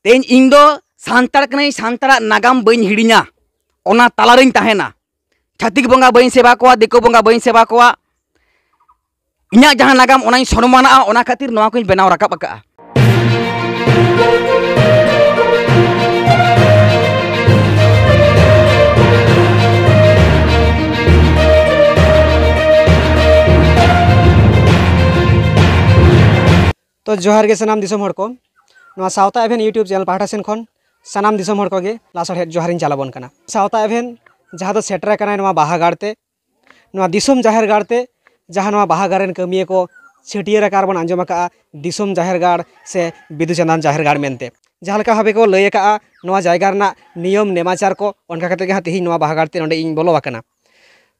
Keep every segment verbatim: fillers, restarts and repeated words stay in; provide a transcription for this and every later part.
ᱤᱧ, ᱤᱧ ᱫᱚ ᱥᱟᱱᱛᱟᱲ ᱠᱟᱹᱱᱟᱹᱧ, ᱥᱟᱱᱛᱟᱲᱟᱜ ᱱᱟᱜᱟᱢ ᱵᱟᱹᱧ ᱦᱤᱲᱤᱧᱟ, ᱚᱱᱟ ᱛᱟᱞᱟᱨᱤᱧ ᱛᱟᱦᱮᱱᱟ᱾ ᱪᱷᱟᱹᱛᱤᱠ ᱵᱚᱸᱜᱟ ᱵᱟᱹᱧ ᱥᱮᱵᱟ ᱠᱚᱣᱟ, ᱫᱤᱠᱩ ᱵᱚᱸᱜᱟ ᱵᱟᱹᱧ ᱥᱮᱵᱟ ᱠᱚᱣᱟ᱾ ᱤᱧᱟᱹᱜ ᱡᱟᱦᱟᱸ ᱱᱟᱜᱟᱢ, ᱚᱱᱟᱧ ᱥᱚᱱᱢᱟᱱᱟᱜᱼᱟ, ᱚᱱᱟ ᱠᱷᱟᱹᱛᱤᱨ ᱱᱚᱣᱟ ᱠᱚᱧ ᱵᱮᱱᱟᱣ ᱨᱟᱠᱟᱵ ᱟᱠᱟᱫᱼᱟ᱾ ᱛᱚ ᱡᱚᱦᱟᱨ ᱜᱮ ᱥᱟᱱᱟᱢ ᱫᱤᱥᱚᱢ ᱦᱚᱲ ᱠᱚ, ᱱᱚᱣᱟ ᱥᱟᱶᱛᱟ ᱮᱵᱷᱮᱱ YouTube channel ᱯᱟᱦᱴᱟ ᱥᱮᱱ ᱠᱷᱚᱱ ᱥᱟᱱᱟᱢ ᱫᱤᱥᱚᱢ ᱦᱚᱲ ᱠᱚᱜᱮ ᱞᱟᱥᱟᱲᱦᱮᱫ ᱡᱚᱦᱟᱨᱤᱧ ᱪᱟᱞ ᱟᱵᱚᱱ ᱠᱟᱱᱟ᱾ ᱥᱟᱶᱛᱟ ᱮᱵᱷᱮᱱ ᱡᱟᱦᱟᱸ ᱫᱚ ᱥᱮᱴᱮᱨ ᱟᱠᱟᱱᱟᱭ ᱱᱚᱣᱟ ᱵᱟᱦᱟ ᱜᱟᱲ ᱛᱮ, ᱱᱚᱣᱟ ᱫᱤᱥᱚᱢ ᱡᱟᱦᱮᱨ ᱜᱟᱲ ᱛᱮ, ᱡᱟᱦᱟᱸ ᱱᱚᱣᱟ ᱵᱟᱦᱟ ᱜᱟᱲ ᱨᱮᱱ ᱠᱟᱹᱢᱤᱭᱟᱹ ᱠᱚ ᱪᱷᱟᱹᱴᱭᱟᱹᱨ ᱟᱠᱟᱫ ᱵᱚᱱ ᱟᱸᱡᱚᱢ ᱟᱠᱟᱫᱼᱟ ᱫᱤᱥᱚᱢ ᱡᱟᱦᱮᱨ ᱜᱟᱲ ᱥᱮ ᱵᱤᱫᱩ ᱪᱟᱸᱫᱟᱱ ᱡᱟᱦᱮᱨ ᱜᱟᱲ ᱢᱮᱱᱛᱮ᱾ ᱡᱟᱦᱟᱸ ᱞᱮᱠᱟ ᱵᱷᱟᱵᱮ ᱠᱚ ᱞᱟᱹᱭ ᱟᱠᱟᱫᱼᱟ ᱱᱚᱣᱟ ᱡᱟᱭᱜᱟ ᱨᱮᱱᱟᱜ ᱱᱤᱭᱚᱢ ᱱᱮᱢᱟᱪᱟᱨ ᱠᱚ, ᱚᱱᱠᱟ ᱠᱟᱛᱮ ᱜᱮ ᱦᱟᱸᱜ ᱛᱮᱦᱮᱧ ᱱᱚᱣᱟ ᱵᱟᱦᱟ ᱜᱟᱲ ᱛᱮ ᱱᱚᱸᱰᱮ ᱤᱧ ᱵᱚᱞᱚ ᱟᱠᱟᱱᱟ᱾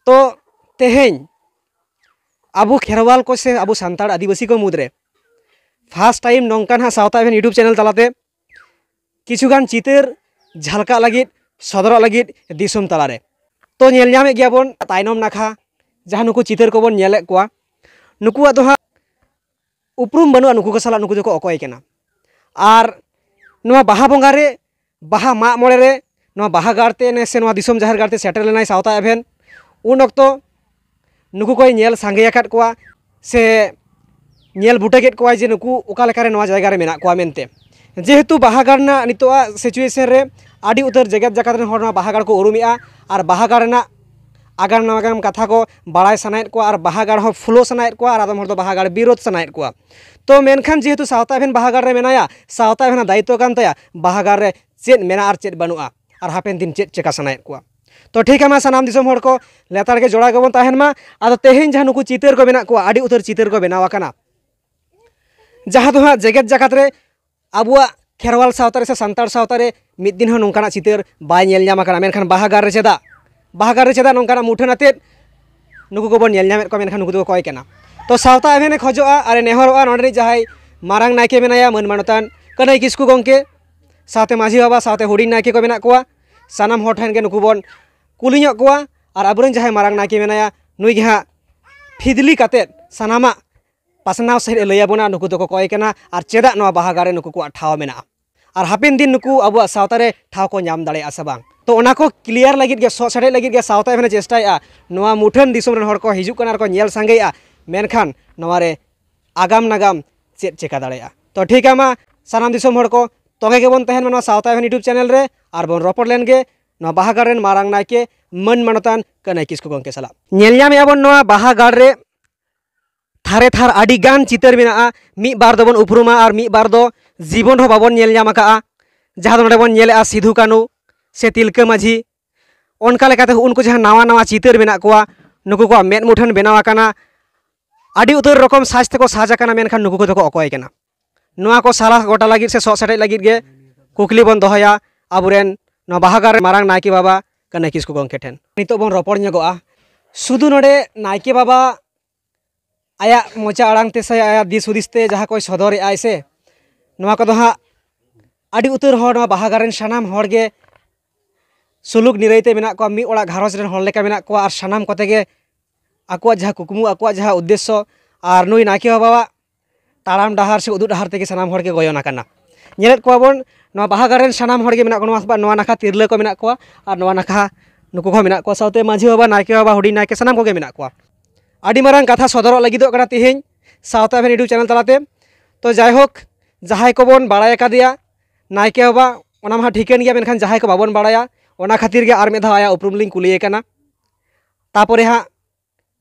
ᱛᱚ ᱛᱮᱦᱮᱧ ᱟᱵᱚ ᱠᱷᱮᱨᱣᱟᱞ ᱠᱚ ᱥᱮ ᱟᱵᱚ ᱥᱟᱱᱛᱟᱲ ᱟᱹᱫᱤᱵᱟᱹᱥᱤ ᱠᱚ ᱢᱩᱫᱽᱨᱮ first time ᱱᱚᱝᱠᱟᱱ ᱦᱟᱸᱜ ᱥᱟᱶᱛᱟ ᱮᱵᱷᱮᱱ YouTube channel ᱛᱟᱞᱟᱛᱮ ᱠᱤᱪᱷᱩᱜᱟᱱ ᱪᱤᱛᱟᱹᱨ ᱡᱷᱟᱞᱠᱟᱜ ᱞᱟᱹᱜᱤᱫ, ᱥᱚᱫᱚᱨᱚᱜ ᱞᱟᱹᱜᱤᱫ ᱫᱤᱥᱚᱢ ᱛᱟᱞᱟᱨᱮ᱾ ᱛᱚ ᱧᱮᱞ ᱧᱟᱢᱮᱫ ᱜᱮᱭᱟ ᱵᱚᱱ ᱛᱟᱭᱱᱚᱢ ᱱᱟᱠᱷᱟ ᱡᱟᱦᱟᱸ ᱱᱩᱠᱩ ᱪᱤᱛᱟᱹᱨ ᱠᱚᱵᱚᱱ ᱧᱮᱞᱮᱫ ᱠᱚᱣᱟ, ᱱᱩᱠᱩᱣᱟᱜ ᱫᱚ ᱦᱟᱸᱜ ᱩᱯᱨᱩᱢ ᱵᱟᱹᱱᱩᱜᱼᱟ, ᱱᱩᱠᱩ ᱠᱚ ᱥᱟᱞᱟᱜ ᱱᱩᱠᱩ ᱫᱚᱠᱚ ᱚᱠᱚᱭ ᱠᱟᱱᱟ᱾ ᱟᱨ ᱱᱚᱣᱟ ᱵᱟᱦᱟ ᱵᱚᱸᱜᱟ ᱨᱮ, ᱵᱟᱦᱟ ᱢᱟᱜ ᱢᱚᱬᱮ ᱨᱮ, ᱱᱚᱣᱟ ᱵᱟᱦᱟ ᱜᱟᱲ ᱛᱮ ᱱᱮ ᱥᱮ ᱱᱚᱣᱟ ᱫᱤᱥᱚᱢ ᱡᱟᱦᱮᱨ ᱜᱟᱲ ᱛᱮ ᱥᱮᱴᱮᱨ ᱞᱮᱱᱟᱭ ᱥᱟᱶᱛᱟ ᱮᱵᱷᱮᱱ, ᱩᱱ ᱚᱠᱛᱚ ᱱᱩᱠᱩ ᱠᱚᱭ ᱧᱮᱞ ᱥᱟᱸᱜᱮ ᱟᱠᱟᱫ ᱠᱚᱣᱟ ᱥᱮ ᱧᱮᱞ ᱵᱩᱴᱟᱹ ᱠᱮᱫ ᱠᱚᱣᱟᱭ ᱡᱮ ᱱᱩᱠᱩ ᱚᱠᱟ ᱞᱮᱠᱟᱨᱮ ᱱᱚᱣᱟ ᱡᱟᱭᱜᱟ ᱨᱮ ᱢᱮᱱᱟᱜ ᱠᱚᱣᱟ ᱢᱮᱱᱛᱮ᱾ ᱡᱮᱦᱮᱛᱩ ᱵᱟᱦᱟ ᱜᱟᱲ ᱨᱮᱱᱟᱜ ᱱᱤᱛᱚᱜᱟᱜ situation ᱨᱮ ᱟᱹᱰᱤ ᱩᱛᱟᱹᱨ ᱡᱮᱜᱮᱛ ᱡᱟᱠᱟᱛ ᱨᱮᱱ ᱦᱚᱲ ᱱᱚᱣᱟ ᱵᱟᱦᱟ ᱜᱟᱲ ᱠᱚ ᱩᱨᱩᱢᱮᱜᱼᱟ ᱟᱨ ᱵᱟᱦᱟ ᱜᱟᱲ ᱨᱮᱱᱟᱜ ᱟᱜᱟᱢ ᱱᱟᱜᱟᱢ ᱠᱟᱛᱷᱟ ᱠᱚ ᱵᱟᱲᱟᱭ ᱥᱟᱱᱟᱭᱮᱫ ᱠᱚᱣᱟ ᱟᱨ ᱵᱟᱦᱟ ᱜᱟᱲ ᱦᱚᱸ follow ᱥᱟᱱᱟᱭᱮᱫ ᱠᱚᱣᱟ ᱟᱨ ᱟᱫᱚᱢ ᱦᱚᱲ ᱫᱚ ᱵᱟᱦᱟ ᱜᱟᱲ ᱵᱤᱨᱳᱫ ᱥᱟᱱᱟᱭᱮᱫ ᱠᱚᱣᱟ᱾ ᱛᱚ ᱢᱮᱱᱠᱷᱟᱱ ᱡᱮᱦᱮᱛᱩ ᱥᱟᱶᱛᱟ ᱮᱵᱷᱮᱱ ᱵᱟᱦᱟ ᱜᱟᱲ ᱨᱮ ᱢᱮᱱᱟᱭᱟ, ᱥᱟᱶᱛᱟ ᱮᱵᱷᱮᱱᱟᱜ ᱫᱟᱭᱤᱛᱛᱚ ᱠᱟᱱ ᱛᱟᱭᱟ ᱵᱟᱦᱟ ᱜᱟᱲ ᱨᱮ ᱪᱮᱫ ᱢᱮᱱᱟᱜᱼᱟ ᱟᱨ ᱪᱮᱫ ᱵᱟᱹᱱᱩᱜᱼᱟ ᱟᱨ ᱦᱟᱯᱮᱱ ᱫᱤᱱ ᱪᱮᱫ ᱪᱮᱠᱟ ᱥᱟᱱᱟᱭᱮᱫ ᱠᱚᱣᱟ᱾ ᱛᱚ ᱴᱷᱤᱠ ᱜᱮᱭᱟ, ᱢᱟ ᱥᱟᱱᱟᱢ ᱫᱤᱥᱚᱢ ᱦᱚᱲ ᱠᱚ ᱞᱮᱛᱟᱲ ᱜᱮ ᱡᱚᱲᱟᱣ ᱜᱮᱵᱚᱱ ᱛᱟᱦᱮᱱ ᱢᱟ᱾ ᱟᱫᱚ ᱛᱮᱦᱮᱧ ᱡᱟᱦᱟᱸ ᱱᱩᱠᱩ ᱪᱤᱛᱟᱹᱨ ᱠᱚ ᱢᱮᱱᱟᱜ ᱠᱚᱣᱟ, ᱟᱹᱰᱤ ᱩᱛᱟᱹᱨ ᱪᱤᱛᱟᱹᱨ ᱠᱚ ᱵᱮᱱᱟᱣ ᱟᱠᱟᱱᱟ, ᱡᱟᱦᱟᱸ ᱫᱚ ᱦᱟᱸᱜ ᱡᱮᱜᱮᱛ ᱡᱟᱠᱟᱛ ᱨᱮ ᱟᱵᱚᱣᱟᱜ ᱠᱷᱮᱨᱣᱟᱞ ᱥᱟᱶᱛᱟ ᱨᱮ ᱥᱮ ᱥᱟᱱᱛᱟᱲ ᱥᱟᱶᱛᱟ ᱨᱮ ᱢᱤᱫ ᱫᱤᱱ ᱦᱚᱸ ᱱᱚᱝᱠᱟᱱᱟᱜ ᱪᱤᱛᱟᱹᱨ ᱵᱟᱭ ᱧᱮᱞ ᱧᱟᱢ ᱟᱠᱟᱱᱟ᱾ ᱢᱮᱱᱠᱷᱟᱱ ᱵᱟᱦᱟ ᱜᱟᱲ ᱨᱮ ᱪᱮᱫᱟᱜ, ᱵᱟᱦᱟ ᱜᱟᱲ ᱨᱮ ᱪᱮᱫᱟᱜ ᱱᱚᱝᱠᱟᱱᱟᱜ ᱢᱩᱴᱷᱟᱹᱱ ᱟᱛᱮᱫ ᱱᱩᱠᱩ ᱠᱚᱵᱚᱱ ᱧᱮᱞ ᱧᱟᱢᱮᱫ ᱠᱚᱣᱟ, ᱢᱮᱱᱠᱷᱟᱱ ᱱᱩᱠᱩ ᱫᱚᱠᱚ ᱚᱠᱚᱭ ᱠᱟᱱᱟ? ᱛᱚ ᱥᱟᱶᱛᱟ ᱮᱵᱷᱮᱱᱮ ᱠᱷᱚᱡᱚᱜᱼᱟ ᱟᱨᱮ ᱱᱮᱦᱚᱨᱚᱜᱼᱟ ᱱᱚᱸᱰᱮ ᱨᱤᱱᱤᱡ ᱡᱟᱦᱟᱸᱭ ᱢᱟᱨᱟᱝ ᱱᱟᱭᱠᱮ ᱢᱮᱱᱟᱭᱟ ᱢᱟᱹᱱ ᱢᱟᱱᱚᱛᱟᱱ ᱠᱟᱹᱱᱟᱹᱭ ᱠᱤᱥᱠᱩ ᱜᱚᱢᱠᱮ, ᱥᱟᱶᱛᱮ ᱢᱟᱹᱡᱷᱤ ᱵᱟᱵᱟ, ᱥᱟᱶᱛᱮ ᱦᱩᱰᱤᱧ ᱱᱟᱭᱠᱮ ᱠᱚ ᱢᱮᱱᱟᱜ ᱠᱚᱣᱟ, ᱥᱟᱱᱟᱢ ᱦᱚᱲ ᱴᱷᱮᱱ ᱜᱮ ᱱᱩᱠᱩ ᱵᱚᱱ ᱠᱩᱞᱤ ᱧᱚᱜ ᱠᱚᱣᱟ᱾ ᱟᱨ ᱟᱵᱚᱨᱮᱱ ᱡᱟᱦᱟᱸᱭ ᱢᱟᱨᱟᱝ ᱱᱟᱭᱠᱮ ᱢᱮᱱᱟᱭᱟ, ᱱᱩᱭ ᱜᱮ ᱦᱟᱸᱜ ᱯᱷᱤᱫᱽᱞᱤ ᱠᱟᱛᱮᱫ ᱥᱟᱱᱟᱢᱟᱜ ᱯᱟᱥᱱᱟᱣ ᱥᱟᱺᱦᱤᱡ ᱮ ᱞᱟᱹᱭ ᱟᱵᱚᱱᱟ, ᱱᱩᱠᱩ ᱫᱚᱠᱚ ᱚᱠᱚᱭ ᱠᱟᱱᱟ ᱟᱨ ᱪᱮᱫᱟᱜ ᱱᱚᱣᱟ ᱵᱟᱦᱟ ᱜᱟᱲ ᱨᱮ ᱱᱩᱠᱩ ᱠᱚᱣᱟᱜ ᱴᱷᱟᱶ ᱢᱮᱱᱟᱜᱼᱟ᱾ ᱟᱨ ᱦᱟᱯᱮᱱ ᱫᱤᱱ ᱱᱩᱠᱩ ᱟᱵᱚᱣᱟᱜ ᱥᱟᱶᱛᱟ ᱨᱮ ᱴᱷᱟᱶ ᱠᱚ ᱧᱟᱢ ᱫᱟᱲᱮᱭᱟᱜᱼᱟ ᱥᱮ ᱵᱟᱝ᱾ ᱛᱚ ᱚᱱᱟ ᱠᱚ ᱠᱞᱤᱭᱟᱨ ᱞᱟᱹᱜᱤᱫ ᱜᱮ, ᱥᱚᱜ ᱥᱮᱴᱮᱡ ᱞᱟᱹᱜᱤᱫ ᱜᱮ ᱥᱟᱶᱛᱟ ᱮᱵᱷᱮᱱ ᱮ ᱪᱮᱥᱴᱟᱭᱮᱫᱼᱟ᱾ ᱱᱚᱣᱟ ᱢᱩᱴᱷᱟᱹᱱ ᱫᱤᱥᱚᱢ ᱨᱮᱱ ᱦᱚᱲ ᱠᱚ ᱦᱤᱡᱩᱜ ᱠᱟᱱᱟ ᱟᱨ ᱠᱚ ᱧᱮᱞ ᱥᱟᱸᱜᱮᱭᱮᱫᱼᱟ, ᱢᱮᱱᱠᱷᱟᱱ ᱱᱚᱣᱟ ᱨᱮ ᱟᱜᱟᱢ ᱱᱟᱜᱟᱢ ᱪᱮᱫ ᱪᱮᱠᱟ ᱫᱟᱲᱮᱭᱟᱜᱼᱟ᱾ ᱛᱚ ᱴᱷᱤᱠ ᱜᱮᱭᱟ, ᱢᱟ ᱥᱟᱱᱟᱢ ᱫᱤᱥᱚᱢ ᱦᱚᱲ ᱠᱚ ᱛᱚᱸᱜᱮ ᱜᱮᱵᱚᱱ ᱛᱟᱦᱮᱱ ᱢᱟ ᱱᱚᱣᱟ ᱥᱟᱶᱛᱟ ᱮᱵᱷᱮᱱ YouTube ᱪᱮᱱᱮᱞ ᱨᱮ, ᱟᱨ ᱵᱚᱱ ᱨᱚᱯᱚᱲ ᱞᱮᱱ ᱜᱮ ᱱᱚᱣᱟ ᱵᱟᱦᱟ ᱜᱟᱲ ᱨᱮᱱ ᱢᱟᱨᱟᱝ ᱱᱟᱭᱠᱮ ᱢᱟᱹᱱ ᱢᱟᱱᱚᱛᱟᱱ ᱠᱟᱹᱱᱟᱹᱭ ᱠᱤᱥᱠᱩ ᱜᱚᱢᱠᱮ ᱥᱟᱞᱟᱜ᱾ ᱧᱮᱞ ᱧᱟᱢᱮᱫᱼᱟ ᱵᱚᱱ ᱱᱚᱣᱟ ᱵᱟᱦᱟ ᱜᱟᱲ ᱨᱮ ᱛᱷᱟᱨᱮ ᱛᱷᱟᱨ ᱟᱹᱰᱤ ᱜᱟᱱ ᱪᱤᱛᱟᱹᱨ ᱢᱮᱱᱟᱜᱼᱟ᱾ ᱢᱤᱫ ᱵᱟᱨ ᱫᱚᱵᱚᱱ ᱩᱯᱨᱩᱢᱟ ᱟᱨ ᱢᱤᱫ ᱵᱟᱨ ᱫᱚ ᱡᱤᱵᱚᱱ ᱨᱮᱦᱚᱸ ᱵᱟᱵᱚᱱ ᱧᱮᱞ ᱧᱟᱢ ᱟᱠᱟᱫᱼᱟ᱾ ᱡᱟᱦᱟᱸ ᱫᱚ ᱱᱚᱰᱮ ᱵᱚᱱ ᱧᱮᱞᱮᱫᱼᱟ ᱥᱤᱫᱷᱩ ᱠᱟᱹᱱᱩ ᱥᱮ ᱛᱤᱞᱠᱟᱹ ᱢᱟᱹᱡᱷᱤ, ᱚᱱᱠᱟ ᱞᱮᱠᱟᱛᱮ ᱩᱱᱠᱩ ᱡᱟᱦᱟᱸ ᱱᱟᱣᱟ ᱱᱟᱣᱟ ᱪᱤᱛᱟᱹᱨ ᱢᱮᱱᱟᱜ ᱠᱚᱣᱟ, ᱱᱩᱠᱩ ᱠᱚᱣᱟᱜ ᱢᱮᱫ ᱢᱩᱴᱷᱟᱹᱱ ᱵᱮᱱᱟᱣ ᱟᱠᱟᱱᱟ᱾ ᱟᱹᱰᱤ ᱩᱛᱟᱹᱨ ᱨᱚᱠᱚᱢ ᱥᱟᱡᱽ ᱛᱮᱠᱚ ᱥᱟᱡᱽ ᱟᱠᱟᱱᱟ, ᱢᱮᱱᱠᱷᱟᱱ ᱱᱩᱠᱩ ᱠᱚᱫᱚ ᱠᱚ ᱚᱠᱚᱭ ᱠᱟᱱᱟ? ᱱᱚᱣᱟ ᱠᱚ ᱥᱟᱞᱟ ᱜᱚᱴᱟ ᱞᱟᱹᱜᱤᱫ ᱥᱮ ᱥᱚᱜ ᱥᱮᱴᱮᱡ ᱞᱟᱹᱜᱤᱫ ᱜᱮ ᱠᱩᱠᱞᱤ ᱵᱚᱱ ᱫᱚᱦᱚᱭᱟ ᱟᱵᱚᱨᱮᱱ ᱱᱚᱣᱟ ᱵᱟᱦᱟ ᱜᱟᱲ ᱨᱮ ᱢᱟᱨᱟᱝ ᱱᱟᱭᱠᱮ ᱵᱟᱵᱟ ᱠᱟᱹᱱᱟᱹᱭ ᱠᱤᱥᱠᱩ ᱜᱚᱢᱠᱮ ᱴᱷᱮᱱ᱾ ᱱᱤᱛᱚᱜ ᱵᱚᱱ ᱨᱚᱯᱚᱲ ᱧᱚᱜᱚᱜᱼᱟ᱾ ᱥᱩᱫᱷᱩ ᱱᱚᱰᱮ ᱱᱟᱭᱠᱮ ᱵᱟᱵᱟ ᱟᱭᱟᱜ ᱢᱚᱪᱟ ᱟᱲᱟᱝ ᱛᱮ ᱥᱮ ᱟᱭᱟᱜ ᱫᱤᱥ ᱦᱩᱫᱤᱥ ᱛᱮ ᱡᱟᱦᱟᱸ ᱠᱚᱭ ᱥᱚᱫᱚᱨᱮᱫᱼᱟᱭ ᱥᱮ, ᱱᱚᱣᱟ ᱠᱚᱫᱚ ᱦᱟᱸᱜ ᱟᱹᱰᱤ ᱩᱛᱟᱹᱨ ᱦᱚᱲ, ᱱᱚᱣᱟ ᱵᱟᱦᱟ ᱜᱟᱲ ᱨᱮᱱ ᱥᱟᱱᱟᱢ ᱦᱚᱲ ᱜᱮ ᱥᱩᱞᱩᱠ ᱱᱤᱨᱟᱹᱭ ᱛᱮ ᱢᱮᱱᱟᱜ ᱠᱚᱣᱟ, ᱢᱤᱫ ᱚᱲᱟᱜ ᱜᱷᱟᱨᱚᱸᱡᱽ ᱨᱮᱱ ᱦᱚᱲ ᱞᱮᱠᱟ ᱢᱮᱱᱟᱜ ᱠᱚᱣᱟ, ᱟᱨ ᱥᱟᱱᱟᱢ ᱠᱚᱛᱮ ᱜᱮ ᱟᱠᱚᱣᱟᱜ ᱡᱟᱦᱟᱸ ᱠᱩᱠᱢᱩ, ᱟᱠᱚᱣᱟᱜ ᱡᱟᱦᱟᱸ ᱩᱫᱽᱫᱮᱥᱥᱚ, ᱟᱨ ᱱᱩᱭ ᱱᱟᱭᱠᱮ ᱵᱟᱵᱟᱣᱟᱜ ᱛᱟᱲᱟᱢ ᱰᱟᱦᱟᱨ ᱥᱮ ᱩᱫᱩᱜ ᱰᱟᱦᱟᱨ ᱛᱮᱜᱮ ᱥᱟᱱᱟᱢ ᱦᱚᱲ ᱜᱮ ᱜᱚᱭᱚᱱ ᱟᱠᱟᱱᱟ᱾ ᱧᱮᱞᱮᱫ ᱠᱚᱣᱟ ᱵᱚᱱ, ᱱᱚᱣᱟ ᱵᱟᱦᱟ ᱜᱟᱲ ᱨᱮᱱ ᱥᱟᱱᱟᱢ ᱦᱚᱲ ᱜᱮ ᱢᱮᱱᱟᱜ ᱠᱚᱣᱟ, ᱱᱚᱣᱟ, ᱱᱚᱣᱟ ᱱᱟᱠᱷᱟ ᱛᱤᱨᱞᱟᱹ ᱠᱚ ᱢᱮᱱᱟᱜ ᱠᱚᱣᱟ, ᱟᱨ ᱱᱚᱣᱟ ᱱᱟᱠᱷᱟ ᱱᱩᱠᱩ ᱠᱚᱦᱚᱸ ᱢᱮᱱᱟᱜ ᱠᱚᱣᱟ, ᱥᱟᱶᱛᱮ ᱢᱟᱹᱡᱷᱤ ᱵᱟᱵᱟ, ᱱᱟᱭᱠᱮ ᱵᱟᱵᱟ, ᱦᱩᱰᱤᱧ ᱱᱟᱭᱠᱮ, ᱥᱟᱱᱟᱢ ᱠᱚᱜᱮ ᱢᱮᱱᱟᱜ ᱠᱚᱣᱟ᱾ ᱟᱹᱰᱤ ᱢᱟᱨᱟᱝ ᱠᱟᱛᱷᱟ ᱥᱚᱫᱚᱨᱚᱜ ᱞᱟᱹᱜᱤᱫᱚᱜ ᱠᱟᱱᱟ ᱛᱮᱦᱮᱧ ᱥᱟᱶᱛᱟ ᱮᱵᱷᱮᱱ YouTube ᱪᱮᱱᱮᱞ ᱛᱟᱞᱟᱛᱮ᱾ ᱛᱚ ᱡᱟᱭᱦᱳᱠ, ᱡᱟᱦᱟᱸᱭ ᱠᱚᱵᱚᱱ ᱵᱟᱲᱟᱭ ᱟᱠᱟᱫᱮᱭᱟ ᱱᱟᱭᱠᱮ ᱵᱟᱵᱟ, ᱚᱱᱟ ᱢᱟ ᱴᱷᱤᱠᱟᱹᱱ ᱜᱮᱭᱟ, ᱢᱮᱱᱠᱷᱟᱱ ᱡᱟᱦᱟᱸᱭ ᱠᱚ ᱵᱟᱵᱚᱱ ᱵᱟᱲᱟᱭᱟ, ᱚᱱᱟ ᱠᱷᱟᱹᱛᱤᱨ ᱜᱮ ᱟᱨ ᱢᱤᱫ ᱫᱷᱟᱣ ᱟᱭᱟᱜ ᱩᱯᱨᱩᱢ ᱞᱤᱧ ᱠᱩᱞᱤᱭᱮ ᱠᱟᱱᱟ᱾ ᱛᱟᱯᱚᱨᱮ ᱦᱟᱸᱜ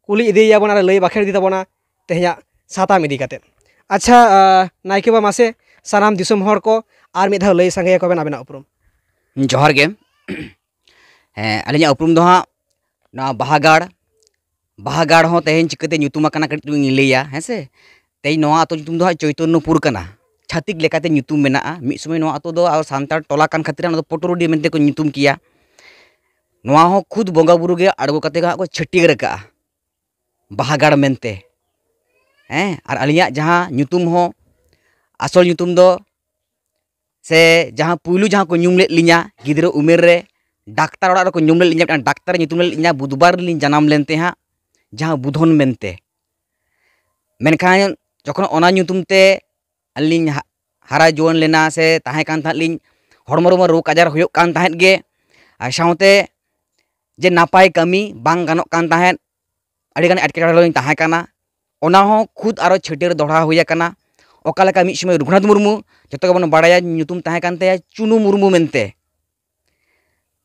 ᱠᱩᱞᱤ ᱤᱫᱤᱭᱮᱭᱟᱵᱚᱱ ᱟᱨ ᱞᱟᱹᱭ ᱵᱟᱠᱷᱮᱲ ᱤᱫᱤ ᱛᱟᱵᱚᱱᱟ ᱛᱮᱦᱮᱧᱟᱜ ᱥᱟᱛᱟᱢ ᱤᱫᱤ ᱠᱟᱛᱮ᱾ ᱟᱪᱪᱷᱟ, ᱟᱸ, ᱱᱟᱭᱠᱮ ᱵᱟᱵᱟ, ᱢᱟᱥᱮ ᱥᱟᱱᱟᱢ ᱫᱤᱥᱚᱢ ᱦᱚᱲ ᱠᱚ ᱟᱨ ᱢᱤᱫ ᱫᱷᱟᱣ ᱞᱟᱹᱭ ᱥᱟᱸᱜᱮᱭᱟᱠᱚ ᱵᱮᱱ ᱟᱵᱮᱱᱟᱜ ᱩᱯᱨᱩᱢ᱾ ᱡᱚᱦᱟᱨ ᱜᱮ᱾ ᱦᱮᱸ, ᱟᱹᱞᱤᱧᱟᱜ ᱩᱯᱨᱩᱢ ᱫᱚ ᱦᱟᱸᱜ ᱱᱚᱣᱟ ᱵᱟᱦᱟᱜᱟᱲ᱾ ᱵᱟᱦᱟᱜᱟᱲ ᱦᱚᱸ ᱛᱮᱦᱮᱧ ᱪᱤᱠᱟᱹᱛᱮ ᱧᱩᱛᱩᱢ ᱟᱠᱟᱱᱟ, ᱠᱟᱹᱴᱤᱡ ᱪᱩᱞᱩᱝ ᱤᱧ ᱞᱟᱹᱭᱟ, ᱦᱮᱸ ᱥᱮ? ᱛᱮᱦᱮᱧ ᱱᱚᱣᱟ ᱟᱹᱛᱩ ᱧᱩᱛᱩᱢ ᱫᱚ ᱦᱟᱸᱜ ᱪᱳᱭᱛᱚᱱᱱᱚᱯᱩᱨ ᱠᱟᱱᱟ᱾ ᱪᱷᱟᱹᱛᱤᱠ ᱞᱮᱠᱟᱛᱮ ᱧᱩᱛᱩᱢ ᱢᱮᱱᱟᱜᱼᱟ᱾ ᱢᱤᱫ ᱥᱚᱢᱚᱭ ᱱᱚᱣᱟ ᱟᱹᱛᱩ ᱫᱚ ᱟᱵᱚ ᱥᱟᱱᱛᱟᱲ ᱴᱚᱞᱟ ᱠᱟᱱ ᱠᱷᱟᱹᱛᱤᱨ ᱚᱱᱟ ᱫᱚ ᱯᱚᱴᱚᱨᱩᱰᱤ ᱢᱮᱱᱛᱮ ᱠᱚ ᱧᱩᱛᱩᱢ ᱠᱮᱭᱟ᱾ ᱱᱚᱣᱟ ᱦᱚᱸ ᱠᱷᱩᱫ ᱵᱚᱸᱜᱟ ᱵᱩᱨᱩ ᱜᱮ ᱟᱬᱜᱚ ᱠᱟᱛᱮ ᱜᱮ ᱦᱟᱸᱜ ᱠᱚ ᱪᱷᱟᱹᱴᱭᱟᱹᱨ ᱟᱠᱟᱜᱼᱟ ᱵᱟᱦᱟᱜᱟᱲ ᱢᱮᱱᱛᱮ᱾ ᱦᱮᱸ, ᱟᱨ ᱟᱹᱞᱤᱧᱟᱜ ᱡᱟᱦᱟᱸ ᱧᱩᱛᱩᱢ ᱦᱚᱸ, ᱟᱥᱚᱞ ᱧᱩᱛᱩᱢ ᱫᱚ, ᱥᱮ ᱡᱟᱦᱟᱸ ᱯᱩᱭᱞᱩ ᱡᱟᱦᱟᱸ ᱠᱚ ᱧᱩᱢ ᱞᱮᱫ ᱞᱤᱧᱟ ᱜᱤᱫᱽᱨᱟᱹ ᱩᱢᱮᱨ ᱨᱮ, ᱰᱟᱠᱛᱟᱨ ᱚᱲᱟᱜ ᱨᱮᱠᱚ ᱧᱩᱢ ᱞᱮᱫ ᱞᱤᱧᱟ, ᱢᱤᱫᱴᱟᱝ ᱰᱟᱠᱛᱟᱨ ᱧᱩᱛᱩᱢ ᱞᱮᱫ ᱞᱤᱧᱟ, ᱵᱩᱫᱷᱵᱟᱨ ᱨᱮᱞᱤᱧ ᱡᱟᱱᱟᱢ ᱞᱮᱱ ᱛᱮ ᱦᱟᱸᱜ, ᱡᱟᱦᱟᱸ ᱵᱩᱫᱷᱚᱱ ᱢᱮᱱᱛᱮ᱾ ᱢᱮᱱᱠᱷᱟᱱ ᱡᱚᱠᱷᱚᱱ ᱚᱱᱟ ᱧᱩᱛᱩᱢ ᱛᱮ ᱟᱹᱞᱤᱧ ᱦᱟ-, ᱦᱟᱨᱟ ᱡᱩᱣᱟᱹᱱ ᱞᱮᱱᱟ ᱥᱮ ᱛᱟᱦᱮᱸ ᱠᱟᱱ ᱛᱟᱦᱮᱸᱫ ᱞᱤᱧ, ᱦᱚᱲᱢᱚ ᱨᱮᱢᱟ ᱨᱳᱜᱽ ᱟᱡᱟᱨ ᱦᱩᱭᱩᱜ ᱠᱟᱱ ᱛᱟᱦᱮᱸᱫ ᱜᱮ, ᱟᱨ ᱥᱟᱶᱛᱮ ᱡᱮ ᱱᱟᱯᱟᱭ ᱠᱟᱹᱢᱤ ᱵᱟᱝ ᱜᱟᱱᱚᱜ ᱠᱟᱱ ᱛᱟᱦᱮᱸᱫ, ᱟᱹᱰᱤᱜᱟᱱ ᱮᱴᱠᱮᱴᱚᱬᱮ ᱨᱮᱞᱤᱧ ᱛᱟᱦᱮᱸ ᱠᱟᱱᱟ᱾ ᱚᱱᱟ ᱦᱚᱸ ᱠᱷᱩᱫ ᱟᱨᱚ ᱪᱷᱟᱹᱴᱭᱟᱹᱨ ᱫᱚᱦᱲᱟ ᱦᱩᱭ ᱟᱠᱟᱱᱟ᱾ ᱚᱠᱟ ᱞᱮᱠᱟ ᱢᱤᱫ ᱥᱚᱢᱚᱭ ᱨᱚᱜᱷᱩᱱᱟᱛᱷ ᱢᱩᱨᱢᱩ, ᱡᱚᱛᱚ ᱜᱮᱵᱚᱱ ᱵᱟᱲᱟᱭᱟ ᱧᱩᱛᱩᱢ ᱛᱟᱦᱮᱸ ᱠᱟᱱ ᱛᱟᱭᱟ ᱪᱩᱱᱩ ᱢᱩᱨᱢᱩ ᱢᱮᱱᱛᱮ,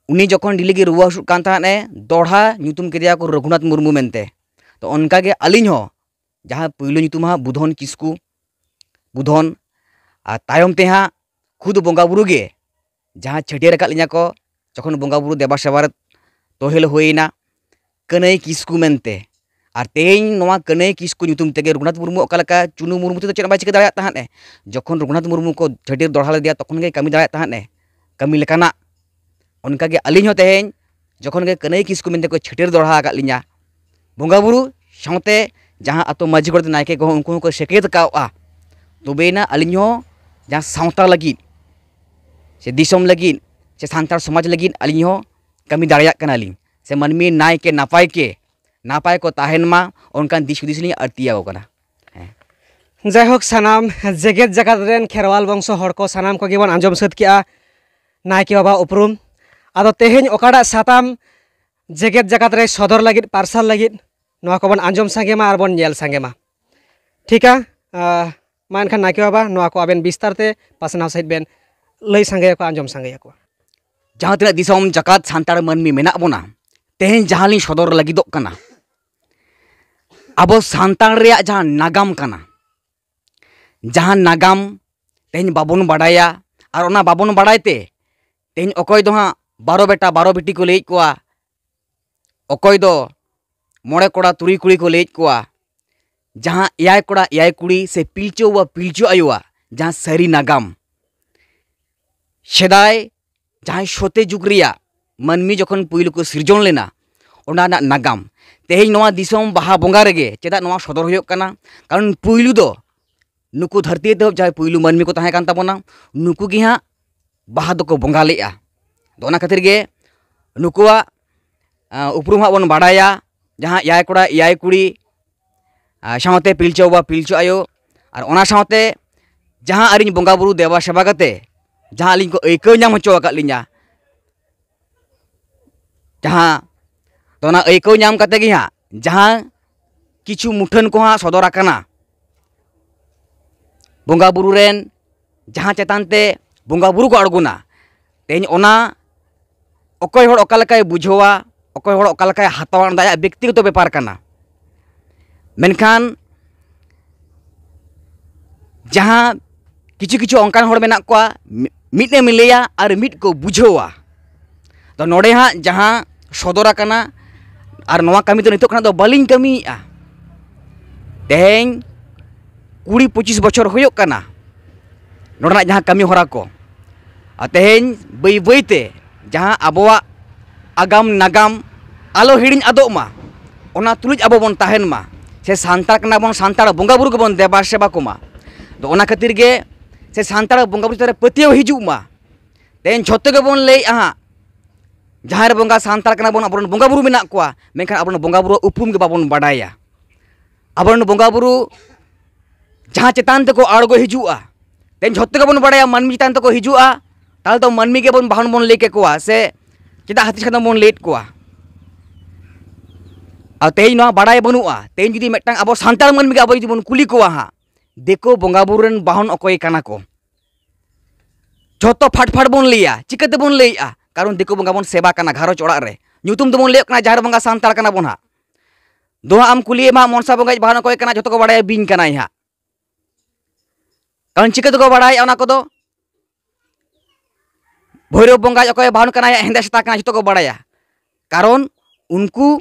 ᱩᱱᱤ ᱡᱚᱠᱷᱚᱱ ᱰᱮᱞᱤ ᱜᱮ ᱨᱩᱣᱟᱹ ᱦᱟᱹᱥᱩᱜ ᱠᱟᱱ ᱛᱟᱦᱮᱸᱫ ᱮ, ᱫᱚᱦᱲᱟ ᱧᱩᱛᱩᱢ ᱠᱮᱫᱮᱭᱟ ᱠᱚ ᱨᱚᱜᱷᱩᱱᱟᱛᱷ ᱢᱩᱨᱢᱩ ᱢᱮᱱᱛᱮ᱾ ᱛᱚ ᱚᱱᱠᱟ ᱜᱮ ᱟᱹᱞᱤᱧ ᱦᱚᱸ, ᱡᱟᱦᱟᱸ ᱯᱩᱭᱞᱩ ᱧᱩᱛᱩᱢ ᱦᱟᱸᱜ ᱵᱩᱫᱷᱚᱱ ᱠᱤᱥᱠᱩ, ᱵᱩᱫᱷᱚᱱ, ᱟᱨ ᱛᱟᱭᱚᱢ ᱛᱮ ᱦᱟᱸᱜ ᱠᱷᱩᱫ ᱵᱚᱸᱜᱟ ᱵᱩᱨᱩ ᱜᱮ ᱡᱟᱦᱟᱸ ᱪᱷᱟᱹᱴᱭᱟᱹᱨ ᱟᱠᱟᱫ ᱞᱤᱧᱟ ᱠᱚ, ᱡᱚᱠᱷᱚᱱ ᱵᱚᱸᱜᱟ ᱵᱩᱨᱩ ᱫᱮᱵᱟ ᱥᱮᱵᱟ ᱨᱮ ᱛᱚᱦᱮᱞ ᱦᱩᱭᱮᱱᱟ, ᱠᱟᱹᱱᱟᱹᱭ ᱠᱤᱥᱠᱩ ᱢᱮᱱᱛᱮ᱾ ᱟᱨ ᱛᱮᱦᱮᱧ ᱱᱚᱣᱟ ᱠᱟᱹᱱᱟᱹᱭ ᱠᱤᱥᱠᱩ ᱧᱩᱛᱩᱢ ᱛᱮᱜᱮ ᱨᱚᱜᱷᱩᱱᱟᱛᱷ ᱢᱩᱨᱢᱩ ᱚᱠᱟ ᱞᱮᱠᱟ ᱪᱩᱱᱩ ᱢᱩᱨᱢᱩ ᱛᱮᱫᱚ ᱪᱮᱫ ᱦᱚᱸ ᱵᱟᱭ ᱪᱤᱠᱟᱹ ᱫᱟᱲᱮᱭᱟᱜ ᱛᱟᱦᱮᱸᱫ ᱮ, ᱡᱚᱠᱷᱚᱱ ᱨᱚᱜᱷᱩᱱᱟᱛᱷ ᱢᱩᱨᱢᱩ ᱠᱚ ᱪᱷᱟᱹᱴᱭᱟᱹᱨ ᱫᱚᱦᱲᱟ ᱞᱮᱫᱮᱭᱟ, ᱛᱚᱠᱷᱚᱱ ᱜᱮ ᱠᱟᱹᱢᱤ ᱫᱟᱲᱮᱭᱟᱜ ᱛᱟᱦᱮᱸᱫ ᱮ, ᱠᱟᱹᱢᱤ ᱞᱮᱠᱟᱱᱟᱜ᱾ ᱚᱱᱠᱟ ᱜᱮ ᱟᱹᱞᱤᱧ ᱦᱚᱸ ᱛᱮᱦᱮᱧ ᱡᱚᱠᱷᱚᱱ ᱜᱮ ᱠᱟᱹᱱᱟᱹᱭ ᱠᱤᱥᱠᱩ ᱢᱮᱱᱛᱮ ᱠᱚ ᱪᱷᱟᱹᱴᱭᱟᱹᱨ ᱫᱚᱦᱲᱟ ᱟᱠᱟᱫ ᱞᱤᱧᱟ, ᱵᱚᱸᱜᱟ ᱵᱩᱨᱩ ᱥᱟᱶᱛᱮ ᱡᱟᱦᱟᱸ ᱟᱛᱳ ᱢᱟᱹᱡᱷᱤ ᱜᱚᱰᱮᱛ ᱱᱟᱭᱠᱮ ᱠᱚᱦᱚᱸ ᱩᱱᱠᱩ ᱦᱚᱸᱠᱚ ᱥᱮᱠᱮᱛ ᱟᱠᱟᱫᱼᱟ, ᱛᱚᱵᱮᱭᱮᱱᱟ ᱟᱹᱞᱤᱧ ᱦᱚᱸ ᱡᱟᱦᱟᱸ ᱥᱟᱶᱛᱟ ᱞᱟᱹᱜᱤᱫ ᱥᱮ ᱫᱤᱥᱚᱢ ᱞᱟᱹᱜᱤᱫ ᱥᱮ ᱥᱟᱱᱛᱟᱲ ᱥᱚᱢᱟᱡᱽ ᱞᱟᱹᱜᱤᱫ ᱟᱹᱞᱤᱧ ᱦᱚᱸ ᱠᱟᱹᱢᱤ ᱫᱟᱲᱮᱭᱟᱜ ᱠᱟᱱᱟᱞᱤᱧ, ᱥᱮ ᱢᱟᱹᱱᱢᱤ ᱱᱟᱭᱠᱮ ᱱᱟᱯᱟᱭ ᱠᱮ, ᱱᱟᱯᱟᱭ ᱠᱚ ᱛᱟᱦᱮᱱ ᱢᱟ, ᱚᱱᱠᱟᱱ ᱫᱤᱥ ᱦᱩᱫᱤᱥ ᱞᱤᱧ ᱟᱹᱲᱛᱤᱭᱟᱠᱚ ᱠᱟᱱᱟ᱾ ᱦᱮᱸ᱾ ᱡᱟᱭᱦᱳᱠ, ᱥᱟᱱᱟᱢ ᱡᱮᱜᱮᱛ ᱡᱟᱠᱟᱛ ᱨᱮᱱ ᱠᱷᱮᱨᱣᱟᱞ ᱵᱚᱝᱥᱚ ᱦᱚᱲ ᱠᱚ ᱥᱟᱱᱟᱢ ᱠᱚᱜᱮ ᱵᱚᱱ ᱟᱸᱡᱚᱢ ᱥᱟᱹᱛ ᱠᱮᱜᱼᱟ ᱱᱟᱭᱠᱮ ᱵᱟᱵᱟ ᱩᱯᱨᱩᱢ᱾ ᱟᱫᱚ ᱛᱮᱦᱮᱧ ᱚᱠᱟᱴᱟᱜ ᱥᱟᱛᱟᱢ ᱡᱮᱜᱮᱛ ᱡᱟᱠᱟᱛ ᱨᱮ ᱥᱚᱫᱚᱨ ᱞᱟᱹᱜᱤᱫ, ᱯᱟᱨᱥᱟᱞ ᱞᱟᱹᱜᱤᱫ, ᱱᱚᱣᱟ ᱠᱚᱵᱚᱱ ᱟᱸᱡᱚᱢ ᱥᱟᱸᱜᱮ ᱢᱟ ᱟᱨ ᱵᱚᱱ ᱧᱮᱞ ᱥᱟᱸᱜᱮ ᱢᱟ᱾ ᱴᱷᱤᱠᱟ? ᱟᱦ, ᱢᱟ ᱮᱱᱠᱷᱟᱱ ᱱᱟᱭᱠᱮ ᱵᱟᱵᱟ, ᱱᱚᱣᱟ ᱠᱚ ᱟᱵᱮᱱ ᱵᱤᱥᱛᱟᱨ ᱛᱮ ᱯᱟᱥᱱᱟᱣ ᱥᱟᱺᱦᱤᱡ ᱵᱮᱱ ᱞᱟᱹᱭ ᱥᱟᱸᱜᱮ ᱟᱠᱚᱣᱟ, ᱟᱸᱡᱚᱢ ᱥᱟᱸᱜᱮ ᱟᱠᱚᱣᱟ᱾ ᱡᱟᱦᱟᱸ ᱛᱤᱱᱟᱹᱜ ᱫᱤᱥᱚᱢ ᱡᱟᱠᱟᱛ ᱥᱟᱱᱛᱟᱲ ᱢᱟᱹᱱᱢᱤ ᱢᱮᱱᱟᱜ ᱵᱚᱱᱟ, ᱛᱮᱦᱮᱧ ᱡᱟᱦᱟᱸ ᱞᱤᱧ ᱥᱚᱫᱚᱨ ᱞᱟᱹᱜᱤᱫᱚᱜ ᱠᱟᱱᱟ, ᱟᱵᱚ ᱥᱟᱱᱛᱟᱲ ᱨᱮᱭᱟᱜ ᱡᱟᱦᱟᱸ ᱱᱟᱜᱟᱢ ᱠᱟᱱᱟ, ᱡᱟᱦᱟᱸ ᱱᱟᱜᱟᱢ ᱛᱮᱦᱮᱧ ᱵᱟᱵᱚᱱ ᱵᱟᱰᱟᱭᱟ, ᱟᱨ ᱚᱱᱟ ᱵᱟᱵᱚᱱ ᱵᱟᱰᱟᱭ ᱛᱮ ᱛᱮᱦᱮᱧ ᱚᱠᱚᱭ ᱫᱚ ᱦᱟᱸᱜ ᱵᱟᱨᱚ ᱵᱮᱴᱟ ᱵᱟᱨᱚ ᱵᱤᱴᱤ ᱠᱚ ᱞᱟᱹᱭᱮᱫ ᱠᱚᱣᱟ, ᱚᱠᱚᱭ ᱫᱚ ᱢᱚᱬᱮ ᱠᱚᱲᱟ ᱛᱩᱨᱩᱭ ᱠᱩᱲᱤ ᱠᱚ ᱞᱟᱹᱭᱮᱫ ᱠᱚᱣᱟ, ᱡᱟᱦᱟᱸ ᱮᱭᱟᱭ ᱠᱚᱲᱟ ᱮᱭᱟᱭ ᱠᱩᱲᱤ ᱥᱮ ᱯᱤᱞᱪᱩ ᱵᱟᱵᱟ ᱯᱤᱞᱪᱩ ᱟᱭᱳᱣᱟᱜ ᱡᱟᱦᱟᱸ ᱥᱟᱹᱨᱤ ᱱᱟᱜᱟᱢ, ᱥᱮᱫᱟᱭ ᱡᱟᱦᱟᱸᱭ ᱥᱚᱛᱮ ᱡᱩᱜᱽ ᱨᱮᱭᱟᱜ ᱢᱟᱹᱱᱢᱤ ᱡᱚᱠᱷᱚᱱ ᱯᱩᱭᱞᱩ ᱠᱚ ᱥᱤᱨᱡᱚᱱ ᱞᱮᱱᱟ, ᱚᱱᱟ ᱨᱮᱱᱟᱜ ᱱᱟᱜᱟᱢ᱾ ᱛᱮᱦᱮᱧ ᱱᱚᱣᱟ ᱫᱤᱥᱚᱢ ᱵᱟᱦᱟ ᱵᱚᱸᱜᱟ ᱨᱮᱜᱮ ᱪᱮᱫᱟᱜ ᱱᱚᱣᱟ ᱥᱚᱫᱚᱨ ᱦᱩᱭᱩᱜ ᱠᱟᱱᱟ? ᱠᱟᱨᱚᱱ ᱯᱩᱭᱞᱩ ᱫᱚ ᱱᱩᱠᱩ ᱫᱷᱟᱹᱨᱛᱤ ᱮᱛᱚᱦᱚᱵ ᱡᱟᱦᱟᱸᱭ ᱯᱩᱭᱞᱩ ᱢᱟᱹᱱᱢᱤ ᱠᱚ ᱛᱟᱦᱮᱸ ᱠᱟᱱ ᱛᱟᱵᱚᱱᱟ, ᱱᱩᱠᱩ ᱜᱮ ᱦᱟᱸᱜ ᱵᱟᱦᱟ ᱫᱚᱠᱚ ᱵᱚᱸᱜᱟ ᱞᱮᱫᱼᱟ᱾ ᱟᱫᱚ ᱚᱱᱟ ᱠᱷᱟᱹᱛᱤᱨ ᱜᱮ ᱱᱩᱠᱩᱣᱟᱜ, ᱟᱸ, ᱩᱯᱨᱩᱢ ᱦᱟᱸᱜ ᱵᱚᱱ ᱵᱟᱰᱟᱭᱟ, ᱡᱟᱦᱟᱸ ᱮᱭᱟᱭ ᱠᱚᱲᱟ ᱮᱭᱟᱭ ᱠᱩᱲᱤ, ᱟᱨ ᱥᱟᱶᱛᱮ ᱯᱤᱞᱪᱩ ᱵᱟᱵᱟ ᱯᱤᱞᱪᱩ ᱟᱭᱳ, ᱟᱨ ᱚᱱᱟ ᱥᱟᱶᱛᱮ ᱡᱟᱦᱟᱸ ᱟᱹᱞᱤᱧ ᱵᱚᱸᱜᱟ ᱵᱩᱨᱩ ᱫᱮᱵᱟ ᱥᱮᱵᱟ ᱠᱟᱛᱮ ᱡᱟᱦᱟᱸ ᱟᱹᱞᱤᱧ ᱠᱚ ᱟᱹᱭᱠᱟᱹᱣ ᱧᱟᱢ ᱦᱚᱪᱚ ᱟᱠᱟᱫ ᱞᱤᱧᱟ, ᱡᱟᱦᱟᱸ ᱛᱚ ᱚᱱᱟ ᱟᱹᱭᱠᱟᱹᱣ ᱧᱟᱢ ᱠᱟᱛᱮ ᱜᱮ ᱦᱟᱸᱜ ᱡᱟᱦᱟᱸ ᱠᱤᱪᱷᱩ ᱢᱩᱴᱷᱟᱹᱱ ᱠᱚ ᱦᱟᱸᱜ ᱥᱚᱫᱚᱨ ᱟᱠᱟᱱᱟ ᱵᱚᱸᱜᱟ ᱵᱩᱨᱩ ᱨᱮᱱ, ᱡᱟᱦᱟᱸ ᱪᱮᱛᱟᱱ ᱛᱮ ᱵᱚᱸᱜᱟ ᱵᱩᱨᱩ ᱠᱚ ᱟᱬᱜᱚᱱᱟ, ᱛᱮᱦᱮᱧ ᱚᱱᱟ ᱚᱠᱚᱭ ᱦᱚᱲ ᱚᱠᱟ ᱞᱮᱠᱟᱭ ᱵᱩᱡᱷᱟᱹᱣᱟ, ᱚᱠᱚᱭ ᱦᱚᱲ ᱚᱠᱟ ᱞᱮᱠᱟᱭ ᱦᱟᱛᱟᱣᱟ, ᱚᱱᱟ ᱫᱚ ᱟᱭᱟᱜ ᱵᱮᱠᱛᱤᱜᱚᱛᱚ ᱵᱮᱯᱟᱨ ᱠᱟᱱᱟ᱾ ᱢᱮᱱᱠᱷᱟᱱ ᱡᱟᱦᱟᱸ ᱠᱤᱪᱷᱩ ᱠᱤᱪᱷᱩ ᱚᱱᱠᱟᱱ ᱦᱚᱲ ᱢᱮᱱᱟᱜ ᱠᱚᱣᱟ, ᱢᱤ- ᱢᱤᱫ ᱮᱢ ᱞᱟᱹᱭᱟ ᱟᱨ ᱢᱤᱫ ᱠᱚ ᱵᱩᱡᱷᱟᱹᱣᱟ᱾ ᱛᱚ ᱱᱚᱰᱮ ᱦᱟᱸᱜ ᱡᱟᱦᱟᱸ ᱥᱚᱫᱚᱨ ᱟᱠᱟᱱᱟ, ᱟᱨ ᱱᱚᱣᱟ ᱠᱟᱹᱢᱤ ᱫᱚ ᱱᱤᱛᱚᱜ ᱠᱷᱚᱱᱟᱜ ᱫᱚ ᱵᱟᱹᱞᱤᱧ ᱠᱟᱹᱢᱤᱭᱮᱫᱼᱟ᱾ ᱛᱮᱦᱮᱧ ᱠᱩᱲᱤ ᱯᱚᱸᱪᱤᱥ ᱵᱚᱪᱷᱚᱨ ᱦᱩᱭᱩᱜ ᱠᱟᱱᱟ ᱱᱚᱰᱮᱱᱟᱜ ᱡᱟᱦᱟᱸ ᱠᱟᱹᱢᱤ ᱦᱚᱨᱟ ᱠᱚ᱾ ᱟᱨ ᱛᱮᱦᱮᱧ ᱵᱟᱹᱭ ᱵᱟᱹᱭ ᱛᱮ ᱡᱟᱦᱟᱸ ᱟᱵᱚᱣᱟᱜ ᱟᱜᱟᱢ ᱱᱟᱜᱟᱢ ᱟᱞᱚ ᱦᱤᱲᱤᱧ ᱟᱫᱚᱜ ᱢᱟ, ᱚᱱᱟ ᱛᱩᱞᱩᱡ ᱟᱵᱚ ᱵᱚᱱ ᱛᱟᱦᱮᱱ ᱢᱟ, ᱥᱮ ᱥᱟᱱᱛᱟᱲ ᱠᱟᱱᱟ ᱵᱚᱱ, ᱥᱟᱱᱛᱟᱲ ᱵᱚᱸᱜᱟ ᱵᱩᱨᱩ ᱜᱮᱵᱚᱱ ᱫᱮᱵᱟ ᱥᱮᱵᱟ ᱠᱚᱢᱟ᱾ ᱛᱚ ᱚᱱᱟ ᱠᱷᱟᱹᱛᱤᱨ ᱜᱮ ᱥᱮ ᱥᱟᱱᱛᱟᱲ ᱵᱚᱸᱜᱟ ᱵᱩᱨᱩ ᱪᱮᱛᱟᱱ ᱨᱮ ᱯᱟᱹᱛᱭᱟᱹᱣ ᱦᱤᱡᱩᱜ ᱢᱟ᱾ ᱛᱮᱦᱮᱧ ᱡᱷᱚᱛᱚ ᱜᱮᱵᱚᱱ ᱞᱟᱹᱭᱮᱫᱼᱟ ᱦᱟᱸᱜ, ᱡᱟᱦᱮᱨ ᱵᱚᱸᱜᱟ ᱥᱟᱱᱛᱟᱲ ᱠᱟᱱᱟ ᱵᱚᱱ, ᱟᱵᱚᱨᱮᱱ ᱵᱚᱸᱜᱟ ᱵᱩᱨᱩ ᱢᱮᱱᱟᱜ ᱠᱚᱣᱟ, ᱢᱮᱱᱠᱷᱟᱱ ᱟᱵᱚᱨᱮᱱ ᱵᱚᱸᱜᱟ ᱵᱩᱨᱩᱣᱟᱜ ᱩᱯᱨᱩᱢ ᱜᱮ ᱵᱟᱵᱚᱱ ᱵᱟᱰᱟᱭᱟ᱾ ᱟᱵᱚᱨᱮᱱ ᱵᱚᱸᱜᱟ ᱵᱩᱨᱩ ᱡᱟᱦᱟᱸ ᱪᱮᱛᱟᱱ ᱛᱮᱠᱚ ᱟᱬᱜᱚ ᱦᱤᱡᱩᱜᱼᱟ, ᱛᱮᱦᱮᱧ ᱡᱷᱚᱛᱚ ᱜᱮᱵᱚᱱ ᱵᱟᱲᱟᱭᱟ ᱢᱟᱹᱱᱢᱤ ᱪᱮᱛᱟᱱ ᱛᱮᱠᱚ ᱦᱤᱡᱩᱜᱼᱟ, ᱛᱟᱦᱚᱞᱮ ᱫᱚ ᱢᱟᱹᱱᱢᱤ ᱜᱮᱵᱚᱱ ᱵᱟᱦᱚᱱ ᱵᱚᱱ ᱞᱟᱹᱭ ᱠᱮᱠᱚᱣᱟ, ᱥᱮ ᱪᱮᱫᱟᱜ ᱦᱟᱹᱛᱤ ᱥᱟᱫᱚᱢ ᱵᱚᱱ ᱞᱟᱹᱭᱮᱫ ᱠᱚᱣᱟ? ᱟᱨ ᱛᱮᱦᱮᱧ ᱱᱚᱣᱟ ᱵᱟᱲᱟᱭ ᱵᱟᱹᱱᱩᱜᱼᱟ᱾ ᱛᱮᱦᱮᱧ ᱡᱩᱫᱤ ᱢᱤᱫᱴᱟᱝ ᱟᱵᱚ ᱥᱟᱱᱛᱟᱲ ᱢᱟᱹᱱᱢᱤ ᱜᱮ ᱟᱵᱚ ᱡᱩᱫᱤ ᱵᱚᱱ ᱠᱩᱞᱤ ᱠᱚᱣᱟ ᱦᱟᱸᱜ, ᱫᱤᱠᱩ ᱵᱚᱸᱜᱟ ᱵᱩᱨᱩ ᱨᱮᱱ ᱵᱟᱦᱚᱱ ᱚᱠᱚᱭ ᱠᱟᱱᱟ ᱠᱚ? ᱡᱷᱚᱛᱚ ᱯᱷᱟᱴ ᱯᱷᱟᱴ ᱵᱚᱱ ᱞᱟᱹᱭᱟ᱾ ᱪᱤᱠᱟᱹ ᱛᱮᱵᱚᱱ ᱞᱟᱹᱭᱮᱜᱼᱟ? ᱠᱟᱨᱚᱱ ᱫᱤᱠᱩ ᱵᱚᱸᱜᱟ ᱵᱚᱱ ᱥᱮᱵᱟ ᱠᱟᱱᱟ ᱜᱷᱟᱨᱚᱸᱡᱽ ᱚᱲᱟᱜ ᱨᱮ, ᱧᱩᱛᱩᱢ ᱫᱚᱵᱚᱱ ᱞᱟᱹᱭᱚᱜ ᱠᱟᱱᱟ ᱡᱟᱦᱮᱨ ᱵᱚᱸᱜᱟ ᱥᱟᱱᱛᱟᱲ ᱠᱟᱱᱟ ᱵᱚᱱ ᱦᱟᱸᱜ᱾ ᱫᱚ ᱦᱟᱸᱜ ᱟᱢ ᱠᱩᱞᱤᱭᱮ ᱢᱟ ᱢᱚᱱᱥᱟ ᱵᱚᱸᱜᱟᱭ ᱵᱟᱦᱚᱱ ᱚᱠᱚᱭ ᱠᱟᱱᱟ, ᱡᱷᱚᱛᱚ ᱠᱚ ᱵᱟᱲᱟᱭᱟ ᱵᱤᱧ ᱠᱟᱱᱟᱭ ᱦᱟᱸᱜ᱾ ᱠᱟᱨᱚᱱ ᱪᱤᱠᱟᱹ ᱛᱮᱠᱚ ᱵᱟᱲᱟᱭᱟ ᱚᱱᱟ ᱠᱚᱫᱚ? ᱵᱷᱳᱭᱨᱳᱵ ᱵᱚᱸᱜᱟ ᱚᱠᱚᱭ ᱵᱟᱦᱚᱱ ᱠᱟᱱᱟᱭ, ᱦᱮᱸᱫᱮ ᱥᱮᱛᱟ ᱠᱟᱱᱟᱭ, ᱡᱷᱚᱛᱚ ᱠᱚ ᱵᱟᱲᱟᱭᱟ᱾ ᱠᱟᱨᱚᱱ ᱩᱱᱠᱩ,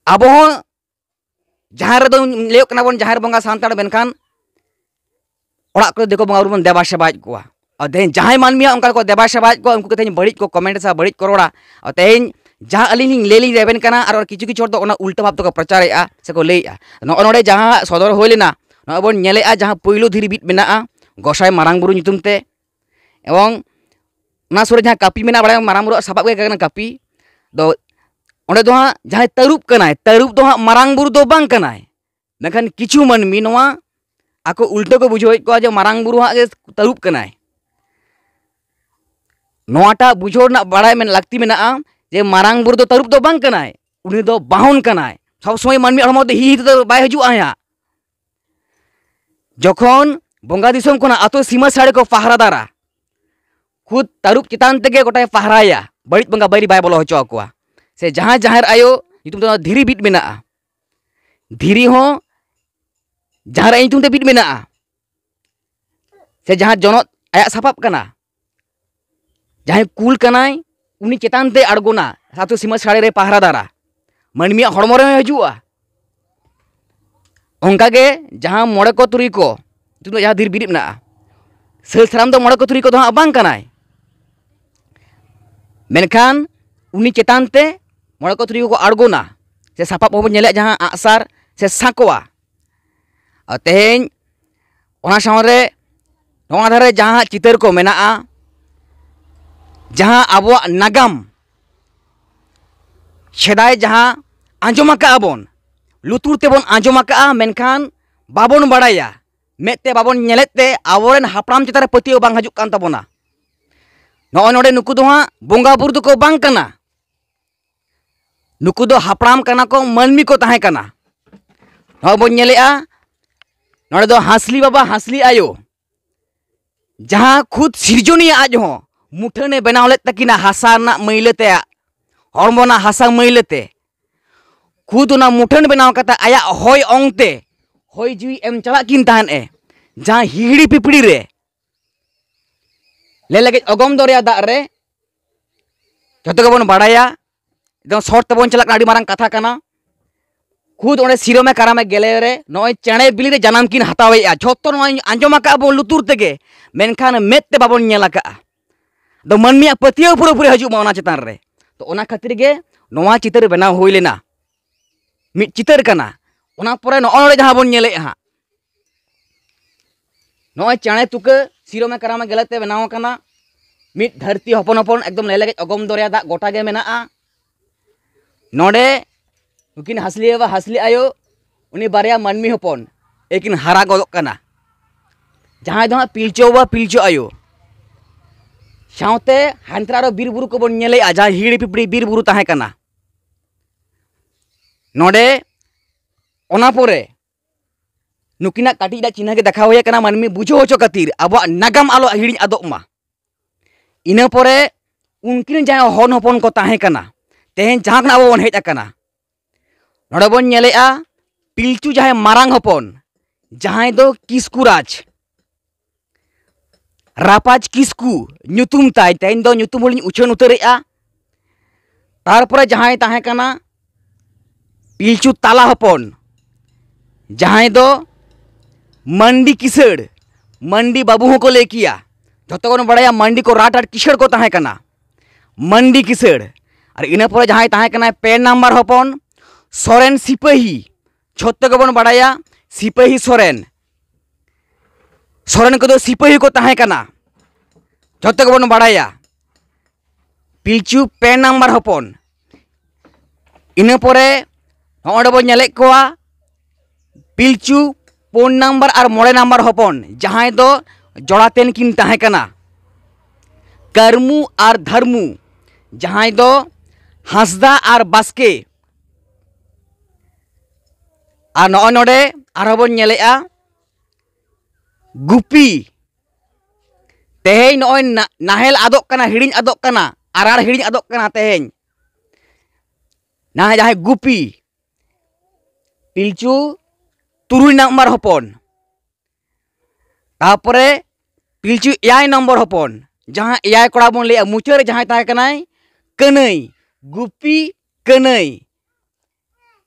ᱟᱵᱚ ᱦᱚᱸ ᱡᱟᱦᱮᱨ ᱨᱮᱫᱚ ᱞᱟᱹᱭᱚᱜ ᱠᱟᱱᱟ ᱵᱚᱱ ᱡᱟᱦᱮᱨ ᱵᱚᱸᱜᱟ ᱥᱟᱱᱛᱟᱲ, ᱢᱮᱱᱠᱷᱟᱱ ᱚᱲᱟᱜ ᱠᱚᱨᱮ ᱫᱤᱠᱩ ᱵᱚᱸᱜᱟ ᱵᱩᱨᱩ ᱵᱚᱱ ᱫᱮᱵᱟ ᱥᱮᱵᱟᱭᱮᱫ ᱠᱚᱣᱟ᱾ ᱟᱨ ᱛᱮᱦᱮᱧ ᱡᱟᱦᱟᱸᱭ ᱢᱟᱹᱱᱢᱤᱭᱟᱜ ᱚᱱᱠᱟ ᱠᱚ ᱫᱮᱵᱟ ᱥᱮᱵᱟᱭᱮᱫ ᱠᱚᱣᱟ, ᱩᱱᱠᱩ ᱠᱚ ᱛᱮᱦᱮᱧ ᱵᱟᱹᱲᱤᱡ ᱠᱚ ᱠᱚᱢᱮᱱᱴ ᱥᱮ ᱵᱟᱹᱲᱤᱡ ᱠᱚ ᱨᱚᱲᱟ᱾ ᱟᱨ ᱛᱮᱦᱮᱧ ᱡᱟᱦᱟᱸ ᱟᱹᱞᱤᱧ ᱞᱤᱧ ᱞᱟᱹᱭ ᱞᱤᱧ ᱨᱮᱵᱮᱱ ᱠᱟᱱᱟ, ᱟᱨ ᱠᱤᱪᱷᱩ ᱠᱤᱪᱷᱩ ᱦᱚᱲ ᱫᱚ ᱚᱱᱟ ᱩᱞᱴᱟᱹ ᱵᱷᱟᱵᱽ ᱛᱮᱠᱚ ᱯᱨᱚᱪᱟᱨᱮᱫᱼᱟ ᱥᱮᱠᱚ ᱞᱟᱹᱭᱮᱫᱼᱟ᱾ ᱱᱚᱜᱼᱚ ᱱᱚᱰᱮ ᱡᱟᱦᱟᱸ ᱥᱚᱫᱚᱨ ᱦᱩᱭ ᱞᱮᱱᱟ, ᱱᱚᱜᱼᱚᱭ ᱵᱚᱱ ᱧᱮᱞᱮᱫᱼᱟ ᱡᱟᱦᱟᱸ ᱯᱩᱭᱞᱩ ᱫᱷᱤᱨᱤ ᱵᱤᱫ ᱢᱮᱱᱟᱜᱼᱟ ᱜᱚᱸᱥᱟᱭ ᱢᱟᱨᱟᱝ ᱵᱩᱨᱩ ᱧᱩᱛᱩᱢ ᱛᱮ, ᱮᱵᱚᱝ ᱚᱱᱟ ᱥᱩᱨ ᱨᱮ ᱡᱟᱦᱟᱸ ᱠᱟᱹᱯᱤ ᱢᱮᱱᱟᱜᱼᱟ, ᱵᱟᱲᱟᱭᱟᱢ ᱢᱟᱨᱟᱝ ᱵᱩᱨᱩᱣᱟᱜ ᱥᱟᱯᱟᱵ ᱜᱮ ᱠᱟᱱᱟ ᱠᱟᱹᱯᱤ᱾ ᱫᱚ ᱚᱸᱰᱮ ᱫᱚ ᱦᱟᱸᱜ ᱡᱟᱦᱟᱸᱭ ᱛᱟᱹᱨᱩᱵ ᱠᱟᱱᱟᱭ, ᱛᱟᱹᱨᱩᱵ ᱫᱚ ᱦᱟᱸᱜ ᱢᱟᱨᱟᱝ ᱵᱩᱨᱩ ᱫᱚ ᱵᱟᱝ ᱠᱟᱱᱟᱭ᱾ ᱢᱮᱱᱠᱷᱟᱱ ᱠᱤᱪᱷᱩ ᱢᱟᱹᱱᱢᱤ ᱱᱚᱣᱟ ᱟᱠᱚ ᱩᱞᱴᱟᱹ ᱠᱚ ᱵᱩᱡᱷᱟᱹᱣᱮᱫ ᱠᱚᱣᱟ ᱡᱮ ᱢᱟᱨᱟᱝ ᱵᱩᱨᱩ ᱦᱟᱸᱜ ᱜᱮ ᱛᱟᱹᱨᱩᱵ ᱠᱟᱱᱟᱭ᱾ ᱱᱚᱣᱟᱴᱟᱜ ᱵᱩᱡᱷᱟᱹᱣ ᱨᱮᱱᱟᱜ ᱵᱟᱲᱟᱭ ᱢᱮᱱ ᱞᱟᱹᱠᱛᱤ ᱢᱮᱱᱟᱜᱼᱟ ᱡᱮ ᱢᱟᱨᱟᱝ ᱵᱩᱨᱩ ᱫᱚ ᱛᱟᱹᱨᱩᱵ ᱫᱚ ᱵᱟᱝ ᱠᱟᱱᱟᱭ, ᱩᱱᱤ ᱫᱚ ᱵᱟᱦᱚᱱ ᱠᱟᱱᱟᱭ᱾ ᱥᱚᱵ ᱥᱚᱢᱚᱭ ᱢᱟᱹᱱᱢᱤ ᱦᱚᱲᱢᱚ ᱫᱚ ᱦᱤ ᱦᱤ ᱛᱮᱫᱚ ᱵᱟᱭ ᱦᱤᱡᱩᱜᱼᱟ ᱦᱟᱸᱜ᱾ ᱡᱚᱠᱷᱚᱱ ᱵᱚᱸᱜᱟ ᱫᱤᱥᱚᱢ ᱠᱷᱚᱱᱟᱜ ᱟᱛᱳ ᱥᱤᱢᱟᱹ ᱥᱟᱹᱲᱮ ᱠᱚ ᱯᱟᱦᱨᱟ ᱫᱟᱨᱟ, ᱠᱷᱩᱫ ᱛᱟᱹᱨᱩᱵ ᱪᱮᱛᱟᱱ ᱛᱮᱜᱮ ᱜᱚᱴᱟᱭ ᱯᱟᱦᱨᱟᱭᱟ, ᱵᱟᱹᱲᱤᱡ ᱵᱚᱸᱜᱟ ᱵᱟᱹᱭᱨᱤ ᱵᱟᱭ ᱵᱚᱞᱚ ᱦᱚᱪᱚ ᱟᱠᱚᱣᱟ᱾ ᱥᱮ ᱡᱟᱦᱟᱸ ᱡᱟᱦᱮᱨ ᱟᱭᱳ ᱧᱩᱛᱩᱢ ᱛᱮ ᱫᱷᱤᱨᱤ ᱵᱤᱫ ᱢᱮᱱᱟᱜᱼᱟ, ᱫᱷᱤᱨᱤ ᱦᱚᱸ ᱡᱟᱦᱮᱨ ᱟᱭᱳ ᱧᱩᱛᱩᱢ ᱛᱮ ᱵᱤᱫ ᱢᱮᱱᱟᱜᱼᱟ, ᱥᱮ ᱡᱟᱦᱟᱸ ᱡᱚᱱᱚᱜ ᱟᱭᱟᱜ ᱥᱟᱯᱟᱵ ᱠᱟᱱᱟ, ᱡᱟᱦᱟᱸᱭ ᱠᱩᱞ ᱠᱟᱱᱟᱭ, ᱩᱱᱤ ᱪᱮᱛᱟᱱ ᱛᱮ ᱟᱬᱜᱚᱱᱟ, ᱟᱛᱳ ᱥᱤᱢᱟᱹ ᱥᱟᱹᱲᱮ ᱨᱮ ᱯᱟᱦᱨᱟ ᱫᱟᱨᱟ᱾ ᱢᱟᱹᱱᱢᱤᱭᱟᱜ ᱦᱚᱲᱢᱚ ᱨᱮᱦᱚᱸ ᱦᱤᱡᱩᱜᱼᱟ᱾ ᱚᱱᱠᱟᱜᱮ ᱡᱟᱦᱟᱸ ᱢᱚᱬᱮ ᱠᱚ ᱛᱩᱨᱩᱭ ᱠᱚ ᱧᱩᱛᱩᱢ ᱫᱚ ᱡᱟᱦᱟᱸ ᱫᱷᱤᱨ ᱵᱤᱨᱤᱫ ᱢᱮᱱᱟᱜᱼᱟ, ᱥᱟᱹᱞ ᱥᱟᱨᱟᱢ ᱫᱚ ᱢᱚᱬᱮ ᱠᱚ ᱛᱩᱨᱩᱭ ᱠᱚᱫᱚ ᱦᱟᱸᱜ ᱵᱟᱝ ᱠᱟᱱᱟᱭ᱾ ᱢᱮᱱᱠᱷᱟᱱ ᱩᱱᱤ ᱪᱮᱛᱟᱱ ᱛᱮ ᱢᱚᱬᱮ ᱠᱚ ᱛᱩᱨᱩᱭ ᱠᱚᱠᱚ ᱟᱬᱜᱚᱱᱟ, ᱥᱮ ᱥᱟᱯᱟᱵ ᱦᱚᱸᱵᱚᱱ ᱧᱮᱞᱮᱫ ᱡᱟᱦᱟᱸ ᱟᱜᱼᱥᱟᱨ ᱥᱮ ᱥᱟᱸᱠᱚᱣᱟ᱾ ᱟᱨ ᱛᱮᱦᱮᱧ ᱚᱱᱟ ᱥᱟᱶᱨᱮ ᱱᱚᱣᱟ ᱫᱷᱟᱨᱮ ᱡᱟᱦᱟᱸ ᱪᱤᱛᱟᱹᱨ ᱠᱚ ᱢᱮᱱᱟᱜᱼᱟ, ᱡᱟᱦᱟᱸ ᱟᱵᱚᱣᱟᱜ ᱱᱟᱜᱟᱢ ᱥᱮᱫᱟᱭ ᱡᱟᱦᱟᱸ ᱟᱸᱡᱚᱢ ᱟᱠᱟᱜᱼᱟ ᱵᱚᱱ, ᱞᱩᱛᱩᱨ ᱛᱮᱵᱚᱱ ᱟᱸᱡᱚᱢ ᱟᱠᱟᱜᱼᱟ, ᱢᱮᱱᱠᱷᱟᱱ ᱵᱟᱵᱚᱱ ᱵᱟᱲᱟᱭᱟ, ᱢᱮᱫ ᱛᱮ ᱵᱟᱵᱚᱱ ᱧᱮᱞᱮᱫ ᱛᱮ ᱟᱵᱚᱨᱮᱱ ᱦᱟᱯᱲᱟᱢ ᱪᱮᱛᱟᱱ ᱨᱮ ᱯᱟᱹᱛᱭᱟᱹᱣ ᱵᱟᱝ ᱦᱤᱡᱩᱜ ᱠᱟᱱ ᱛᱟᱵᱚᱱᱟ᱾ ᱱᱚᱜᱼᱚᱭ ᱱᱚᱰᱮ ᱱᱩᱠᱩ ᱫᱚ ᱦᱟᱸᱜ ᱵᱚᱸᱜᱟ ᱵᱩᱨᱩ ᱫᱚᱠᱚ ᱵᱟᱝ ᱠᱟᱱᱟ, ᱱᱩᱠᱩ ᱫᱚ ᱦᱟᱯᱲᱟᱢ ᱠᱟᱱᱟ ᱠᱚ, ᱢᱟᱹᱱᱢᱤ ᱠᱚ ᱛᱟᱦᱮᱸ ᱠᱟᱱᱟ᱾ ᱱᱚᱜᱼᱚᱭ ᱵᱚᱱ ᱧᱮᱞᱮᱜᱼᱟ, ᱱᱚᱰᱮ ᱫᱚ ᱦᱟᱸᱥᱞᱤ ᱵᱟᱵᱟ, ᱦᱟᱸᱥᱞᱤ ᱟᱭᱳ, ᱡᱟᱦᱟᱸ ᱠᱷᱩᱫ ᱥᱤᱨᱡᱚᱱᱤᱭᱟᱹ ᱟᱡ ᱦᱚᱸ ᱢᱩᱴᱷᱟᱹᱱᱮ ᱵᱮᱱᱟᱣ ᱞᱮᱫ ᱛᱟᱹᱠᱤᱱᱟ ᱦᱟᱥᱟ ᱨᱮᱱᱟᱜ ᱢᱟᱹᱭᱞᱟᱹ ᱛᱮ, ᱦᱚᱲᱢᱚ ᱨᱮᱱᱟᱜ ᱦᱟᱥᱟ ᱢᱟᱹᱭᱞᱟᱹ ᱛᱮ, ᱠᱷᱩᱫ ᱚᱱᱟ ᱢᱩᱴᱷᱟᱹᱱ ᱵᱮᱱᱟᱣ ᱠᱟᱛᱮ ᱟᱭᱟᱜ ᱦᱚᱭ ᱚᱝ ᱛᱮ ᱦᱚᱭ ᱡᱤᱣᱤ ᱮᱢ ᱪᱟᱞᱟᱜ ᱠᱤᱱ ᱛᱟᱦᱮᱸᱫ ᱮ, ᱡᱟᱦᱟᱸ ᱦᱤᱦᱤᱲᱤ ᱯᱤᱯᱤᱲᱤ ᱨᱮ ᱞᱮ ᱞᱮᱜᱮᱡ ᱚᱜᱚᱢ ᱫᱚᱨᱭᱟ ᱫᱟᱜ ᱨᱮ ᱡᱷᱚᱛᱚ ᱜᱮᱵᱚᱱ ᱵᱟᱲᱟᱭᱟ, ᱮᱠᱫᱚᱢ ᱥᱚᱨᱴ ᱛᱮᱵᱚᱱ ᱪᱟᱞᱟᱜ ᱠᱟᱱᱟ, ᱟᱹᱰᱤ ᱢᱟᱨᱟᱝ ᱠᱟᱛᱷᱟ ᱠᱟᱱᱟ᱾ ᱠᱷᱩᱫ ᱚᱸᱰᱮ ᱥᱤᱨᱚᱢᱮ ᱠᱟᱨᱟᱢᱮ ᱜᱮᱞᱮ ᱨᱮ ᱱᱚᱜᱼᱚᱭ ᱪᱮᱬᱮ ᱵᱤᱞᱤ ᱨᱮ ᱡᱟᱱᱟᱢ ᱠᱤᱱ ᱦᱟᱛᱟᱣᱮᱫᱼᱟ, ᱡᱷᱚᱛᱚ ᱱᱚᱣᱟ ᱟᱸᱡᱚᱢ ᱟᱠᱟᱫ ᱵᱚᱱ ᱞᱩᱛᱩᱨ ᱛᱮᱜᱮ, ᱢᱮᱱᱠᱷᱟᱱ ᱢᱮᱫ ᱛᱮ ᱵᱟᱵᱚᱱ ᱧᱮᱞ ᱟᱠᱟᱫᱼᱟ᱾ ᱟᱫᱚ ᱢᱟᱹᱱᱢᱤᱭᱟᱜ ᱯᱟᱹᱛᱭᱟᱹᱣ ᱯᱩᱨᱟᱹᱯᱩᱨᱤ ᱦᱤᱡᱩᱜ ᱢᱟ ᱚᱱᱟ ᱪᱮᱛᱟᱱ ᱨᱮ᱾ ᱛᱚ ᱚᱱᱟ ᱠᱷᱟᱹᱛᱤᱨ ᱜᱮ ᱱᱚᱣᱟ ᱪᱤᱛᱟᱹᱨ ᱵᱮᱱᱟᱣ ᱦᱩᱭ ᱞᱮᱱᱟ, ᱢᱤᱫ ᱪᱤᱛᱟᱹᱨ ᱠᱟᱱᱟ᱾ ᱚᱱᱟ ᱯᱚᱨᱮ ᱱᱚᱜᱼᱚᱭ ᱱᱚᱰᱮ ᱡᱟᱦᱟᱸ ᱵᱚᱱ ᱧᱮᱞᱮᱫᱼᱟ ᱦᱟᱸᱜ, ᱱᱚᱜᱼᱚᱭ ᱪᱮᱬᱮ ᱛᱩᱠᱟᱹ ᱥᱤᱨᱚᱢᱮ ᱠᱟᱨᱟᱢᱮ ᱜᱮᱞᱮ ᱛᱮ ᱵᱮᱱᱟᱣ ᱟᱠᱟᱱᱟ᱾ ᱢᱤᱫ ᱫᱷᱟᱹᱨᱛᱤ ᱦᱚᱯᱚᱱ ᱦᱚᱯᱚᱱ ᱮᱠᱫᱚᱢ ᱞᱮᱞᱮᱜᱮᱡ ᱚᱜᱚᱢ ᱫᱚᱨᱭᱟ ᱫᱟᱜ ᱜᱚᱴᱟ ᱜᱮ ᱢᱮᱱᱟᱜᱼᱟ᱾ ᱱᱚᱰᱮ ᱱᱩᱠᱤᱱ ᱦᱟᱸᱥᱞᱤ ᱵᱟᱵᱟ, ᱦᱟᱸᱥᱞᱤ ᱟᱭᱳ, ᱩᱱᱤ ᱵᱟᱨᱭᱟ ᱢᱟᱹᱱᱢᱤ ᱦᱚᱯᱚᱱ, ᱮᱠᱤᱱ ᱦᱟᱨᱟ ᱜᱚᱫᱚᱜ ᱠᱟᱱᱟ, ᱡᱟᱦᱟᱸᱭ ᱫᱚ ᱦᱟᱸᱜ ᱯᱤᱞᱪᱩ ᱵᱟᱵᱟ ᱯᱤᱞᱪᱩ ᱟᱭᱳ᱾ ᱥᱟᱶᱛᱮ ᱦᱟᱱᱛᱮ ᱨᱮ ᱟᱨᱚ ᱵᱤᱨ ᱵᱩᱨᱩ ᱠᱚᱵᱚᱱ ᱧᱮᱞᱮᱜᱼᱟ, ᱡᱟᱦᱟᱸ ᱦᱤᱦᱤᱲᱤ ᱯᱤᱯᱤᱲᱤ ᱵᱤᱨ ᱵᱩᱨᱩ ᱛᱟᱦᱮᱸ ᱠᱟᱱᱟ᱾ ᱱᱚᱰᱮ ᱚᱱᱟ ᱯᱚᱨᱮ ᱱᱩᱠᱤᱱᱟᱜ ᱠᱟᱹᱴᱤᱡ ᱨᱮᱱᱟᱜ ᱪᱤᱱᱦᱟᱹ ᱜᱮ ᱫᱮᱠᱷᱟᱣ ᱦᱩᱭ ᱟᱠᱟᱱᱟ, ᱢᱟᱹᱱᱢᱤ ᱵᱩᱡᱷᱟᱹᱣ ᱦᱚᱪᱚ ᱠᱷᱟᱹᱛᱤᱨ, ᱟᱵᱚᱣᱟᱜ ᱱᱟᱜᱟᱢ ᱟᱞᱚ ᱦᱤᱲᱤᱧ ᱟᱫᱚᱜ ᱢᱟ᱾ ᱤᱱᱟᱹ ᱯᱚᱨᱮ ᱩᱱᱠᱤᱱ ᱡᱟᱦᱟᱸᱭ ᱦᱚᱱ ᱦᱚᱯᱚᱱ ᱠᱚ ᱛᱟᱦᱮᱸ ᱠᱟᱱᱟ, ᱛᱮᱦᱮᱧ ᱡᱟᱦᱟᱸ ᱠᱷᱚᱱᱟᱜ ᱟᱵᱚ ᱵᱚᱱ ᱦᱮᱡ ᱟᱠᱟᱱᱟ, ᱱᱚᱰᱮ ᱵᱚᱱ ᱧᱮᱞᱮᱜᱼᱟ ᱯᱤᱞᱪᱩ ᱡᱟᱦᱟᱸᱭ ᱢᱟᱨᱟᱝ ᱦᱚᱯᱚᱱ, ᱡᱟᱦᱟᱸᱭ ᱫᱚ ᱠᱤᱥᱠᱩ ᱨᱟᱡᱽ, ᱨᱟᱯᱟᱡᱽ ᱠᱤᱥᱠᱩ ᱧᱩᱛᱩᱢ ᱛᱟᱭ, ᱛᱮᱦᱮᱧ ᱫᱚ ᱧᱩᱛᱩᱢ ᱦᱚᱸᱞᱤᱧ ᱩᱪᱷᱟᱹᱱ ᱩᱛᱟᱹᱨᱮᱜᱼᱟ᱾ ᱛᱟᱨᱯᱚᱨᱮ ᱡᱟᱦᱟᱸᱭ ᱛᱟᱦᱮᱸ ᱠᱟᱱᱟ ᱯᱤᱞᱪᱩ ᱛᱟᱞᱟ ᱦᱚᱯᱚᱱ, ᱡᱟᱦᱟᱸᱭ ᱫᱚ ᱢᱟᱱᱰᱤ ᱠᱤᱥᱟᱹᱲ, ᱢᱟᱱᱰᱤ ᱵᱟᱹᱵᱩ ᱦᱚᱸᱠᱚ ᱞᱟᱹᱭ ᱠᱮᱭᱟ, ᱡᱷᱚᱛᱚ ᱵᱚᱱ ᱵᱟᱲᱟᱭᱟ ᱢᱟᱱᱰᱤ ᱠᱚ ᱨᱟᱴ ᱟᱨ ᱠᱤᱥᱟᱹᱲ ᱠᱚ ᱛᱟᱦᱮᱸ ᱠᱟᱱᱟ, ᱢᱟᱱᱰᱤ ᱠᱤᱥᱟᱹᱲ᱾ ᱟᱨ ᱤᱱᱟᱹ ᱯᱚᱨᱮ ᱡᱟᱦᱟᱸᱭ ᱛᱟᱦᱮᱸ ᱠᱟᱱᱟᱭ ᱯᱮ ᱱᱟᱢᱵᱟᱨ ᱦᱚᱯᱚᱱ, ᱥᱚᱨᱮᱱ ᱥᱤᱯᱟᱹᱦᱤ, ᱡᱷᱚᱛᱚ ᱜᱮᱵᱚᱱ ᱵᱟᱲᱟᱭᱟ ᱥᱤᱯᱟᱹᱦᱤ ᱥᱚᱨᱮᱱ᱾ ᱥᱚᱨᱮᱱ ᱠᱚᱫᱚ ᱥᱤᱯᱟᱹᱦᱤ ᱠᱚ ᱛᱟᱦᱮᱸ ᱠᱟᱱᱟ, ᱡᱷᱚᱛᱚ ᱜᱮᱵᱚᱱ ᱵᱟᱲᱟᱭᱟ᱾ ᱯᱤᱞᱪᱩ ᱯᱮ ᱱᱟᱢᱵᱟᱨ ᱦᱚᱯᱚᱱ᱾ ᱤᱱᱟᱹ ᱯᱚᱨᱮ ᱱᱚᱜᱼᱚᱭ ᱵᱚᱱ ᱧᱮᱞᱮᱫ ᱠᱚᱣᱟ ᱯᱤᱞᱪᱩ ᱯᱩᱱ ᱱᱟᱢᱵᱟᱨ ᱟᱨ ᱢᱚᱬᱮ ᱱᱟᱢᱵᱟᱨ ᱦᱚᱯᱚᱱ, ᱡᱟᱦᱟᱸᱭ ᱫᱚ ᱡᱚᱲᱟᱛᱮᱱ ᱠᱤᱱ ᱛᱟᱦᱮᱸ ᱠᱟᱱᱟ, ᱠᱟᱹᱨᱢᱩ ᱟᱨ ᱫᱷᱟᱹᱨᱢᱩ, ᱡᱟᱦᱟᱸᱭ ᱫᱚ ᱦᱟᱸᱥᱫᱟ ᱟᱨ ᱵᱟᱥᱠᱮ᱾ ᱟᱨ ᱱᱚᱜᱼᱚᱭ ᱱᱚᱰᱮ ᱟᱨᱦᱚᱸ ᱵᱚᱱ ᱧᱮᱞᱮᱜᱼᱟ ᱜᱩᱯᱤ᱾ ᱛᱮᱦᱮᱧ ᱱᱚᱜᱼᱚᱭ ᱱᱟ-, ᱱᱟᱦᱮᱞ ᱟᱫᱚᱜ ᱠᱟᱱᱟ, ᱦᱤᱲᱤᱧ ᱟᱫᱚᱜ ᱠᱟᱱᱟ, ᱟᱨᱟᱲ ᱦᱤᱲᱤᱧ ᱟᱫᱚᱜ ᱠᱟᱱᱟ ᱛᱮᱦᱮᱧ᱾ ᱱᱟᱦᱮᱞ ᱡᱟᱦᱟᱸᱭ ᱜᱩᱯᱤ, ᱯᱤᱞᱪᱩ ᱛᱩᱨᱩᱭ ᱱᱟᱢᱵᱟᱨ ᱦᱚᱯᱚᱱ, ᱛᱟᱯᱚᱨᱮ ᱯᱤᱞᱪᱩ ᱮᱭᱟᱭ ᱱᱚᱢᱵᱚᱨ ᱦᱚᱯᱚᱱ, ᱡᱟᱦᱟᱸ ᱮᱭᱟᱭ ᱠᱚᱲᱟ ᱵᱚᱱ ᱞᱟᱹᱭᱟ, ᱢᱩᱪᱟᱹᱫ ᱨᱮ ᱡᱟᱦᱟᱸᱭ ᱛᱟᱦᱮᱸ ᱠᱟᱱᱟᱭ ᱠᱟᱹᱱᱟᱹᱭ, ᱜᱩᱯᱤ ᱠᱟᱹᱱᱟᱹᱭ᱾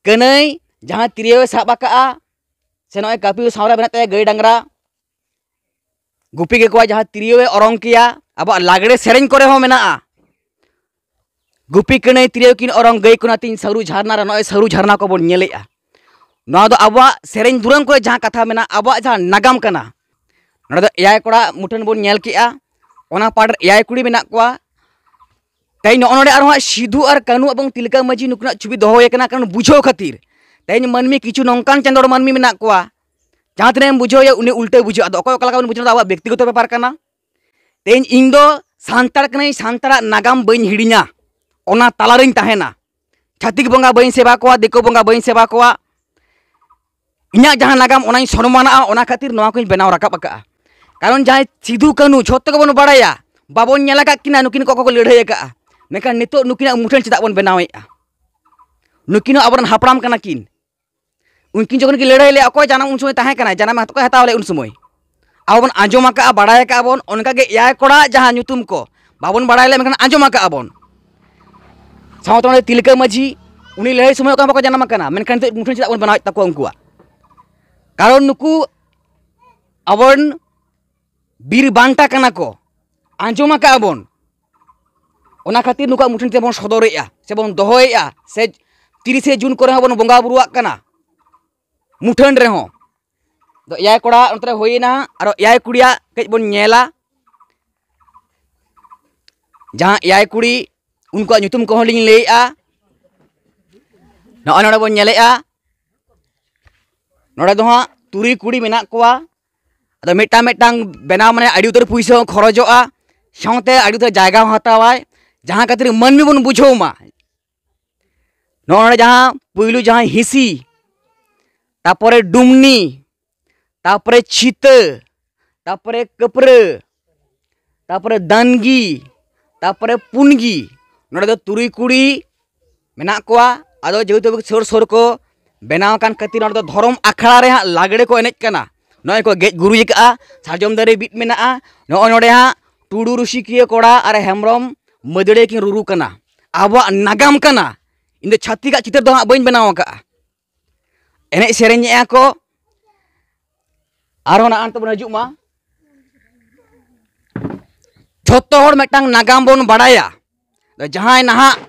ᱠᱟᱹᱱᱟᱹᱭ ᱡᱟᱦᱟᱸ ᱛᱤᱨᱭᱳ ᱮ ᱥᱟᱵ ᱟᱠᱟᱜᱼᱟ, ᱥᱮ ᱱᱚᱜᱼᱚᱭ ᱠᱟᱹᱯᱤ ᱥᱟᱶᱨᱮ ᱢᱮᱱᱟᱜ ᱛᱟᱭᱟ ᱜᱟᱹᱭ ᱰᱟᱝᱨᱟ, ᱜᱩᱯᱤ ᱠᱮᱠᱚᱣᱟ, ᱡᱟᱦᱟᱸ ᱛᱤᱨᱭᱳ ᱮ ᱚᱨᱚᱝ ᱠᱮᱭᱟ, ᱟᱵᱚᱣᱟᱜ ᱞᱟᱜᱽᱲᱮ ᱥᱮᱨᱮᱧ ᱠᱚᱨᱮ ᱦᱚᱸ ᱢᱮᱱᱟᱜᱼᱟ᱾ ᱜᱩᱯᱤ ᱠᱟᱹᱱᱟᱹᱭ ᱛᱤᱨᱭᱳ ᱠᱤᱱ ᱚᱨᱚᱝ, ᱜᱟᱹᱭ ᱠᱚ ᱱᱟᱹᱛᱤᱧ ᱥᱟᱹᱨᱩ ᱡᱷᱟᱨᱱᱟ ᱨᱮ, ᱱᱚᱜᱼᱚᱭ ᱥᱟᱹᱨᱩ ᱡᱷᱟᱨᱱᱟ ᱠᱚᱵᱚᱱ ᱧᱮᱞᱮᱜᱼᱟ᱾ ᱱᱚᱣᱟ ᱫᱚ ᱟᱵᱚᱣᱟᱜ ᱥᱮᱨᱮᱧ ᱫᱩᱨᱟᱹᱝ ᱠᱚᱨᱮ ᱡᱟᱦᱟᱸ ᱠᱟᱛᱷᱟ ᱢᱮᱱᱟᱜᱼᱟ, ᱟᱵᱚᱣᱟᱜ ᱡᱟᱦᱟᱸ ᱱᱟᱜᱟᱢ ᱠᱟᱱᱟ᱾ ᱱᱚᱰᱮ ᱫᱚ ᱮᱭᱟᱭ ᱠᱚᱲᱟ ᱢᱩᱴᱷᱟᱹᱱ ᱵᱚᱱ ᱧᱮᱞ ᱠᱮᱜᱼᱟ, ᱚᱱᱟ ᱯᱟᱲ ᱨᱮ ᱮᱭᱟᱭ ᱠᱩᱲᱤ ᱢᱮᱱᱟᱜ ᱠᱚᱣᱟ᱾ ᱛᱮᱦᱮᱧ ᱱᱚᱜᱼᱚ ᱱᱚᱰᱮ ᱟᱨᱦᱚᱸ ᱦᱟᱸᱜ ᱥᱤᱫᱷᱩ ᱟᱨ ᱠᱟᱹᱱᱦᱩ ᱮᱵᱚᱝ ᱛᱤᱞᱠᱟᱹ ᱢᱟᱹᱡᱷᱤ ᱱᱩᱠᱤᱱᱟᱜ ᱪᱷᱚᱵᱤ ᱫᱚᱦᱚ ᱦᱩᱭ ᱟᱠᱟᱱᱟ, ᱠᱟᱨᱚᱱ ᱵᱩᱡᱷᱟᱹᱣ ᱠᱷᱟᱹᱛᱤᱨ᱾ ᱛᱮᱦᱮᱧ ᱢᱟᱹᱱᱢᱤ ᱠᱤᱪᱷᱩ ᱱᱚᱝᱠᱟᱱ ᱪᱟᱸᱫᱳᱲ ᱢᱟᱹᱱᱢᱤ ᱢᱮᱱᱟᱜ ᱠᱚᱣᱟ, ᱡᱟᱦᱟᱸ ᱛᱤᱱᱟᱹᱜ ᱮᱢ ᱵᱩᱡᱷᱟᱹᱣ ᱮᱭᱟ, ᱩᱱᱤ ᱩᱞᱴᱟᱹᱭ ᱵᱩᱡᱷᱟᱹᱣᱟ᱾ ᱟᱫᱚ ᱚᱠᱚᱭ ᱚᱠᱟ ᱞᱮᱠᱟ ᱵᱚᱱ ᱵᱩᱡᱷᱟᱹᱣ ᱮᱫᱟ, ᱟᱵᱚᱣᱟᱜ ᱵᱮᱠᱛᱤᱜᱚᱛᱚ ᱵᱮᱯᱟᱨ ᱠᱟᱱᱟ᱾ ᱛᱮᱦᱮᱧ ᱤᱧ ᱫᱚ ᱥᱟᱱᱛᱟᱲ ᱠᱟᱹᱱᱟᱹᱧ, ᱥᱟᱱᱛᱟᱲᱟᱜ ᱱᱟᱜᱟᱢ ᱵᱟᱹᱧ ᱦᱤᱲᱤᱧᱟ, ᱚᱱᱟ ᱛᱟᱞᱟᱨᱤᱧ ᱛᱟᱦᱮᱱᱟ᱾ ᱪᱷᱟᱹᱛᱤᱠ ᱵᱚᱸᱜᱟ ᱵᱟᱹᱧ ᱥᱮᱵᱟ ᱠᱚᱣᱟ, ᱫᱤᱠᱩ ᱵᱚᱸᱜᱟ ᱵᱟᱹᱧ ᱥᱮᱵᱟ ᱠᱚᱣᱟ, ᱤᱧᱟᱹᱜ ᱡᱟᱦᱟᱸ ᱱᱟᱜᱟᱢ ᱚᱱᱟᱧ ᱥᱚᱱᱢᱟᱱᱟᱜᱼᱟ, ᱚᱱᱟ ᱠᱷᱟᱹᱛᱤᱨ ᱱᱚᱣᱟ ᱠᱚᱧ ᱵᱮᱱᱟᱣ ᱨᱟᱠᱟᱵ ᱟᱠᱟᱫᱼᱟ᱾ ᱠᱟᱨᱚᱱ ᱡᱟᱦᱟᱸᱭ ᱥᱤᱫᱩ ᱠᱟᱹᱱᱩ ᱡᱷᱚᱛᱚ ᱜᱮᱵᱚᱱ ᱵᱟᱲᱟᱭᱟ, ᱵᱟᱵᱚᱱ ᱧᱮᱞ ᱟᱠᱟᱫ ᱠᱤᱱᱟ ᱱᱩᱠᱤᱱ ᱠᱚ ᱚᱠᱚᱭ ᱠᱚ ᱞᱟᱹᱲᱦᱟᱹᱭ ᱟᱠᱟᱫᱼᱟ, ᱢᱮᱱᱠᱷᱟᱱ ᱱᱤᱛᱚᱜ ᱱᱩᱠᱤᱱᱟᱜ ᱢᱩᱴᱷᱟᱹᱱ ᱪᱮᱫᱟᱜ ᱵᱚᱱ ᱵᱮᱱᱟᱣᱮᱫᱼᱟ? ᱱᱩᱠᱤᱱ ᱦᱚᱸ ᱟᱵᱚᱨᱮᱱ ᱦᱟᱯᱲᱟᱢ ᱠᱟᱱᱟ ᱠᱤᱱ᱾ ᱩᱱᱠᱤᱱ ᱡᱚᱠᱷᱚᱱ ᱠᱤᱱ ᱞᱟᱹᱲᱦᱟᱹᱭ ᱞᱮᱫᱼᱟ, ᱚᱠᱚᱭ ᱡᱟᱱᱟᱢ ᱩᱱ ᱥᱚᱢᱚᱭ ᱛᱟᱦᱮᱸ ᱠᱟᱱᱟᱭ, ᱡᱟᱱᱟᱢ ᱚᱠᱚᱭ ᱦᱟᱛᱟᱣ ᱞᱮᱫ ᱩᱱ ᱥᱚᱢᱚᱭ? ᱟᱵᱚ ᱵᱚᱱ ᱟᱸᱡᱚᱢ ᱟᱠᱟᱫᱼᱟ, ᱵᱟᱲᱟᱭ ᱟᱠᱟᱫᱼᱟ ᱵᱚᱱ, ᱚᱱᱠᱟᱜᱮ ᱮᱭᱟᱭ ᱠᱚᱲᱟ ᱡᱟᱦᱟᱸ ᱧᱩᱛᱩᱢ ᱠᱚ ᱵᱟᱵᱚᱱ ᱵᱟᱲᱟᱭ ᱞᱮᱫ, ᱢᱮᱱᱠᱷᱟᱱ ᱟᱸᱡᱚᱢ ᱟᱠᱟᱫᱼᱟ ᱵᱚᱱ᱾ ᱥᱟᱶᱛᱮ ᱚᱸᱰᱮ ᱛᱤᱞᱠᱟᱹ ᱢᱟᱹᱡᱷᱤ, ᱩᱱᱤ ᱞᱟᱹᱲᱦᱟᱹᱭ ᱥᱚᱢᱚᱭ ᱚᱠᱟ ᱵᱟᱠᱚ ᱡᱟᱱᱟᱢ ᱟᱠᱟᱱᱟ, ᱢᱮᱱᱠᱷᱟᱱ ᱱᱤᱛᱚᱜ ᱢᱩᱴᱷᱟᱹᱱ ᱪᱮᱫᱟᱜ ᱵᱚᱱ ᱵᱮᱱᱟᱣᱮᱫ ᱛᱟᱠᱚᱣᱟ ᱩᱱᱠᱩᱣᱟᱜ? ᱠᱟᱨᱚᱱ ᱱᱩᱠᱩ ᱟᱵᱚᱨᱮᱱ ᱵᱤᱨ ᱵᱟᱱᱴᱟ ᱠᱟᱱᱟ ᱠᱚ, ᱟᱸᱡᱚᱢ ᱟᱠᱟᱫᱼᱟ ᱵᱚᱱ᱾ ᱚᱱᱟ ᱠᱷᱟᱹᱛᱤᱨ ᱱᱩᱠᱩᱣᱟᱜ ᱢᱩᱴᱷᱟᱹᱱ ᱛᱮᱵᱚᱱ ᱥᱚᱫᱚᱨᱮᱫᱼᱟ ᱥᱮᱵᱚᱱ ᱫᱚᱦᱚᱭᱮᱫᱼᱟ, ᱥᱮ ᱛᱤᱨᱤᱥᱮ ᱡᱩᱱ ᱠᱚᱨᱮ ᱦᱚᱸᱵᱚᱱ ᱵᱚᱸᱜᱟ ᱵᱩᱨᱩᱣᱟᱜ ᱠᱟᱱᱟ ᱢᱩᱴᱷᱟᱹᱱ ᱨᱮᱦᱚᱸ᱾ ᱟᱫᱚ ᱮᱭᱟᱭ ᱠᱚᱲᱟ ᱚᱱᱛᱮ ᱨᱮ ᱦᱩᱭᱮᱱᱟ, ᱟᱨᱚ ᱮᱭᱟᱭ ᱠᱩᱲᱤᱭᱟᱜ ᱠᱟᱹᱡ ᱵᱚᱱ ᱧᱮᱞᱟ᱾ ᱡᱟᱦᱟᱸ ᱮᱭᱟᱭ ᱠᱩᱲᱤ, ᱩᱱᱠᱩᱣᱟᱜ ᱧᱩᱛᱩᱢ ᱠᱚᱦᱚᱸ ᱞᱤᱧ ᱞᱟᱹᱭᱮᱫᱼᱟ᱾ ᱱᱚᱜᱼᱚᱭ ᱱᱚᱰᱮ ᱵᱚᱱ ᱧᱮᱞᱮᱫᱼᱟ, ᱱᱚᱰᱮ ᱫᱚ ᱦᱟᱸᱜ ᱛᱩᱨᱩᱭ ᱠᱩᱲᱤ ᱢᱮᱱᱟᱜ ᱠᱚᱣᱟ᱾ ᱟᱫᱚ ᱢᱤᱫᱴᱟᱝ ᱢᱤᱫᱴᱟᱝ ᱵᱮᱱᱟᱣ ᱢᱟᱱᱮ ᱟᱹᱰᱤ ᱩᱛᱟᱹᱨ ᱯᱩᱭᱥᱟᱹ ᱦᱚᱸ ᱠᱷᱚᱨᱚᱪᱚᱜᱼᱟ, ᱥᱟᱶᱛᱮ ᱟᱹᱰᱤ ᱩᱛᱟᱹᱨ ᱡᱟᱭᱜᱟ ᱦᱚᱸ ᱦᱟᱛᱟᱣᱟᱭ, ᱡᱟᱦᱟᱸ ᱠᱷᱟᱹᱛᱤᱨ ᱢᱟᱹᱱᱢᱤ ᱵᱚᱱ ᱵᱩᱡᱷᱟᱹᱣ ᱢᱟ᱾ ᱱᱚᱜᱼᱚᱭ ᱱᱚᱰᱮ ᱡᱟᱦᱟᱸ ᱯᱩᱭᱞᱩ ᱡᱟᱦᱟᱸᱭ ᱦᱤᱸᱥᱤ, ᱛᱟᱯᱚᱨᱮ ᱰᱩᱢᱱᱤ, ᱛᱟᱯᱚᱨᱮ ᱪᱷᱤᱛᱟᱹ, ᱛᱟᱯᱚᱨᱮ ᱠᱟᱹᱯᱨᱟᱹ, ᱛᱟᱯᱚᱨᱮ ᱫᱟᱱᱜᱤ, ᱛᱟᱯᱚᱨᱮ ᱯᱩᱱᱜᱤ᱾ ᱱᱚᱰᱮ ᱫᱚ ᱛᱩᱨᱩᱭ ᱠᱩᱲᱤ ᱢᱮᱱᱟᱜ ᱠᱚᱣᱟ᱾ ᱟᱫᱚ ᱡᱮᱦᱮᱛᱩ ᱥᱩᱨ ᱥᱩᱨ ᱠᱚ ᱵᱮᱱᱟᱣ ᱟᱠᱟᱱ ᱠᱷᱟᱹᱛᱤᱨ ᱱᱚᱰᱮ ᱫᱚ ᱫᱷᱚᱨᱚᱢ ᱟᱠᱷᱲᱟ ᱨᱮ ᱦᱟᱸᱜ ᱞᱟᱜᱽᱲᱮ ᱠᱚ ᱮᱱᱮᱡ ᱠᱟᱱᱟ᱾ ᱱᱚᱜᱼᱚᱭ ᱠᱚ ᱜᱮᱡ ᱜᱩᱨᱤᱡ ᱟᱠᱟᱜᱼᱟ, ᱥᱟᱨᱡᱚᱢ ᱫᱟᱨᱮ ᱵᱤᱫ ᱢᱮᱱᱟᱜᱼᱟ᱾ ᱱᱚᱜᱼᱚᱭ ᱱᱚᱰᱮ ᱦᱟᱸᱜ ᱴᱩᱰᱩ ᱨᱩᱥᱤᱠᱤᱭᱟᱹ ᱠᱚᱲᱟ ᱟᱨ ᱦᱮᱢᱵᱨᱚᱢ ᱢᱟᱹᱫᱟᱹᱲᱤᱭᱟᱹ ᱠᱤᱱ ᱨᱩᱨᱩ ᱠᱟᱱᱟ᱾ ᱟᱵᱚᱣᱟᱜ ᱱᱟᱜᱟᱢ ᱠᱟᱱᱟ, ᱤᱧ ᱫᱚ ᱪᱷᱟᱹᱛᱤᱠᱟᱜ ᱪᱤᱛᱟᱹᱨ ᱫᱚ ᱦᱟᱸᱜ ᱵᱟᱹᱧ ᱵᱮᱱᱟᱣ ᱟᱠᱟᱜᱼᱟ᱾ ᱮᱱᱮᱡ ᱥᱮᱨᱮᱧᱮᱜᱼᱟ ᱠᱚ, ᱟᱨᱦᱚᱸ ᱱᱟᱦᱟᱜ ᱛᱮᱵᱚᱱ ᱦᱤᱡᱩᱜ ᱢᱟ᱾ ᱡᱷᱚᱛᱚ ᱦᱚᱲ ᱢᱤᱫᱴᱟᱝ ᱱᱟᱜᱟᱢ ᱵᱚᱱ ᱵᱟᱲᱟᱭᱟ᱾ ᱡᱟᱦᱟᱸᱭ ᱱᱟᱦᱟᱜ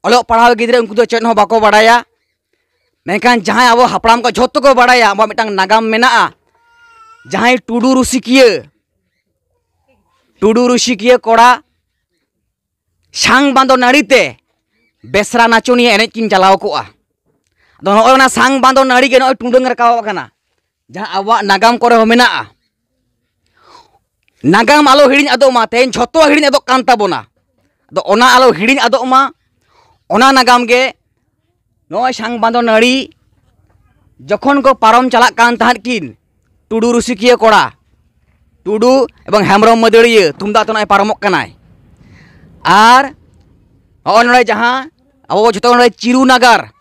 ᱚᱞᱚᱜ ᱯᱟᱲᱦᱟᱣ ᱜᱤᱫᱽᱨᱟᱹ, ᱩᱱᱠᱩ ᱫᱚ ᱪᱮᱫ ᱦᱚᱸ ᱵᱟᱠᱚ ᱵᱟᱲᱟᱭᱟ, ᱢᱮᱱᱠᱷᱟᱱ ᱡᱟᱦᱟᱸᱭ ᱟᱵᱚ ᱦᱟᱯᱲᱟᱢ ᱠᱚ ᱡᱷᱚᱛᱚ ᱠᱚ ᱵᱟᱲᱟᱭᱟ, ᱟᱵᱚᱣᱟᱜ ᱢᱤᱫᱴᱟᱝ ᱱᱟᱜᱟᱢ ᱢᱮᱱᱟᱜᱼᱟ᱾ ᱡᱟᱦᱟᱸᱭ ᱴᱩᱰᱩ ᱨᱩᱥᱤᱠᱤᱭᱟᱹ, ᱴᱩᱰᱩ ᱨᱩᱥᱤᱠᱤᱭᱟᱹ ᱠᱚᱲᱟ ᱥᱟᱝ ᱵᱟᱸᱫᱚ ᱱᱟᱹᱲᱤ ᱛᱮ ᱵᱮᱥᱨᱟ ᱱᱟᱪᱚᱱᱤᱭᱟᱹ ᱮᱱᱮᱡ ᱠᱤᱱ ᱪᱟᱞᱟᱣ ᱠᱚᱜᱼᱟ᱾ ᱟᱫᱚ ᱱᱚᱜᱼᱚᱭ ᱚᱱᱟ ᱥᱟᱝ ᱵᱟᱸᱫᱚ ᱱᱟᱹᱲᱤ ᱜᱮ ᱱᱚᱜᱼᱚᱭ ᱴᱩᱰᱟᱹᱝ ᱨᱟᱠᱟᱵ ᱟᱠᱟᱱᱟ᱾ ᱡᱟᱦᱟᱸ ᱟᱵᱚᱣᱟᱜ ᱱᱟᱜᱟᱢ ᱠᱚᱨᱮ ᱦᱚᱸ ᱢᱮᱱᱟᱜᱼᱟ, ᱱᱟᱜᱟᱢ ᱟᱞᱚ ᱦᱤᱲᱤᱧ ᱟᱫᱚᱜ ᱢᱟ᱾ ᱛᱮᱦᱮᱧ ᱡᱷᱚᱛᱚ ᱦᱤᱲᱤᱧ ᱟᱫᱚᱜ ᱠᱟᱱ ᱛᱟᱵᱚᱱᱟ᱾ ᱟᱫᱚ ᱚᱱᱟ ᱟᱞᱚ ᱦᱤᱲᱤᱧ ᱟᱫᱚᱜ ᱢᱟ, ᱚᱱᱟ ᱱᱟᱜᱟᱢ ᱜᱮ ᱱᱚᱜᱼᱚᱭ ᱥᱟᱝ ᱵᱟᱸᱫᱚ ᱱᱟᱹᱲᱤ ᱡᱚᱠᱷᱚᱱ ᱠᱚ ᱯᱟᱨᱚᱢ ᱪᱟᱞᱟᱜ ᱠᱟᱱ ᱛᱟᱦᱮᱸᱫ ᱠᱤᱱ, ᱴᱩᱰᱩ ᱨᱩᱥᱤᱠᱤᱭᱟᱹ ᱠᱚᱲᱟ, ᱴᱩᱰᱩ ᱮᱵᱚᱝ ᱦᱮᱢᱵᱨᱚᱢ ᱢᱟᱹᱫᱟᱹᱲᱤᱭᱟᱹ ᱛᱩᱢᱫᱟᱜ ᱛᱮ ᱱᱚᱜᱼᱚᱭ ᱯᱟᱨᱚᱢᱚᱜ ᱠᱟᱱᱟᱭ᱾ ᱟᱨ ᱱᱚᱜᱼᱚᱭ ᱱᱚᱰᱮ ᱡᱟᱦᱟᱸ ᱟᱵᱚ ᱡᱷᱚᱛᱚ ᱱᱚᱰᱮ ᱪᱤᱨᱩ ᱱᱟᱜᱟᱨ,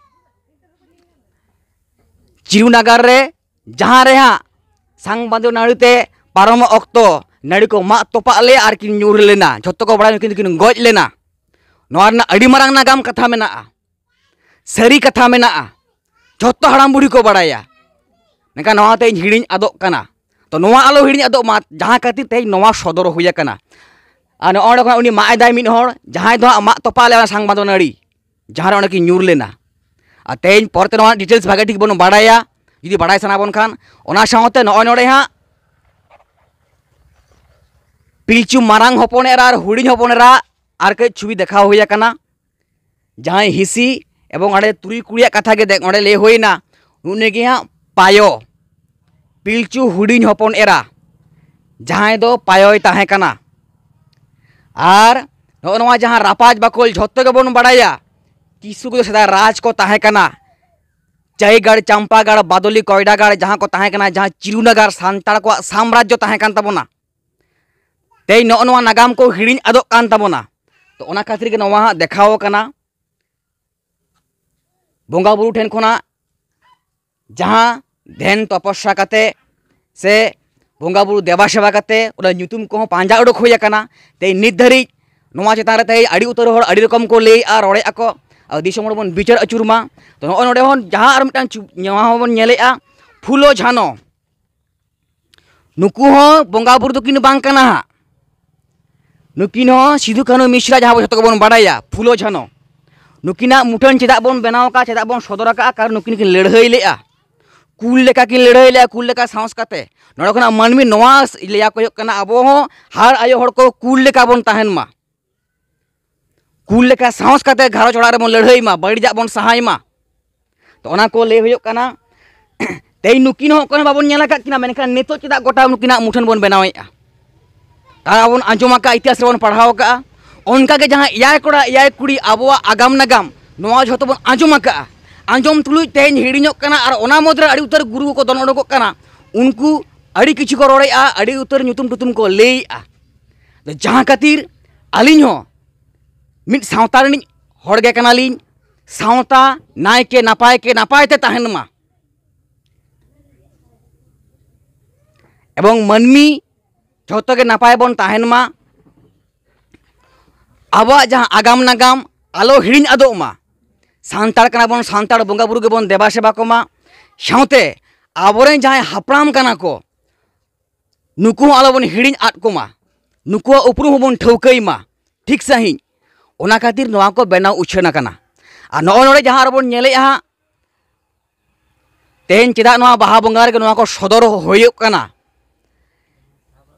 ᱪᱤᱨᱩ ᱱᱟᱜᱟᱨ ᱨᱮ ᱡᱟᱦᱟᱸ ᱨᱮ ᱦᱟᱸᱜ ᱥᱟᱝ ᱵᱟᱸᱫᱚ ᱱᱟᱹᱲᱤ ᱛᱮ ᱯᱟᱨᱚᱢᱚᱜ ᱚᱠᱛᱚ ᱱᱟᱹᱲᱤ ᱠᱚ ᱢᱟᱜ ᱛᱚᱯᱟᱜ ᱞᱮᱫ ᱟᱨ ᱠᱤᱱ ᱧᱩᱨ ᱞᱮᱱᱟ, ᱡᱷᱚᱛᱚ ᱠᱚ ᱵᱟᱲᱟᱭᱟ ᱱᱩᱠᱤᱱ ᱫᱚᱠᱤᱱ ᱜᱚᱡ ᱞᱮᱱᱟ᱾ ᱱᱚᱣᱟ ᱨᱮᱱᱟᱜ ᱟᱹᱰᱤ ᱢᱟᱨᱟᱝ ᱱᱟᱜᱟᱢ ᱠᱟᱛᱷᱟ ᱢᱮᱱᱟᱜᱼᱟ, ᱥᱟᱹᱨᱤ ᱠᱟᱛᱷᱟ ᱢᱮᱱᱟᱜᱼᱟ, ᱡᱷᱚᱛᱚ ᱦᱟᱲᱟᱢ ᱵᱩᱲᱦᱤ ᱠᱚ ᱵᱟᱲᱟᱭᱟ᱾ ᱢᱮᱱᱠᱷᱟᱱ ᱱᱚᱣᱟ ᱛᱮᱦᱮᱧ ᱦᱤᱲᱤᱧ ᱟᱫᱚᱜ ᱠᱟᱱᱟ᱾ ᱛᱚ ᱱᱚᱣᱟ ᱟᱞᱚ ᱦᱤᱲᱤᱧ ᱟᱫᱚᱜ ᱢᱟ, ᱡᱟᱦᱟᱸ ᱠᱷᱟᱹᱛᱤᱨ ᱛᱮᱦᱮᱧ ᱱᱚᱣᱟ ᱥᱚᱫᱚᱨ ᱦᱩᱭ ᱟᱠᱟᱱᱟ᱾ ᱟᱨ ᱱᱚᱜᱼᱚᱭ ᱱᱚᱰᱮ ᱠᱷᱚᱱᱟᱜ ᱩᱱᱤ ᱢᱟᱜ ᱮᱫᱟᱭ ᱢᱤᱫ ᱦᱚᱲ, ᱡᱟᱦᱟᱸᱭ ᱫᱚ ᱦᱟᱸᱜ ᱢᱟᱜ ᱛᱚᱯᱟ ᱞᱮᱫᱟ ᱥᱟᱝ ᱵᱟᱸᱫᱚ ᱱᱟᱹᱲᱤ, ᱡᱟᱦᱟᱸ ᱨᱮ ᱚᱸᱰᱮ ᱠᱤᱱ ᱧᱩᱨ ᱞᱮᱱᱟ᱾ ᱟᱨ ᱛᱮᱦᱮᱧ ᱯᱚᱨᱮᱛᱮ ᱱᱚᱣᱟ ᱰᱤᱴᱮᱞᱥ ᱵᱷᱟᱜᱮ ᱴᱷᱤᱠ ᱵᱚᱱ ᱵᱟᱲᱟᱭᱟ, ᱡᱩᱫᱤ ᱵᱟᱲᱟᱭ ᱥᱟᱱᱟ ᱵᱚᱱ ᱠᱷᱟᱱ᱾ ᱚᱱᱟ ᱥᱟᱶᱛᱮ ᱱᱚᱜᱼᱚᱭ ᱱᱚᱰᱮ ᱦᱟᱸᱜ ᱯᱤᱞᱪᱩ ᱢᱟᱨᱟᱝ ᱦᱚᱯᱚᱱ ᱮᱨᱟ ᱟᱨ ᱦᱩᱰᱤᱧ ᱦᱚᱯᱚᱱ ᱮᱨᱟ ᱟᱨ ᱠᱟᱹᱡ ᱪᱷᱚᱵᱤ ᱫᱮᱠᱷᱟᱣ ᱦᱩᱭ ᱟᱠᱟᱱᱟ᱾ ᱡᱟᱦᱟᱸᱭ ᱦᱤᱸᱥᱤ ᱮᱵᱚᱝ ᱚᱸᱰᱮ ᱛᱩᱨᱩᱭ ᱠᱩᱲᱤᱭᱟᱜ ᱠᱟᱛᱷᱟ ᱜᱮ ᱫᱮ-, ᱚᱸᱰᱮ ᱞᱟᱹᱭ ᱦᱩᱭᱱᱟ, ᱩᱱᱤ ᱜᱮ ᱦᱟᱸᱜ ᱯᱟᱭᱚ, ᱯᱤᱞᱪᱩ ᱦᱩᱰᱤᱧ ᱦᱚᱯᱚᱱ ᱮᱨᱟ, ᱡᱟᱦᱟᱸᱭ ᱫᱚ ᱯᱟᱭᱚᱭ ᱛᱟᱦᱮᱸ ᱠᱟᱱᱟ᱾ ᱟᱨ ᱱᱚᱜᱼᱚ ᱱᱚᱣᱟ ᱡᱟᱦᱟᱸ ᱨᱟᱯᱟᱡᱽ ᱵᱟᱠᱷᱳᱞ ᱡᱷᱚᱛᱚ ᱜᱮᱵᱚᱱ ᱵᱟᱲᱟᱭᱟ, ᱠᱤᱥᱠᱩ ᱠᱚᱫᱚ ᱥᱮᱫᱟᱭ ᱨᱟᱡᱽ ᱠᱚ ᱛᱟᱦᱮᱸ ᱠᱟᱱᱟ᱾ ᱪᱟᱭᱜᱟᱲ, ᱪᱟᱢᱯᱟᱜᱟᱲ, ᱵᱟᱫᱚᱞᱤ, ᱠᱚᱭᱰᱟᱜᱟᱲ ᱡᱟᱦᱟᱸ ᱠᱚ ᱛᱟᱦᱮᱸ ᱠᱟᱱᱟ, ᱡᱟᱦᱟᱸ ᱪᱤᱨᱩᱱᱟᱜᱟᱨ ᱥᱟᱱᱛᱟᱲ ᱠᱚᱣᱟᱜ ᱥᱟᱢᱨᱟᱡᱽᱡᱚ ᱛᱟᱦᱮᱸ ᱠᱟᱱ ᱛᱟᱵᱚᱱᱟ᱾ ᱛᱮᱦᱮᱧ ᱱᱚᱜᱼᱚ ᱱᱚᱣᱟ ᱱᱟᱜᱟᱢ ᱠᱚ ᱦᱤᱲᱤᱧ ᱟᱫᱚᱜ ᱠᱟᱱ ᱛᱟᱵᱚᱱᱟ᱾ ᱛᱚ ᱚᱱᱟ ᱠᱷᱟᱹᱛᱤᱨ ᱜᱮ ᱱᱚᱣᱟ ᱦᱟᱸᱜ ᱫᱮᱠᱷᱟᱣ ᱟᱠᱟᱱᱟ᱾ ᱵᱚᱸᱜᱟ ᱵᱩᱨᱩ ᱴᱷᱮᱱ ᱠᱷᱚᱱᱟᱜ ᱡᱟᱦᱟᱸ ᱫᱷᱮᱱ ᱛᱚᱯᱚᱥᱭᱟ ᱠᱟᱛᱮ ᱥᱮ ᱵᱚᱸᱜᱟ ᱵᱩᱨᱩ ᱫᱮᱵᱟ ᱥᱮᱵᱟ ᱠᱟᱛᱮ ᱚᱱᱟ ᱧᱩᱛᱩᱢ ᱠᱚᱦᱚᱸ ᱯᱟᱸᱡᱟ ᱩᱰᱩᱠ ᱦᱩᱭ ᱟᱠᱟᱱᱟ᱾ ᱛᱮᱦᱮᱧ ᱱᱤᱛ ᱫᱷᱟᱹᱨᱤᱡ ᱱᱚᱣᱟ ᱪᱮᱛᱟᱱ ᱨᱮ ᱛᱮᱦᱮᱧ ᱟᱹᱰᱤ ᱩᱛᱟᱹᱨ ᱦᱚᱲ ᱟᱹᱰᱤ ᱨᱚᱠᱚᱢ ᱠᱚ ᱞᱟᱹᱭᱮᱫᱼᱟ, ᱨᱚᱲᱮᱫᱼᱟ ᱠᱚ᱾ ᱟᱨ ᱫᱤᱥᱚᱢ ᱦᱚᱲ ᱵᱚᱱ ᱵᱤᱪᱟᱹᱨ ᱟᱹᱪᱩᱨ ᱢᱟ᱾ ᱛᱚ ᱱᱚᱜᱼᱚᱭ ᱱᱚᱰᱮ ᱦᱚᱸ ᱡᱟᱦᱟᱸ ᱟᱨ ᱢᱤᱫᱴᱟᱝ ᱪᱩ-, ᱱᱚᱣᱟ ᱦᱚᱸᱵᱚᱱ ᱧᱮᱞᱮᱫᱼᱟ, ᱯᱷᱩᱞᱳ ᱡᱷᱟᱱᱚ, ᱱᱩᱠᱩ ᱦᱚᱸ ᱵᱚᱸᱜᱟ ᱵᱩᱨᱩ ᱫᱚᱠᱤᱱ ᱵᱟᱝ ᱠᱟᱱᱟ ᱦᱟᱸᱜ᱾ ᱱᱩᱠᱤᱱ ᱦᱚᱸ ᱥᱤᱫᱩ ᱠᱟᱹᱱᱦᱩ ᱢᱤᱥᱨᱟ, ᱡᱟᱦᱟᱸ ᱵᱚ ᱡᱷᱚᱛᱚ ᱜᱮᱵᱚᱱ ᱵᱟᱲᱟᱭᱟ, ᱯᱷᱩᱞᱳ ᱡᱷᱟᱱᱚ, ᱱᱩᱠᱤᱱᱟᱜ ᱢᱩᱴᱷᱟᱹᱱ ᱪᱮᱫᱟᱜ ᱵᱚᱱ ᱵᱮᱱᱟᱣ ᱟᱠᱟᱫᱼᱟ, ᱪᱮᱫᱟᱜ ᱵᱚᱱ ᱥᱚᱫᱚᱨ ᱟᱠᱟᱫᱼᱟ? ᱠᱟᱨᱚᱱ ᱱᱩᱠᱤᱱ ᱠᱤᱱ ᱞᱟᱹᱲᱦᱟᱹᱭ ᱞᱮᱫᱼᱟ, ᱠᱩᱞ ᱞᱮᱠᱟ ᱠᱤᱱ ᱞᱟᱹᱲᱦᱟᱹᱭ ᱞᱮᱫᱼᱟ, ᱠᱩᱞ ᱞᱮᱠᱟ ᱥᱟᱦᱚᱥ ᱠᱟᱛᱮ᱾ ᱱᱚᱰᱮ ᱠᱷᱚᱱᱟᱜ ᱢᱟᱹᱱᱢᱤ ᱱᱚᱣᱟ ᱞᱟᱹᱭᱟ ᱠᱚ ᱦᱩᱭᱩᱜ ᱠᱟᱱᱟ, ᱟᱵᱚ ᱦᱚᱸ ᱦᱟᱨ ᱟᱭᱳ ᱦᱚᱲ ᱠᱚ ᱠᱩᱞ ᱞᱮᱠᱟ ᱵᱚᱱ ᱛᱟᱦᱮᱱ ᱢᱟ, ᱠᱩᱞ ᱞᱮᱠᱟ ᱥᱟᱦᱚᱥ ᱠᱟᱛᱮ ᱜᱷᱟᱨᱚᱸᱡᱽ ᱚᱲᱟᱜ ᱨᱮᱵᱚᱱ ᱞᱟᱹᱲᱦᱟᱹᱭ ᱢᱟ, ᱵᱟᱹᱲᱤᱡᱟᱜ ᱵᱚᱱ ᱥᱟᱦᱟᱭ ᱢᱟ᱾ ᱛᱚ ᱚᱱᱟ ᱠᱚ ᱞᱟᱹᱭ ᱦᱩᱭᱩᱜ ᱠᱟᱱᱟ᱾ ᱛᱮᱦᱮᱧ ᱱᱩᱠᱤᱱ ᱦᱚᱸ ᱚᱠᱚᱭ ᱦᱚᱸ ᱵᱟᱵᱚᱱ ᱧᱮᱞ ᱟᱠᱟᱫ ᱠᱤᱱᱟ, ᱢᱮᱱᱠᱷᱟᱱ ᱱᱤᱛᱚᱜ ᱪᱮᱫᱟᱜ ᱜᱚᱴᱟ ᱱᱩᱠᱤᱱᱟᱜ ᱢᱩᱴᱷᱟᱹᱱ ᱵᱚᱱ ᱵᱮᱱᱟᱣᱮᱫᱼᱟ? ᱛᱟᱦᱚᱞᱮ ᱟᱵᱚᱱ ᱟᱸᱡᱚᱢ ᱟᱠᱟᱫᱼᱟ, ᱤᱛᱤᱦᱟᱥ ᱨᱮᱵᱚᱱ ᱯᱟᱲᱦᱟᱣ ᱟᱠᱟᱫᱼᱟ᱾ ᱚᱱᱠᱟᱜᱮ ᱡᱟᱦᱟᱸ ᱮᱭᱟᱭ ᱠᱚᱲᱟ ᱮᱭᱟᱭ ᱠᱩᱲᱤ ᱟᱵᱚᱣᱟᱜ ᱟᱜᱟᱢ ᱱᱟᱜᱟᱢ, ᱱᱚᱣᱟ ᱡᱷᱚᱛᱚ ᱵᱚᱱ ᱟᱸᱡᱚᱢ ᱟᱠᱟᱫᱼᱟ᱾ ᱟᱸᱡᱚᱢ ᱛᱩᱞᱩᱡ ᱛᱮᱦᱮᱧ ᱦᱤᱲᱤᱧᱚᱜ ᱠᱟᱱᱟ, ᱟᱨ ᱚᱱᱟ ᱢᱩᱫᱽᱨᱮ ᱟᱹᱰᱤ ᱩᱛᱟᱹᱨ ᱜᱩᱨᱩ ᱠᱚᱠᱚ ᱫᱚᱱ ᱚᱰᱚᱠᱚᱜ ᱠᱟᱱᱟ᱾ ᱩᱱᱠᱩ ᱟᱹᱰᱤ ᱠᱤᱪᱷᱩ ᱠᱚ ᱨᱚᱲᱮᱫᱼᱟ, ᱟᱹᱰᱤ ᱩᱛᱟᱹᱨ ᱧᱩᱛᱩᱢ ᱴᱩᱛᱩᱢ ᱠᱚ ᱞᱟᱹᱭᱮᱫᱼᱟ᱾ ᱡᱟᱦᱟᱸ ᱠᱷᱟᱹᱛᱤᱨ ᱟᱹᱞᱤᱧ ᱦᱚᱸ ᱢᱤᱫ ᱥᱟᱶᱛᱟ ᱨᱤᱱᱤᱡ ᱦᱚᱲ ᱜᱮ ᱠᱟᱱᱟᱞᱤᱧ᱾ ᱥᱟᱶᱛᱟ ᱱᱟᱭᱠᱮ ᱱᱟᱯᱟᱭ ᱠᱮ ᱱᱟᱯᱟᱭ ᱛᱮ ᱛᱟᱦᱮᱱ ᱢᱟ, ᱮᱵᱚᱝ ᱢᱟᱹᱱᱢᱤ ᱡᱷᱚᱛᱚ ᱜᱮ ᱱᱟᱯᱟᱭ ᱵᱚᱱ ᱛᱟᱦᱮᱱ ᱢᱟ᱾ ᱟᱵᱚᱣᱟᱜ ᱡᱟᱦᱟᱸ ᱟᱜᱟᱢ ᱱᱟᱜᱟᱢ ᱟᱞᱚ ᱦᱤᱲᱤᱧ ᱟᱫᱚᱜ ᱢᱟ᱾ ᱥᱟᱱᱛᱟᱲ ᱠᱟᱱᱟ ᱵᱚᱱ, ᱥᱟᱱᱛᱟᱲ ᱵᱚᱸᱜᱟ ᱵᱩᱨᱩ ᱜᱮᱵᱚᱱ ᱫᱮᱵᱟ ᱥᱮᱵᱟ ᱠᱚᱢᱟ᱾ ᱥᱟᱶᱛᱮ ᱟᱵᱚᱨᱮᱱ ᱡᱟᱦᱟᱸᱭ ᱦᱟᱯᱲᱟᱢ ᱠᱟᱱᱟ ᱠᱚ, ᱱᱩᱠᱩ ᱦᱚᱸ ᱟᱞᱚᱵᱚᱱ ᱦᱤᱲᱤᱧ ᱟᱫ ᱠᱚᱢᱟ, ᱱᱩᱠᱩᱣᱟᱜ ᱩᱯᱨᱩᱢ ᱦᱚᱸᱵᱚᱱ ᱴᱷᱟᱹᱣᱠᱟᱹᱭ ᱢᱟ ᱴᱷᱤᱠ ᱥᱟᱺᱦᱤᱡ᱾ ᱚᱱᱟ ᱠᱷᱟᱹᱛᱤᱨ ᱱᱚᱣᱟ ᱠᱚ ᱵᱮᱱᱟᱣ ᱩᱪᱷᱟᱹᱱ ᱟᱠᱟᱱᱟ᱾ ᱟᱨ ᱱᱚᱜᱼᱚᱭ ᱱᱚᱰᱮ ᱡᱟᱦᱟᱸ ᱟᱨᱚ ᱵᱚᱱ ᱧᱮᱞᱮᱫᱼᱟ ᱦᱟᱸᱜ, ᱛᱮᱦᱮᱧ ᱪᱮᱫᱟᱜ ᱱᱚᱣᱟ ᱵᱟᱦᱟ ᱵᱚᱸᱜᱟ ᱨᱮᱜᱮ ᱱᱚᱣᱟ ᱠᱚ ᱥᱚᱫᱚᱨ ᱦᱩᱭᱩᱜ ᱠᱟᱱᱟ?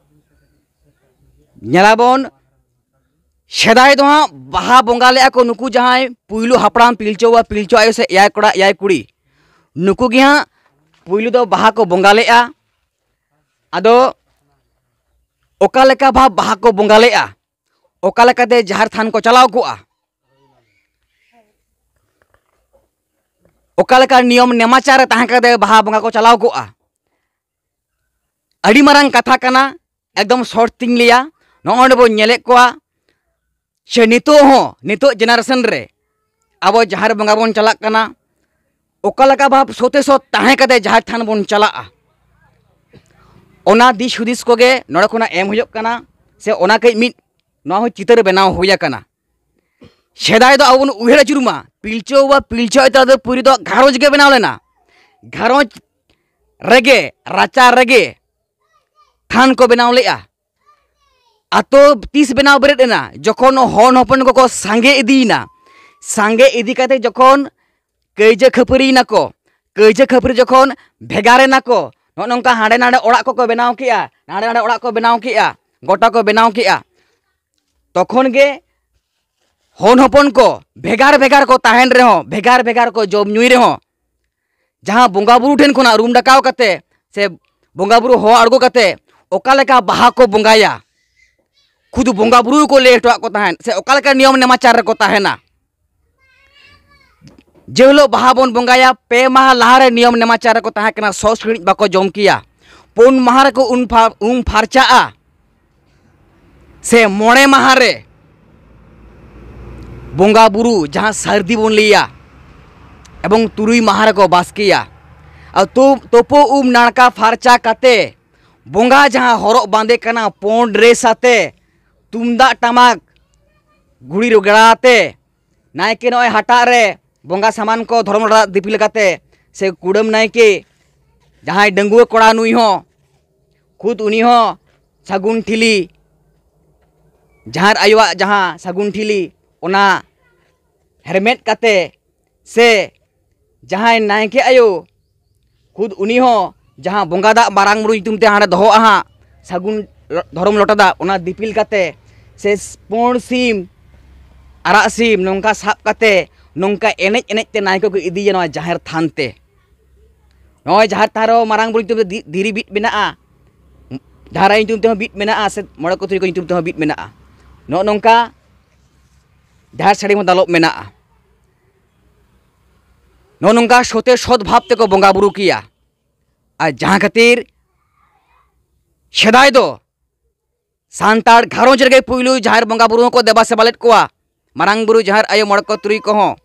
ᱧᱮᱞᱟᱵᱚᱱ, ᱥᱮᱫᱟᱭ ᱫᱚ ᱦᱟᱸᱜ ᱵᱟᱦᱟ ᱵᱚᱸᱜᱟ ᱞᱮᱫᱼᱟ ᱠᱚ ᱱᱩᱠᱩ ᱡᱟᱦᱟᱸᱭ ᱯᱩᱭᱞᱩ ᱦᱟᱯᱲᱟᱢ ᱯᱤᱞᱪᱩ ᱵᱟᱵᱟ ᱯᱤᱞᱪᱩ ᱟᱭᱳ ᱥᱮ ᱮᱭᱟᱭ ᱠᱚᱲᱟ ᱮᱭᱟᱭ ᱠᱩᱲᱤ, ᱱᱩᱠᱩ ᱜᱮ ᱦᱟᱸᱜ ᱯᱩᱭᱞᱩ ᱫᱚ ᱵᱟᱦᱟ ᱠᱚ ᱵᱚᱸᱜᱟ ᱞᱮᱫᱼᱟ᱾ ᱟᱫᱚ ᱚᱠᱟ ᱞᱮᱠᱟ ᱵᱷᱟᱵᱽ ᱵᱟᱦᱟ ᱠᱚ ᱵᱚᱸᱜᱟ ᱞᱮᱫᱼᱟ, ᱚᱠᱟ ᱞᱮᱠᱟᱛᱮ ᱡᱟᱦᱮᱨ ᱛᱷᱟᱱ ᱠᱚ ᱪᱟᱞᱟᱣ ᱠᱚᱜᱼᱟ, ᱚᱠᱟ ᱞᱮᱠᱟ ᱱᱤᱭᱚᱢ ᱱᱮᱢᱟᱪᱟᱨ ᱨᱮ ᱛᱟᱦᱮᱸ ᱠᱟᱛᱮ ᱵᱟᱦᱟ ᱵᱚᱸᱜᱟ ᱠᱚ ᱪᱟᱞᱟᱣ ᱠᱚᱜᱼᱟ, ᱟᱹᱰᱤ ᱢᱟᱨᱟᱝ ᱠᱟᱛᱷᱟ ᱠᱟᱱᱟ᱾ ᱮᱠᱫᱚᱢ ᱥᱚᱨᱴ ᱛᱤᱧ ᱞᱟᱹᱭᱟ, ᱱᱚᱜᱼᱚᱭ ᱱᱚᱰᱮ ᱵᱚᱱ ᱧᱮᱞᱮᱫ ᱠᱚᱣᱟ ᱥᱮ ᱱᱤᱛᱚᱜ ᱦᱚᱸ, ᱱᱤᱛᱚᱜ ᱡᱮᱱᱟᱨᱮᱥᱚᱱ ᱨᱮ ᱟᱵᱚ ᱡᱟᱦᱮᱨ ᱵᱚᱸᱜᱟ ᱵᱚᱱ ᱪᱟᱞᱟᱜ ᱠᱟᱱᱟ, ᱚᱠᱟ ᱞᱮᱠᱟ ᱵᱷᱟᱵᱽ ᱥᱚᱛᱮ ᱥᱚᱛ ᱛᱟᱦᱮᱸ ᱠᱟᱛᱮ ᱡᱟᱦᱮᱨ ᱛᱷᱟᱱ ᱵᱚᱱ ᱪᱟᱞᱟᱜᱼᱟ, ᱚᱱᱟ ᱫᱤᱥ ᱦᱩᱫᱤᱥ ᱠᱚᱜᱮ ᱱᱚᱰᱮ ᱠᱷᱚᱱᱟᱜ ᱮᱢ ᱦᱩᱭᱩᱜ ᱠᱟᱱᱟ, ᱥᱮ ᱚᱱᱟ ᱠᱟᱹᱡ ᱢᱤᱫ ᱱᱚᱣᱟ ᱦᱚᱸ ᱪᱤᱛᱟᱹᱨ ᱵᱮᱱᱟᱣ ᱦᱩᱭ ᱟᱠᱟᱱᱟ᱾ ᱥᱮᱫᱟᱭ ᱫᱚ ᱟᱵᱚ ᱵᱚᱱ ᱩᱭᱦᱟᱹᱨ ᱟᱹᱪᱩᱨ ᱢᱟ, ᱯᱤᱞᱪᱩ ᱵᱟᱵᱟ ᱯᱤᱞᱪᱩ ᱟᱭᱳ ᱛᱟᱞᱟ ᱫᱚ ᱯᱩᱨᱤ ᱫᱚ ᱜᱷᱟᱨᱚᱸᱡᱽ ᱜᱮ ᱵᱮᱱᱟᱣ ᱞᱮᱱᱟ᱾ ᱜᱷᱟᱨᱚᱸᱡᱽ ᱨᱮᱜᱮ, ᱨᱟᱪᱟ ᱨᱮᱜᱮ ᱛᱷᱟᱱ ᱠᱚ ᱵᱮᱱᱟᱣ ᱞᱮᱫᱼᱟ᱾ ᱟᱛᱳ ᱛᱤᱥ ᱵᱮᱱᱟᱣ ᱵᱮᱨᱮᱫ ᱮᱱᱟ? ᱡᱚᱠᱷᱚᱱ ᱦᱚᱱ ᱦᱚᱯᱚᱱ ᱠᱚᱠᱚ ᱥᱟᱸᱜᱮ ᱤᱫᱤᱭᱮᱱᱟ᱾ ᱥᱟᱸᱜᱮ ᱤᱫᱤ ᱠᱟᱛᱮ ᱡᱚᱠᱷᱚᱱ ᱠᱟᱹᱭᱡᱟᱹ ᱠᱷᱟᱹᱯᱟᱹᱨᱤᱭᱮᱱᱟ ᱠᱚ, ᱠᱟᱹᱭᱡᱟᱹ ᱠᱷᱟᱹᱯᱟᱹᱨᱤ ᱡᱚᱠᱷᱚᱱ ᱵᱷᱮᱜᱟᱨ ᱮᱱᱟ ᱠᱚ, ᱱᱚᱜᱼᱚ ᱱᱚᱝᱠᱟ ᱦᱟᱸᱰᱮ ᱱᱟᱰᱮ ᱚᱲᱟᱜ ᱠᱚᱠᱚ ᱵᱮᱱᱟᱣ ᱠᱮᱜᱼᱟ, ᱱᱟᱰᱮ ᱱᱟᱰᱮ ᱚᱲᱟᱜ ᱠᱚ ᱵᱮᱱᱟᱣ ᱠᱮᱜᱼᱟ, ᱜᱚᱴᱟ ᱠᱚ ᱵᱮᱱᱟᱣ ᱠᱮᱜᱼᱟ, ᱛᱚᱠᱷᱚᱱ ᱜᱮ ᱦᱚᱱ ᱦᱚᱯᱚᱱ ᱠᱚ ᱵᱷᱮᱜᱟᱨ ᱵᱷᱮᱜᱟᱨ ᱠᱚ ᱛᱟᱦᱮᱱ ᱨᱮᱦᱚᱸ, ᱵᱷᱮᱜᱟᱨ ᱵᱷᱮᱜᱟᱨ ᱠᱚ ᱡᱚᱢ ᱧᱩᱭ ᱨᱮᱦᱚᱸ, ᱡᱟᱦᱟᱸ ᱵᱚᱸᱜᱟ ᱵᱩᱨᱩ ᱴᱷᱮᱱ ᱠᱷᱚᱱᱟᱜ ᱨᱩᱢ ᱰᱟᱠᱟᱣ ᱠᱟᱛᱮ ᱥᱮ ᱵᱚᱸᱜᱟ ᱵᱩᱨᱩ ᱦᱚᱦᱚ ᱟᱬᱜᱚ ᱠᱟᱛᱮ ᱚᱠᱟ ᱞᱮᱠᱟ ᱵᱟᱦᱟ ᱠᱚ ᱵᱚᱸᱜᱟᱭᱟ, ᱠᱷᱩᱫ ᱵᱚᱸᱜᱟ ᱵᱩᱨᱩ ᱜᱮᱠᱚ ᱞᱟᱹᱭ ᱦᱚᱴᱚᱣᱟᱜ ᱠᱚ ᱛᱟᱦᱮᱸᱫ ᱥᱮ ᱚᱠᱟ ᱞᱮᱠᱟ ᱱᱤᱭᱚᱢ ᱱᱮᱢᱟᱪᱟᱨ ᱨᱮᱠᱚ ᱛᱟᱦᱮᱱᱟ᱾ ᱡᱮ ᱦᱤᱞᱳᱜ ᱵᱟᱦᱟ ᱵᱚᱱ ᱵᱚᱸᱜᱟᱭᱟ, ᱯᱮ ᱢᱟᱦᱟ ᱞᱟᱦᱟᱨᱮ ᱱᱤᱭᱚᱢ ᱱᱮᱢᱟᱪᱟᱨ ᱨᱮᱠᱚ ᱛᱟᱦᱮᱸ ᱠᱟᱱᱟ, ᱥᱚ ᱥᱤᱬᱤᱡ ᱵᱟᱠᱚ ᱡᱚᱢ ᱠᱮᱭᱟ, ᱯᱩᱱ ᱢᱟᱦᱟ ᱨᱮᱠᱚ ᱩᱢ ᱯᱷᱟ- ᱩᱢ ᱯᱷᱟᱨᱪᱟᱜᱼᱟ, ᱥᱮ ᱢᱚᱬᱮ ᱢᱟᱦᱟ ᱨᱮ ᱵᱚᱸᱜᱟ ᱵᱩᱨᱩ ᱡᱟᱦᱟᱸ ᱥᱟᱹᱨᱫᱤ ᱵᱚᱱ ᱞᱟᱹᱭᱟ, ᱮᱵᱚᱝ ᱛᱩᱨᱩᱭ ᱢᱟᱦᱟ ᱨᱮᱠᱚ ᱵᱟᱥᱠᱮᱭᱟ᱾ ᱟᱨ ᱛᱩ- ᱛᱳᱯᱳ ᱩᱢ ᱱᱟᱲᱠᱟ ᱯᱷᱟᱨᱪᱟ ᱠᱟᱛᱮ ᱵᱚᱸᱜᱟ ᱡᱟᱦᱟᱸ ᱦᱚᱨᱚᱜ ᱵᱟᱸᱫᱮ ᱠᱟᱱᱟ ᱯᱳᱸᱰ ᱰᱨᱮᱥ ᱟᱛᱮ, ᱛᱩᱢᱫᱟᱜ ᱴᱟᱢᱟᱠ ᱜᱷᱩᱲᱤ ᱨᱮᱜᱽᱲᱟ ᱟᱛᱮ, ᱱᱟᱭᱠᱮ ᱱᱚᱜᱼᱚᱭ ᱦᱟᱴᱟᱜ ᱨᱮ ᱵᱚᱸᱜᱟ ᱥᱟᱢᱟᱱ ᱠᱚ ᱫᱷᱚᱨᱚᱢ ᱨᱟᱲᱟ ᱫᱤᱯᱤᱞ ᱠᱟᱛᱮ, ᱥᱮ ᱠᱩᱰᱟᱹᱢ ᱱᱟᱭᱠᱮ ᱡᱟᱦᱟᱸᱭ ᱰᱟᱺᱜᱩᱣᱟᱹ ᱠᱚᱲᱟ ᱱᱩᱭ ᱦᱚᱸ, ᱠᱷᱩᱫ ᱩᱱᱤ ᱦᱚᱸ ᱥᱟᱹᱜᱩᱱ ᱴᱷᱤᱞᱤ, ᱡᱟᱦᱮᱨ ᱟᱭᱳᱣᱟᱜ ᱡᱟᱦᱟᱸ ᱥᱟᱹᱜᱩᱱ ᱴᱷᱤᱞᱤ, ᱚᱱᱟ ᱦᱮᱨᱢᱮᱫ ᱠᱟᱛᱮ, ᱥᱮ ᱡᱟᱦᱟᱸᱭ ᱱᱟᱭᱠᱮ ᱟᱭᱳ, ᱠᱷᱩᱫ ᱩᱱᱤ ᱦᱚᱸ ᱡᱟᱦᱟᱸ ᱵᱚᱸᱜᱟ ᱫᱟᱜ ᱢᱟᱨᱟᱝ ᱵᱩᱨᱩ ᱧᱩᱛᱩᱢ ᱛᱮ ᱦᱟᱸᱰᱮ ᱫᱚᱦᱚᱜᱼᱟ ᱦᱟᱸᱜ, ᱥᱟᱹᱜᱩᱱ ᱞᱚ- ᱫᱷᱚᱨᱚᱢ ᱞᱚᱴᱟ ᱫᱟᱜ, ᱚᱱᱟ ᱫᱤᱯᱤᱞ ᱠᱟᱛᱮ, ᱥᱮ ᱯᱩᱸᱰ ᱥᱤᱢ, ᱟᱨᱟᱜ ᱥᱤᱢ ᱱᱚᱝᱠᱟ ᱥᱟᱵ ᱠᱟᱛᱮ, ᱱᱚᱝᱠᱟ ᱮᱱᱮᱡ ᱮᱱᱮᱡ ᱛᱮ ᱱᱟᱭᱠᱮ ᱠᱚ ᱤᱫᱤᱭᱮᱭᱟ ᱱᱚᱣᱟ ᱡᱟᱦᱮᱨ ᱛᱷᱟᱱ ᱛᱮ᱾ ᱱᱚᱜᱼᱚᱭ ᱡᱟᱦᱮᱨ ᱛᱷᱟᱱ ᱨᱮᱦᱚᱸ ᱢᱟᱨᱟᱝ ᱵᱩᱨᱩ ᱧᱩᱛᱩᱢ ᱛᱮ ᱫᱷᱤ- ᱫᱷᱤᱨᱤ ᱵᱤᱫ ᱢᱮᱱᱟᱜᱼᱟ, ᱡᱟᱦᱮᱨ ᱟᱭᱳ ᱧᱩᱛᱩᱢ ᱛᱮᱦᱚᱸ ᱵᱤᱫ ᱢᱮᱱᱟᱜᱼᱟ, ᱥᱮ ᱢᱚᱬᱮ ᱠᱚ ᱛᱩᱨᱩᱭ ᱠᱚ ᱧᱩᱛᱩᱢ ᱛᱮᱦᱚᱸ ᱵᱤᱫ ᱢᱮᱱᱟᱜᱼᱟ᱾ ᱱᱚᱜᱼᱚ ᱱᱚᱝᱠᱟ ᱡᱟᱦᱮᱨ ᱥᱟᱹᱲᱤᱢ ᱦᱚᱸ ᱫᱟᱞᱚᱵ ᱢᱮᱱᱟᱜᱼᱟ᱾ ᱱᱚᱜᱼᱚ ᱱᱚᱝᱠᱟ ᱥᱚᱛᱮ ᱥᱚᱛ ᱵᱷᱟᱵᱽ ᱛᱮᱠᱚ ᱵᱚᱸᱜᱟ ᱵᱩᱨᱩ ᱠᱮᱭᱟ᱾ ᱟᱨ ᱡᱟᱦᱟᱸ ᱠᱷᱟᱹᱛᱤᱨ ᱥᱮᱫᱟᱭ ᱫᱚ ᱥᱟᱱᱛᱟᱲ ᱜᱷᱟᱨᱚᱸᱡᱽ ᱨᱮᱜᱮ ᱯᱩᱭᱞᱩ ᱡᱟᱦᱮᱨ ᱵᱚᱸᱜᱟ ᱵᱩᱨᱩ ᱦᱚᱸᱠᱚ ᱫᱮᱵᱟ ᱥᱮᱵᱟ ᱞᱮᱫ ᱠᱚᱣᱟ, ᱢᱟᱨᱟᱝ ᱵᱩᱨᱩ, ᱡᱟᱦᱮᱨ ᱟᱭᱳ, ᱢᱚᱬᱮ ᱠᱚ ᱛᱩᱨᱩᱭ ᱠᱚᱦᱚᱸ,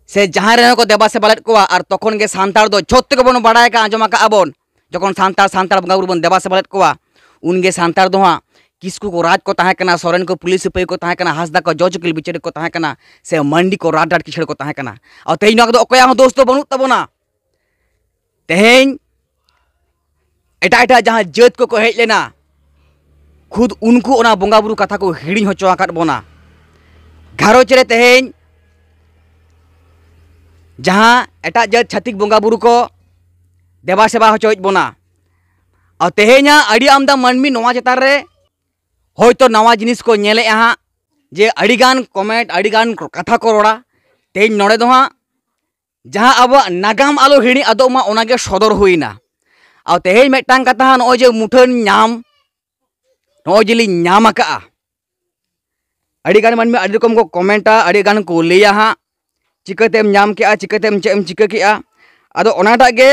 ᱥᱮ ᱡᱟᱦᱮᱨ ᱨᱮᱦᱚᱸ ᱠᱚ ᱫᱮᱵᱟ ᱥᱮᱵᱟ ᱞᱮᱫ ᱠᱚᱣᱟ᱾ ᱟᱨ ᱛᱚᱠᱷᱚᱱ ᱜᱮ ᱥᱟᱱᱛᱟᱲ ᱫᱚ ᱡᱷᱚᱛᱚ ᱜᱮᱵᱚᱱ ᱵᱟᱲᱟᱭ ᱟᱠᱟᱫ, ᱟᱸᱡᱚᱢ ᱟᱠᱟᱫ ᱟᱵᱚᱱ, ᱡᱚᱠᱷᱚᱱ ᱥᱟᱱᱛᱟᱲ ᱥᱟᱱᱛᱟᱲ ᱵᱚᱸᱜᱟ ᱵᱩᱨᱩ ᱵᱚᱱ ᱫᱮᱵᱟ ᱥᱮᱵᱟ ᱞᱮᱫ ᱠᱚᱣᱟ, ᱩᱱᱜᱮ ᱥᱟᱱᱛᱟᱲ ᱫᱚ ᱦᱟᱸᱜ ᱠᱤᱥᱠᱩ ᱠᱚ ᱨᱟᱡᱽ ᱠᱚ ᱛᱟᱦᱮᱸ ᱠᱟᱱᱟ, ᱥᱚᱨᱮᱱ ᱠᱚ ᱯᱩᱞᱤᱥ ᱥᱤᱯᱟᱹᱦᱤ ᱠᱚ ᱛᱟᱦᱮᱸ ᱠᱟᱱᱟ, ᱦᱟᱸᱥᱫᱟ ᱠᱚ ᱡᱚᱡᱽ ᱩᱠᱤᱞ ᱵᱤᱪᱟᱹᱨᱤ ᱠᱚ ᱛᱟᱦᱮᱸ ᱠᱟᱱᱟ, ᱥᱮ ᱢᱟᱱᱰᱤ ᱠᱚ ᱨᱟᱴ ᱨᱟᱴ ᱠᱤᱥᱟᱹᱲ ᱠᱚ ᱛᱟᱦᱮᱸ ᱠᱟᱱᱟ᱾ ᱟᱨ ᱛᱮᱦᱮᱧ ᱱᱚᱣᱟ ᱠᱚᱫᱚ ᱚᱠᱚᱭᱟᱜ ᱦᱚᱸ ᱫᱳᱥ ᱫᱚ ᱵᱟᱹᱱᱩᱜ ᱛᱟᱵᱚᱱᱟ᱾ ᱛᱮᱦᱮᱧ ᱮᱴᱟᱜ ᱮᱴᱟᱜ ᱡᱟᱦᱟᱸ ᱡᱟᱹᱛ ᱠᱚᱠᱚ ᱦᱮᱡ ᱞᱮᱱᱟ, ᱠᱷᱩᱫ ᱩᱱᱠᱩ ᱚᱱᱟ ᱵᱚᱸᱜᱟ ᱵᱩᱨᱩ ᱠᱟᱛᱷᱟ ᱠᱚ ᱦᱤᱲᱤᱧ ᱦᱚᱪᱚ ᱟᱠᱟᱫ ᱵᱚᱱᱟ᱾ ᱜᱷᱟᱨᱚᱸᱡᱽ ᱨᱮ ᱛᱮᱦᱮᱧ ᱡᱟᱦᱟᱸ ᱮᱴᱟᱜ ᱡᱟᱹᱛ ᱪᱷᱟᱹᱛᱤᱠ ᱵᱚᱸᱜᱟ ᱵᱩᱨᱩ ᱠᱚ ᱫᱮᱵᱟ ᱥᱮᱵᱟ ᱦᱚᱪᱚᱭᱮᱫ ᱵᱚᱱᱟ, ᱟᱨ ᱛᱮᱦᱮᱧᱟᱜ ᱟᱹᱰᱤ ᱟᱢᱫᱟ ᱢᱟᱹᱱᱢᱤ ᱱᱚᱣᱟ ᱪᱮᱛᱟᱱ ᱨᱮ ᱦᱚᱭᱛᱚ ᱱᱟᱣᱟ ᱡᱤᱱᱤᱥ ᱠᱚ ᱧᱮᱞᱮᱫᱼᱟ ᱦᱟᱸᱜ, ᱡᱮ ᱟᱹᱰᱤᱜᱟᱱ ᱠᱚᱢᱮᱱᱴ, ᱟᱹᱰᱤᱜᱟᱱ ᱠᱟᱛᱷᱟ ᱠᱚ ᱨᱚᱲᱟ᱾ ᱛᱮᱦᱮᱧ ᱱᱚᱰᱮ ᱫᱚ ᱦᱟᱸᱜ ᱡᱟᱦᱟᱸ ᱟᱵᱚᱣᱟᱜ ᱱᱟᱜᱟᱢ ᱟᱞᱚ ᱦᱤᱲᱤᱧ ᱟᱫᱚᱜ ᱢᱟ, ᱚᱱᱟᱜᱮ ᱥᱚᱫᱚᱨ ᱦᱩᱭᱱᱟ᱾ ᱟᱨ ᱛᱮᱦᱮᱧ ᱢᱤᱫᱴᱟᱝ ᱠᱟᱛᱷᱟ ᱦᱟᱸᱜ, ᱱᱚᱜᱼᱚᱭ ᱡᱮ ᱢᱩᱴᱷᱟᱹᱱ ᱧᱟᱢ, ᱱᱚᱜᱼᱚᱭ ᱡᱮᱞᱤᱧ ᱧᱟᱢ ᱟᱠᱟᱜᱼᱟ, ᱟᱹᱰᱤᱜᱟᱱ ᱢᱟᱹᱱᱢᱤ ᱟᱹᱰᱤ ᱨᱚᱠᱚᱢ ᱠᱚ ᱠᱚᱢᱮᱱᱴᱟ, ᱟᱹᱰᱤᱜᱟᱱ ᱠᱚ ᱞᱟᱹᱭᱟ ᱦᱟᱸᱜ, ᱪᱤᱠᱟᱹᱛᱮᱢ ᱧᱟᱢ ᱠᱮᱜᱼᱟ, ᱪᱤᱠᱟᱹᱛᱮᱢ ᱪᱮᱫ ᱮᱢ ᱪᱤᱠᱟᱹ ᱠᱮᱜᱼᱟ᱾ ᱟᱫᱚ ᱚᱱᱟᱴᱟᱜ ᱜᱮ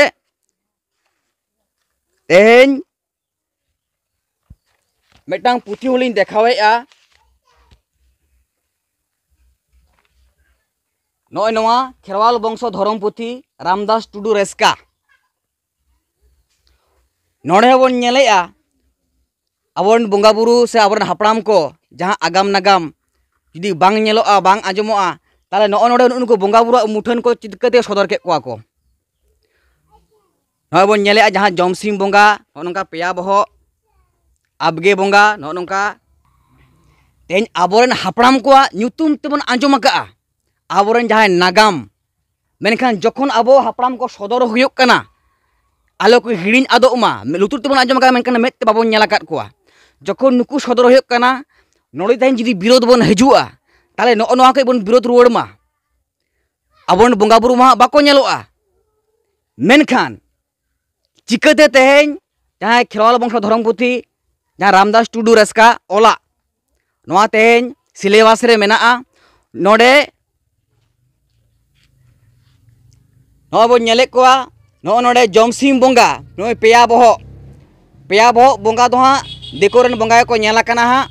ᱛᱮᱦᱮᱧ ᱢᱤᱫᱴᱟᱝ ᱯᱩᱛᱷᱤ ᱦᱚᱸᱞᱤᱧ ᱫᱮᱠᱷᱟᱣᱮᱫᱼᱟ᱾ ᱱᱚᱜᱼᱚᱭ ᱱᱚᱣᱟ ᱠᱷᱮᱨᱣᱟᱞ ᱵᱚᱝᱥᱚ ᱫᱷᱚᱨᱚᱢ ᱯᱩᱛᱷᱤ, ᱨᱟᱢᱫᱟᱥ ᱴᱩᱰᱩ ᱨᱮᱥᱠᱟ᱾ ᱱᱚᱰᱮ ᱦᱚᱸᱵᱚᱱ ᱧᱮᱞᱮᱜᱼᱟ, ᱟᱵᱚᱨᱮᱱ ᱵᱚᱸᱜᱟ ᱵᱩᱨᱩ ᱥᱮ ᱟᱵᱚᱨᱮᱱ ᱦᱟᱯᱲᱟᱢ ᱠᱚ ᱡᱟᱦᱟᱸ ᱟᱜᱟᱢ ᱱᱟᱜᱟᱢ ᱡᱩᱫᱤ ᱵᱟᱝ ᱧᱮᱞᱚᱜᱼᱟ, ᱵᱟᱝ ᱟᱸᱡᱚᱢᱚᱜᱼᱟ, ᱛᱟᱦᱚᱞᱮ ᱱᱚᱜᱼᱚ ᱱᱚᱰᱮ ᱱᱩᱜᱼᱩ ᱱᱩᱠᱩ ᱵᱚᱸᱜᱟ ᱵᱩᱨᱩᱣᱟᱜ ᱢᱩᱴᱷᱟᱹᱱ ᱠᱚ ᱪᱤᱠᱟᱹᱛᱮ ᱥᱚᱫᱚᱨ ᱠᱮᱫ ᱠᱚᱣᱟ ᱠᱚ? ᱱᱚᱜᱼᱚᱭ ᱵᱚᱱ ᱧᱮᱞᱮᱜᱼᱟ, ᱡᱟᱦᱟᱸ ᱡᱚᱢᱥᱤᱢ ᱵᱚᱸᱜᱟ, ᱱᱚᱜᱼᱚ ᱱᱚᱝᱠᱟ ᱯᱮᱭᱟ ᱵᱚᱦᱚᱜ, ᱟᱵᱜᱮ ᱵᱚᱸᱜᱟ, ᱱᱚᱜᱼᱚ ᱱᱚᱝᱠᱟ᱾ ᱛᱮᱦᱮᱧ ᱟᱵᱚᱨᱮᱱ ᱦᱟᱯᱲᱟᱢ ᱠᱚᱣᱟᱜ ᱧᱩᱛᱩᱢ ᱛᱮᱵᱚᱱ ᱟᱸᱡᱚᱢ ᱟᱠᱟᱜᱼᱟ, ᱟᱵᱚᱨᱮᱱ ᱡᱟᱦᱟᱸᱭ ᱱᱟᱜᱟᱢ, ᱢᱮᱱᱠᱷᱟᱱ ᱡᱚᱠᱷᱚᱱ ᱟᱵᱚ ᱦᱟᱯᱲᱟᱢ ᱠᱚ ᱥᱚᱫᱚᱨ ᱦᱩᱭᱩᱜ ᱠᱟᱱᱟ, ᱟᱞᱚ ᱠᱚ ᱦᱤᱲᱤᱧ ᱟᱫᱚᱜ ᱢᱟ᱾ ᱞᱩᱛᱩᱨ ᱛᱮᱵᱚᱱ ᱟᱸᱡᱚᱢ ᱟᱠᱟᱫᱟ, ᱢᱮᱱᱠᱷᱟᱱ ᱢᱮᱫ ᱛᱮ ᱵᱟᱵᱚᱱ ᱧᱮᱞ ᱟᱠᱟᱫ ᱠᱚᱣᱟ᱾ ᱡᱚᱠᱷᱚᱱ ᱱᱩᱠᱩ ᱥᱚᱫᱚᱨ ᱦᱩᱭᱩᱜ ᱠᱟᱱᱟ, ᱱᱚᱰᱮ ᱛᱮᱦᱮᱧ ᱡᱩᱫᱤ ᱵᱤᱨᱳᱫᱷ ᱵᱚᱱ ᱦᱤᱡᱩᱜᱼᱟ, ᱛᱟᱦᱚᱞᱮ ᱱᱚᱜᱼᱚ ᱱᱚᱣᱟ ᱠᱚ ᱵᱚᱱ ᱵᱤᱨᱳᱫᱷ ᱨᱩᱣᱟᱹᱲ ᱢᱟ᱾ ᱟᱵᱚᱨᱮᱱ ᱵᱚᱸᱜᱟ ᱵᱩᱨᱩ ᱢᱟ ᱦᱟᱸᱜ ᱵᱟᱠᱚ ᱧᱮᱞᱚᱜᱼᱟ, ᱢᱮᱱᱠᱷᱟᱱ ᱪᱤᱠᱟᱹᱛᱮ ᱛᱮᱦᱮᱧ ᱡᱟᱦᱟᱸᱭ ᱠᱷᱮᱨᱣᱟᱞ ᱵᱚᱝᱥᱚ ᱫᱷᱚᱨᱚᱢ ᱯᱩᱛᱷᱤ, ᱡᱟᱦᱟᱸ ᱨᱟᱢᱫᱟᱥ ᱴᱩᱰᱩ ᱨᱮᱥᱠᱟ ᱚᱞᱟᱜ, ᱱᱚᱣᱟ ᱛᱮᱦᱮᱧ ᱥᱤᱞᱮᱵᱟᱥ ᱨᱮ ᱢᱮᱱᱟᱜᱼᱟ᱾ ᱱᱚᱰᱮ ᱱᱚᱜᱼᱚᱭ ᱵᱚᱱ ᱧᱮᱞᱮᱫ ᱠᱚᱣᱟ, ᱱᱚᱜᱼᱚ ᱱᱚᱰᱮ ᱡᱚᱢᱥᱤᱢ ᱵᱚᱸᱜᱟ, ᱱᱚᱜᱼᱚᱭ ᱯᱮᱭᱟ ᱵᱚᱦᱚᱜ, ᱯᱮᱭᱟ ᱵᱚᱦᱚᱜ ᱵᱚᱸᱜᱟ ᱫᱚ ᱦᱟᱸᱜ ᱫᱤᱠᱩ ᱨᱮᱱ ᱵᱚᱸᱜᱟ ᱜᱮᱠᱚ ᱧᱮᱞ ᱟᱠᱟᱱᱟ ᱦᱟᱸᱜ,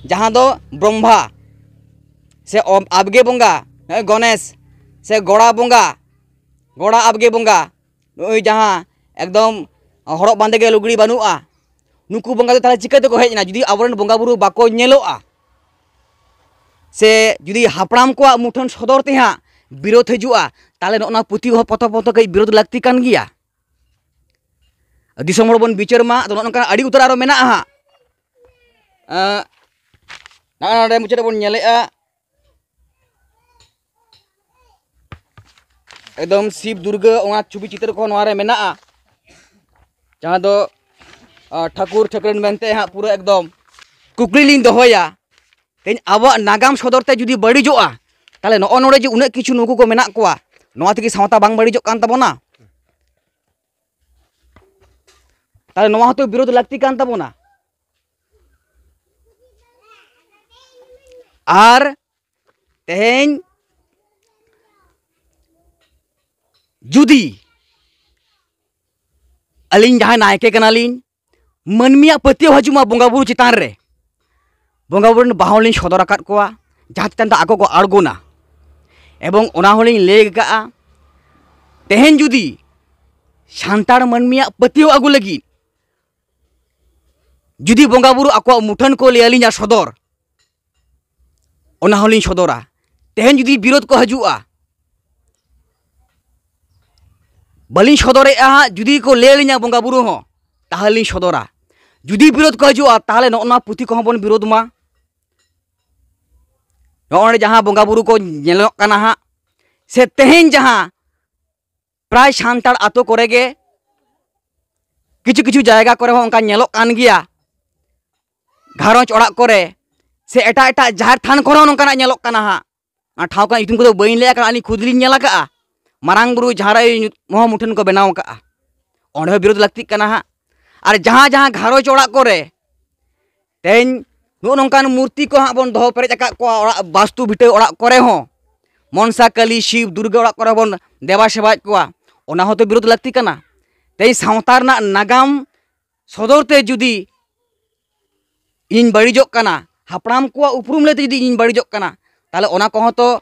ᱡᱟᱦᱟᱸ ᱫᱚ ᱵᱨᱚᱢᱵᱷᱟ ᱥᱮ ᱚᱵ-, ᱟᱵᱜᱮ ᱵᱚᱸᱜᱟ, ᱱᱚᱜᱼᱚᱭ ᱜᱚᱱᱮᱥ ᱥᱮ ᱜᱚᱲᱟ ᱵᱚᱸᱜᱟ, ᱜᱚᱲᱟ ᱟᱵᱜᱮ ᱵᱚᱸᱜᱟ, ᱱᱚᱜᱼᱚᱭ ᱡᱟᱦᱟᱸ ᱮᱠᱫᱚᱢ ᱦᱚᱨᱚᱜ ᱵᱟᱸᱫᱮ ᱜᱮ ᱞᱩᱜᱽᱲᱤ ᱵᱟᱹᱱᱩᱜᱼᱟ, ᱱᱩᱠᱩ ᱵᱚᱸᱜᱟ ᱫᱚ ᱛᱟᱦᱚᱞᱮ ᱪᱤᱠᱟᱹ ᱛᱮᱠᱚ ᱦᱮᱡ ᱮᱱᱟ? ᱡᱩᱫᱤ ᱟᱵᱚᱨᱮᱱ ᱵᱚᱸᱜᱟ ᱵᱩᱨᱩ ᱵᱟᱠᱚ ᱧᱮᱞᱚᱜᱼᱟ, ᱥᱮ ᱡᱩᱫᱤ ᱦᱟᱯᱲᱟᱢ ᱠᱚᱣᱟᱜ ᱢᱩᱴᱷᱟᱹᱱ ᱥᱚᱫᱚᱨ ᱛᱮ ᱦᱟᱸᱜ ᱵᱤᱨᱳᱫᱷ ᱦᱤᱡᱩᱜᱼᱟ, ᱛᱟᱦᱚᱞᱮ ᱱᱚᱜᱼᱚ ᱱᱚᱣᱟ ᱯᱩᱛᱷᱤ ᱦᱚᱸ ᱯᱚᱛᱚᱵ ᱯᱚᱛᱚᱵ ᱠᱟᱹᱡ ᱵᱤᱨᱳᱫᱷ ᱞᱟᱹᱠᱛᱤ ᱠᱟᱱ ᱜᱮᱭᱟ᱾ ᱫᱤᱥᱚᱢ ᱦᱚᱲ ᱵᱚᱱ ᱵᱤᱪᱟᱹᱨ ᱢᱟ᱾ ᱟᱫᱚ ᱱᱚᱜᱼᱚ ᱱᱚᱝᱠᱟᱱ ᱟᱹᱰᱤ ᱩᱛᱟᱹᱨ ᱟᱨᱚ ᱢᱮᱱᱟᱜᱼᱟ ᱦᱟᱸᱜ᱾ ᱮᱸ, ᱱᱚᱜᱼᱚ ᱱᱚᱰᱮ ᱢᱩᱪᱟᱹᱫ ᱨᱮᱵᱚᱱ ᱧᱮᱞᱮᱜᱼᱟ, ᱮᱠᱫᱚᱢ ᱥᱤᱵ ᱫᱩᱨᱜᱟᱹ ᱚᱱᱟ ᱪᱷᱚᱵᱤ ᱪᱤᱛᱟᱹᱨ ᱠᱚ ᱱᱚᱣᱟ ᱨᱮ ᱢᱮᱱᱟᱜᱼᱟ, ᱡᱟᱦᱟᱸ ᱫᱚ, ᱟᱸ, ᱴᱷᱟᱹᱠᱩᱨ ᱴᱷᱟᱹᱠᱨᱟᱹᱱ ᱢᱮᱱᱛᱮ ᱦᱟᱸᱜ ᱯᱩᱨᱟᱹ ᱮᱠᱫᱚᱢ ᱠᱩᱠᱞᱤ ᱞᱤᱧ ᱫᱚᱦᱚᱭᱟ᱾ ᱛᱮᱦᱮᱧ ᱟᱵᱚᱣᱟᱜ ᱱᱟᱜᱟᱢ ᱥᱚᱫᱚᱨ ᱛᱮ ᱡᱩᱫᱤ ᱵᱟᱹᱲᱤᱡᱚᱜᱼᱟ, ᱛᱟᱦᱚᱞᱮ ᱱᱚᱜᱼᱚ ᱱᱚᱰᱮ ᱡᱮ ᱩᱱᱟᱹᱜ ᱠᱤᱪᱷᱩ ᱱᱩᱠᱩ ᱠᱚ ᱢᱮᱱᱟᱜ ᱠᱚᱣᱟ, ᱱᱚᱣᱟ ᱛᱮᱜᱮ ᱥᱟᱶᱛᱟ ᱵᱟᱝ ᱵᱟᱹᱲᱤᱡᱚᱜ ᱠᱟᱱ ᱛᱟᱵᱚᱱᱟ? ᱛᱟᱦᱞᱮ ᱱᱚᱣᱟ ᱦᱚᱸᱛᱚ ᱵᱤᱨᱳᱫᱷ ᱞᱟᱹᱠᱛᱤ ᱠᱟᱱ ᱛᱟᱵᱚᱱᱟ᱾ ᱟᱨ ᱛᱮᱦᱮᱧ ᱡᱩᱫᱤ ᱟᱹᱞᱤᱧ ᱡᱟᱦᱟᱸᱭ ᱱᱟᱭᱠᱮ ᱠᱟᱱᱟᱞᱤᱧ, ᱢᱟᱹᱱᱢᱤᱭᱟᱜ ᱯᱟᱹᱛᱭᱟᱹᱣ ᱦᱤᱡᱩᱜ ᱢᱟ ᱵᱚᱸᱜᱟ ᱵᱩᱨᱩ ᱪᱮᱛᱟᱱ ᱨᱮ, ᱵᱚᱸᱜᱟ ᱵᱩᱨᱩ ᱨᱮᱱ ᱵᱟᱦᱟ ᱦᱚᱸᱞᱤᱧ ᱥᱚᱫᱚᱨ ᱟᱠᱟᱫ ᱠᱚᱣᱟ, ᱡᱟᱦᱟᱸ ᱪᱮᱛᱟᱱ ᱛᱮ ᱟᱠᱚ ᱠᱚ ᱟᱬᱜᱚᱱᱟ᱾ ᱮᱵᱚᱝ ᱚᱱᱟ ᱦᱚᱸᱞᱤᱧ ᱞᱟᱹᱭ ᱟᱠᱟᱫᱼᱟ, ᱛᱮᱦᱮᱧ ᱡᱩᱫᱤ ᱥᱟᱱᱛᱟᱲ ᱢᱟᱹᱱᱢᱤᱭᱟᱜ ᱯᱟᱹᱛᱭᱟᱹᱣ ᱟᱹᱜᱩ ᱞᱟᱹᱜᱤᱫ ᱡᱩᱫᱤ ᱵᱚᱸᱜᱟ ᱵᱩᱨᱩ ᱟᱠᱚᱣᱟᱜ ᱢᱩᱴᱷᱟᱹᱱ ᱠᱚ ᱞᱟᱹᱭ ᱟᱹᱞᱤᱧᱟ ᱥᱚᱫᱚᱨ, ᱚᱱᱟ ᱦᱚᱸᱞᱤᱧ ᱥᱚᱫᱚᱨᱟ᱾ ᱛᱮᱦᱮᱧ ᱡᱩᱫᱤ ᱵᱤᱨᱳᱫᱷ ᱠᱚ ᱦᱤᱡᱩᱜᱼᱟ, ᱵᱟᱹᱞᱤᱧ ᱥᱚᱫᱚᱨᱮᱜᱼᱟ ᱦᱟᱸᱜ, ᱡᱩᱫᱤ ᱠᱚ ᱞᱟᱹᱭ ᱟᱹᱞᱤᱧᱟ ᱵᱚᱸᱜᱟ ᱵᱩᱨᱩ ᱦᱚᱸ, ᱛᱟᱦᱚᱞᱮ ᱞᱤᱧ ᱥᱚᱫᱚᱨᱟ᱾ ᱡᱩᱫᱤ ᱵᱤᱨᱳᱫᱷ ᱠᱚ ᱦᱤᱡᱩᱜᱼᱟ, ᱛᱟᱦᱚᱞᱮ ᱱᱚᱜᱼᱚ ᱱᱚᱣᱟ ᱯᱩᱛᱷᱤ ᱠᱚᱦᱚᱸ ᱵᱚᱱ ᱵᱤᱨᱳᱫᱷ ᱢᱟ᱾ ᱱᱚᱜᱼᱚᱭ ᱡᱟᱦᱟᱸ ᱵᱚᱸᱜᱟ ᱵᱩᱨᱩ ᱠᱚ ᱧᱮᱞᱚᱜ ᱠᱟᱱᱟ ᱦᱟᱸᱜ, ᱥᱮ ᱛᱮᱦᱮᱧ ᱡᱟᱦᱟᱸ ᱯᱨᱟᱭ ᱥᱟᱱᱛᱟᱲ ᱟᱛᱳ ᱠᱚᱨᱮ ᱜᱮ, ᱠᱤᱪᱷᱩ ᱠᱤᱪᱷᱩ ᱡᱟᱭᱜᱟ ᱠᱚᱨᱮ ᱦᱚᱸ ᱚᱱᱠᱟ ᱧᱮᱞᱚᱜ ᱠᱟᱱ ᱜᱮᱭᱟ, ᱜᱷᱟᱨᱚᱸᱡᱽ ᱚᱲᱟᱜ ᱠᱚᱨᱮ ᱥᱮ ᱮᱴᱟᱜ ᱮᱴᱟᱜ ᱡᱟᱦᱮᱨ ᱛᱷᱟᱱ ᱠᱚᱨᱮ ᱦᱚᱸ ᱱᱚᱝᱠᱟᱱᱟᱜ ᱧᱮᱞᱚᱜ ᱠᱟᱱᱟ ᱦᱟᱸᱜ᱾ ᱚᱱᱟ ᱴᱷᱟᱶ ᱠᱚᱨᱮᱱᱟᱜ ᱧᱩᱛᱩᱢ ᱠᱚᱫᱚ ᱵᱟᱹᱧ ᱞᱟᱹᱭᱟ, ᱠᱟᱨᱚᱱ ᱟᱹᱞᱤᱧ ᱠᱷᱩᱫ ᱞᱤᱧ ᱧᱮᱞ ᱟᱠᱟᱫᱼᱟ, ᱢᱟᱨᱟᱝ ᱵᱩᱨᱩ ᱡᱟᱦᱮᱨ ᱟᱭᱳ ᱢᱚᱦᱟ ᱢᱩᱴᱷᱟᱹᱱ ᱠᱚ ᱵᱮᱱᱟᱣ ᱟᱠᱟᱫᱼᱟ᱾ ᱚᱸᱰᱮ ᱦᱚᱸ ᱵᱤᱨᱳᱫᱷ ᱞᱟᱹᱠᱛᱤᱜ ᱠᱟᱱᱟ ᱦᱟᱸᱜ᱾ ᱟᱨ ᱡᱟᱦᱟᱸ ᱡᱟᱦᱟᱸ ᱜᱷᱟᱨᱚᱸᱡᱽ ᱚᱲᱟᱜ ᱠᱚᱨᱮ ᱛᱮᱦᱮᱧ ᱱᱚᱜᱼᱚ ᱱᱚᱝᱠᱟᱱ ᱢᱩᱨᱛᱤ ᱠᱚ ᱦᱟᱸᱜ ᱵᱚᱱ ᱫᱚᱦᱚ ᱯᱮᱨᱮᱡ ᱟᱠᱟᱫ ᱠᱚᱣᱟ, ᱚᱲᱟᱜ ᱵᱟᱥᱛᱩ ᱵᱷᱤᱴᱟᱹ ᱚᱲᱟᱜ ᱠᱚᱨᱮ ᱦᱚᱸ, ᱢᱚᱱᱥᱟ ᱠᱟᱹᱞᱤ, ᱥᱤᱵ, ᱫᱩᱨᱜᱟᱹ ᱚᱲᱟᱜ ᱠᱚᱨᱮ ᱵᱚᱱ ᱫᱮᱵᱟ ᱥᱮᱵᱟᱭᱮᱫ ᱠᱚᱣᱟ, ᱚᱱᱟ ᱦᱚᱸᱛᱚ ᱵᱤᱨᱳᱫᱷ ᱞᱟᱹᱠᱛᱤ ᱠᱟᱱᱟ᱾ ᱛᱮᱦᱮᱧ ᱥᱟᱶᱛᱟ ᱨᱮᱱᱟᱜ ᱱᱟᱜᱟᱢ ᱥᱚᱫᱚᱨ ᱛᱮ ᱡᱩᱫᱤ ᱤᱧ ᱵᱟᱹᱲᱤᱡᱚᱜ ᱠᱟᱱᱟ, ᱦᱟᱯᱲᱟᱢ ᱠᱚᱣᱟᱜ ᱩᱯᱨᱩᱢ ᱞᱟᱹᱭᱛᱮ ᱡᱩᱫᱤ ᱤᱧ ᱵᱟᱹᱲᱤᱡᱚᱜ ᱠᱟᱱᱟ, ᱛᱟᱦᱚᱞᱮ ᱚᱱᱟ ᱠᱚᱦᱚᱸ ᱛᱚ,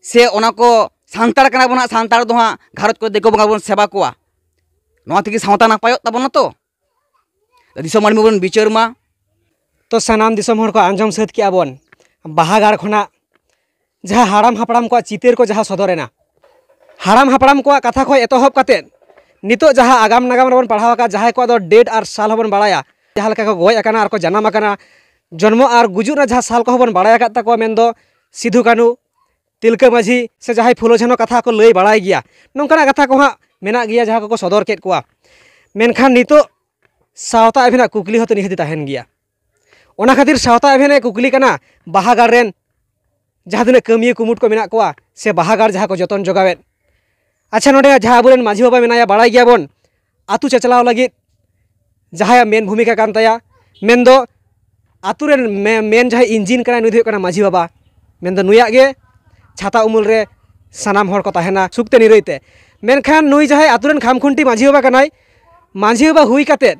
ᱥᱮ ᱚᱱᱟ ᱠᱚ ᱥᱟᱱᱛᱟᱲ ᱠᱟᱱᱟ ᱵᱚᱱ ᱦᱟᱸᱜ, ᱥᱟᱱᱛᱟᱲ ᱫᱚ ᱦᱟᱸᱜ ᱜᱷᱟᱨᱚᱸᱡᱽ ᱠᱚᱨᱮ ᱫᱤᱠᱩ ᱵᱚᱸᱜᱟ ᱵᱚᱱ ᱥᱮᱵᱟ ᱠᱚᱣᱟ, ᱱᱚᱣᱟ ᱛᱮᱜᱮ ᱥᱟᱶᱛᱟ ᱱᱟᱯᱟᱭᱚᱜ ᱛᱟᱵᱚᱱᱟ ᱛᱚ? ᱫᱤᱥᱚᱢ ᱢᱟᱹᱱᱢᱤ ᱵᱚᱱ ᱵᱤᱪᱟᱹᱨ ᱢᱟ᱾ ᱛᱚ ᱥᱟᱱᱟᱢ ᱫᱤᱥᱚᱢ ᱦᱚᱲ ᱠᱚ ᱟᱸᱡᱚᱢ ᱥᱟᱹᱛ ᱠᱮᱜᱼᱟ ᱵᱚᱱ, ᱵᱟᱦᱟ ᱜᱟᱲ ᱠᱷᱚᱱᱟᱜ ᱡᱟᱦᱟᱸ ᱦᱟᱲᱟᱢ ᱦᱟᱯᱲᱟᱢ ᱠᱚᱣᱟᱜ ᱪᱤᱛᱟᱹᱨ ᱠᱚ ᱡᱟᱦᱟᱸ ᱥᱚᱫᱚᱨ ᱮᱱᱟ, ᱦᱟᱲᱟᱢ ᱦᱟᱯᱲᱟᱢ ᱠᱚᱣᱟᱜ ᱠᱟᱛᱷᱟ ᱠᱷᱚᱱ ᱮᱛᱚᱦᱚᱵ ᱠᱟᱛᱮᱫ ᱱᱤᱛᱚᱜ ᱡᱟᱦᱟᱸ ᱟᱜᱟᱢ ᱱᱟᱜᱟᱢ ᱨᱮᱵᱚᱱ ᱯᱟᱲᱦᱟᱣ ᱟᱠᱟᱫ, ᱡᱟᱦᱟᱸᱭ ᱠᱚᱣᱟᱜ ᱫᱚ ᱰᱮᱴ ᱟᱨ ᱥᱟᱞ ᱦᱚᱸᱵᱚᱱ ᱵᱟᱲᱟᱭᱟ, ᱡᱟᱦᱟᱸ ᱞᱮᱠᱟ ᱠᱚ ᱜᱚᱡ ᱟᱠᱟᱱᱟ ᱟᱨ ᱠᱚ ᱡᱟᱱᱟᱢ ᱟᱠᱟᱱᱟ, ᱡᱚᱱᱢᱚ ᱟᱨ ᱜᱩᱡᱩᱜ ᱨᱮᱱᱟᱜ ᱡᱟᱦᱟᱸ ᱥᱟᱞ ᱠᱚᱦᱚᱸ ᱵᱚᱱ ᱵᱟᱲᱟᱭ ᱟᱠᱟᱫ ᱛᱟᱠᱚᱣᱟ, ᱢᱮᱱᱫᱚ ᱥᱤᱫᱷᱩ ᱠᱟᱹᱱᱦᱩ, ᱛᱤᱞᱠᱟᱹ ᱢᱟᱹᱡᱷᱤ ᱥᱮ ᱡᱟᱦᱟᱸᱭ ᱯᱷᱩᱞᱳ ᱡᱷᱟᱱᱚ ᱠᱟᱛᱷᱟ ᱠᱚ ᱞᱟᱹᱭ ᱵᱟᱲᱟᱭ ᱜᱮᱭᱟ, ᱱᱚᱝᱠᱟᱱᱟᱜ ᱠᱟᱛᱷᱟ ᱠᱚ ᱦᱟᱸᱜ ᱢᱮᱱᱟᱜ ᱜᱮᱭᱟ ᱡᱟᱦᱟᱸ ᱠᱚᱠᱚ ᱥᱚᱫᱚᱨ ᱠᱮᱫ ᱠᱚᱣᱟ᱾ ᱢᱮᱱᱠᱷᱟᱱ ᱱᱤᱛᱚᱜ ᱥᱟᱶᱛᱟ ᱟᱹᱵᱤᱱᱟᱜ ᱠᱩᱠᱞᱤ ᱦᱚᱸᱛᱚ ᱱᱤᱦᱟᱹᱛ ᱛᱟᱦᱮᱱ ᱜᱮᱭᱟ᱾ ᱚᱱᱟ ᱠᱷᱟᱹᱛᱤᱨ ᱥᱟᱶᱛᱟ ᱟᱹᱵᱤᱱᱟᱜ ᱠᱩᱠᱞᱤ ᱠᱟᱱᱟ, ᱵᱟᱦᱟ ᱜᱟᱲ ᱨᱮᱱ ᱡᱟᱦᱟᱸ ᱛᱤᱱᱟᱹᱜ ᱠᱟᱹᱢᱤᱭᱟᱹ ᱠᱩᱢᱩᱴ ᱠᱚ ᱢᱮᱱᱟᱜ ᱠᱚᱣᱟ ᱥᱮ ᱵᱟᱦᱟ ᱜᱟᱲ ᱡᱟᱦᱟᱸ ᱠᱚ ᱡᱚᱛᱚᱱ ᱡᱚᱜᱟᱣᱮᱫ᱾ ᱟᱪᱪᱷᱟ, ᱱᱚᱰᱮ ᱡᱟᱦᱟᱸ ᱟᱵᱚᱨᱮᱱ ᱢᱟᱹᱡᱷᱤ ᱵᱟᱵᱟ ᱢᱮᱱᱟᱭᱟ, ᱵᱟᱲᱟᱭ ᱜᱮᱭᱟᱵᱚᱱ, ᱟᱹᱛᱩ ᱪᱟᱪᱞᱟᱣ ᱞᱟᱹᱜᱤᱫ ᱡᱟᱦᱟᱸᱭᱟᱜ ᱢᱮᱱ ᱵᱷᱩᱢᱤᱠᱟ ᱠᱟᱱ ᱛᱟᱭᱟ, ᱢᱮᱱᱫᱚ ᱟᱹᱛᱩ ᱨᱮᱱ ᱢᱮ-, ᱢᱮᱱ ᱡᱟᱦᱟᱸᱭ ᱤᱧᱡᱤᱱ ᱠᱟᱱᱟᱭ, ᱱᱩᱭ ᱫᱚ ᱦᱩᱭᱩᱜ ᱠᱟᱱᱟ ᱢᱟᱹᱡᱷᱤ ᱵᱟᱵᱟ᱾ ᱢᱮᱱᱫᱚ ᱱᱩᱭᱟᱜ ᱜᱮ ᱪᱷᱟᱛᱟ ᱩᱢᱩᱞ ᱨᱮ ᱥᱟᱱᱟᱢ ᱦᱚᱲ ᱠᱚ ᱛᱟᱦᱮᱱᱟ ᱥᱩᱠᱛᱮ ᱱᱤᱨᱟᱹᱭ ᱛᱮ᱾ ᱢᱮᱱᱠᱷᱟᱱ ᱱᱩᱭ ᱡᱟᱦᱟᱸᱭ ᱟᱹᱛᱩ ᱨᱮᱱ ᱠᱷᱟᱢᱠᱷᱩᱱᱴᱤ ᱢᱟᱹᱡᱷᱤ ᱵᱟᱵᱟ ᱠᱟᱱᱟᱭ, ᱢᱟᱹᱡᱷᱤ ᱵᱟᱵᱟ ᱦᱩᱭ ᱠᱟᱛᱮᱫ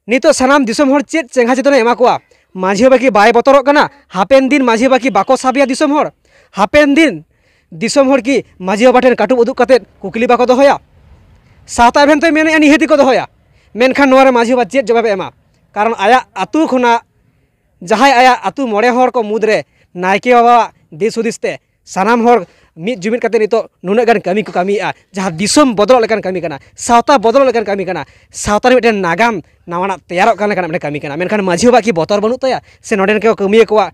ᱱᱤᱛᱚᱜ ᱥᱟᱱᱟᱢ ᱫᱤᱥᱚᱢ ᱦᱚᱲ ᱪᱮᱫ ᱪᱮᱸᱜᱷᱟ ᱪᱮᱛᱟᱱᱮ ᱮᱢᱟ ᱠᱚᱣᱟ? ᱢᱟᱹᱡᱷᱤ ᱵᱟᱵᱟ ᱠᱤ ᱵᱟᱭ ᱵᱚᱛᱚᱨᱚᱜ ᱠᱟᱱᱟ? ᱦᱟᱯᱮᱱ ᱫᱤᱱ ᱢᱟᱹᱡᱷᱤ ᱵᱟᱵᱟ ᱠᱤ ᱵᱟᱠᱚ ᱥᱟᱵᱮᱭᱟ ᱫᱤᱥᱚᱢ ᱦᱚᱲ? ᱦᱟᱯᱮᱱ ᱫᱤᱱ ᱫᱤᱥᱚᱢ ᱦᱚᱲ ᱠᱤ ᱢᱟᱹᱡᱷᱤ ᱵᱟᱵᱟ ᱴᱷᱮᱱ ᱠᱟᱹᱴᱩᱵ ᱩᱫᱩᱜ ᱠᱟᱛᱮᱫ ᱠᱩᱠᱞᱤ ᱵᱟᱠᱚ ᱫᱚᱦᱚᱭᱟ? ᱥᱟᱶᱛᱟ ᱟᱵᱷᱮᱱ ᱛᱚᱭ ᱢᱮᱱᱮᱫᱼᱟ, ᱱᱤᱦᱟᱹᱛᱤ ᱠᱚ ᱫᱚᱦᱚᱭᱟ, ᱢᱮᱱᱠᱷᱟᱱ ᱱᱚᱣᱟ ᱨᱮ ᱢᱟᱹᱡᱷᱤ ᱵᱟᱵᱟ ᱪᱮᱫ ᱡᱚᱵᱟᱵᱮ ᱮᱢᱟ? ᱠᱟᱨᱚᱱ ᱟᱭᱟᱜ ᱟᱹᱛᱩ ᱠᱷᱚᱱᱟᱜ ᱡᱟᱦᱟᱸᱭ ᱟᱭᱟᱜ ᱟᱹᱛᱩ ᱢᱚᱬᱮ ᱦᱚᱲ ᱠᱚ ᱢᱩᱫᱽᱨᱮ ᱱᱟᱭᱠᱮ ᱵᱟᱵᱟᱣᱟᱜ ᱫᱤᱥ ᱦᱩᱫᱤᱥ ᱛᱮ ᱥᱟᱱᱟᱢ ᱦᱚᱲ ᱢᱤᱫ ᱡᱩᱢᱤᱫ ᱠᱟᱛᱮ ᱱᱤᱛᱚᱜ ᱱᱩᱱᱟᱹᱜ ᱜᱟᱱ ᱠᱟᱹᱢᱤ ᱠᱚ ᱠᱟᱹᱢᱤᱭᱮᱫᱼᱟ, ᱡᱟᱦᱟᱸ ᱫᱤᱥᱚᱢ ᱵᱚᱫᱚᱞᱚᱜ ᱞᱮᱠᱟᱱ ᱠᱟᱹᱢᱤ ᱠᱟᱱᱟ, ᱥᱟᱶᱛᱟ ᱵᱚᱫᱚᱞᱚᱜ ᱞᱮᱠᱟᱱ ᱠᱟᱹᱢᱤ ᱠᱟᱱᱟ, ᱥᱟᱶᱛᱟ ᱨᱮ ᱢᱤᱫᱴᱮᱱ ᱱᱟᱜᱟᱢ ᱱᱟᱣᱟᱱᱟᱜ ᱛᱮᱭᱟᱨᱚᱜ ᱠᱟᱱ ᱞᱮᱠᱟᱱᱟᱜ ᱢᱤᱫᱴᱮᱱ ᱠᱟᱹᱢᱤ ᱠᱟᱱᱟ᱾ ᱢᱮᱱᱠᱷᱟᱱ ᱢᱟᱹᱡᱷᱤ ᱵᱟᱵᱟ ᱠᱤ ᱵᱚᱛᱚᱨ ᱵᱟᱹᱱᱩᱜ ᱛᱟᱭᱟ? ᱥᱮ ᱱᱚᱰᱮᱱ ᱠᱚ ᱠᱟᱹᱢᱤᱭᱟᱹ ᱠᱚᱣᱟᱜ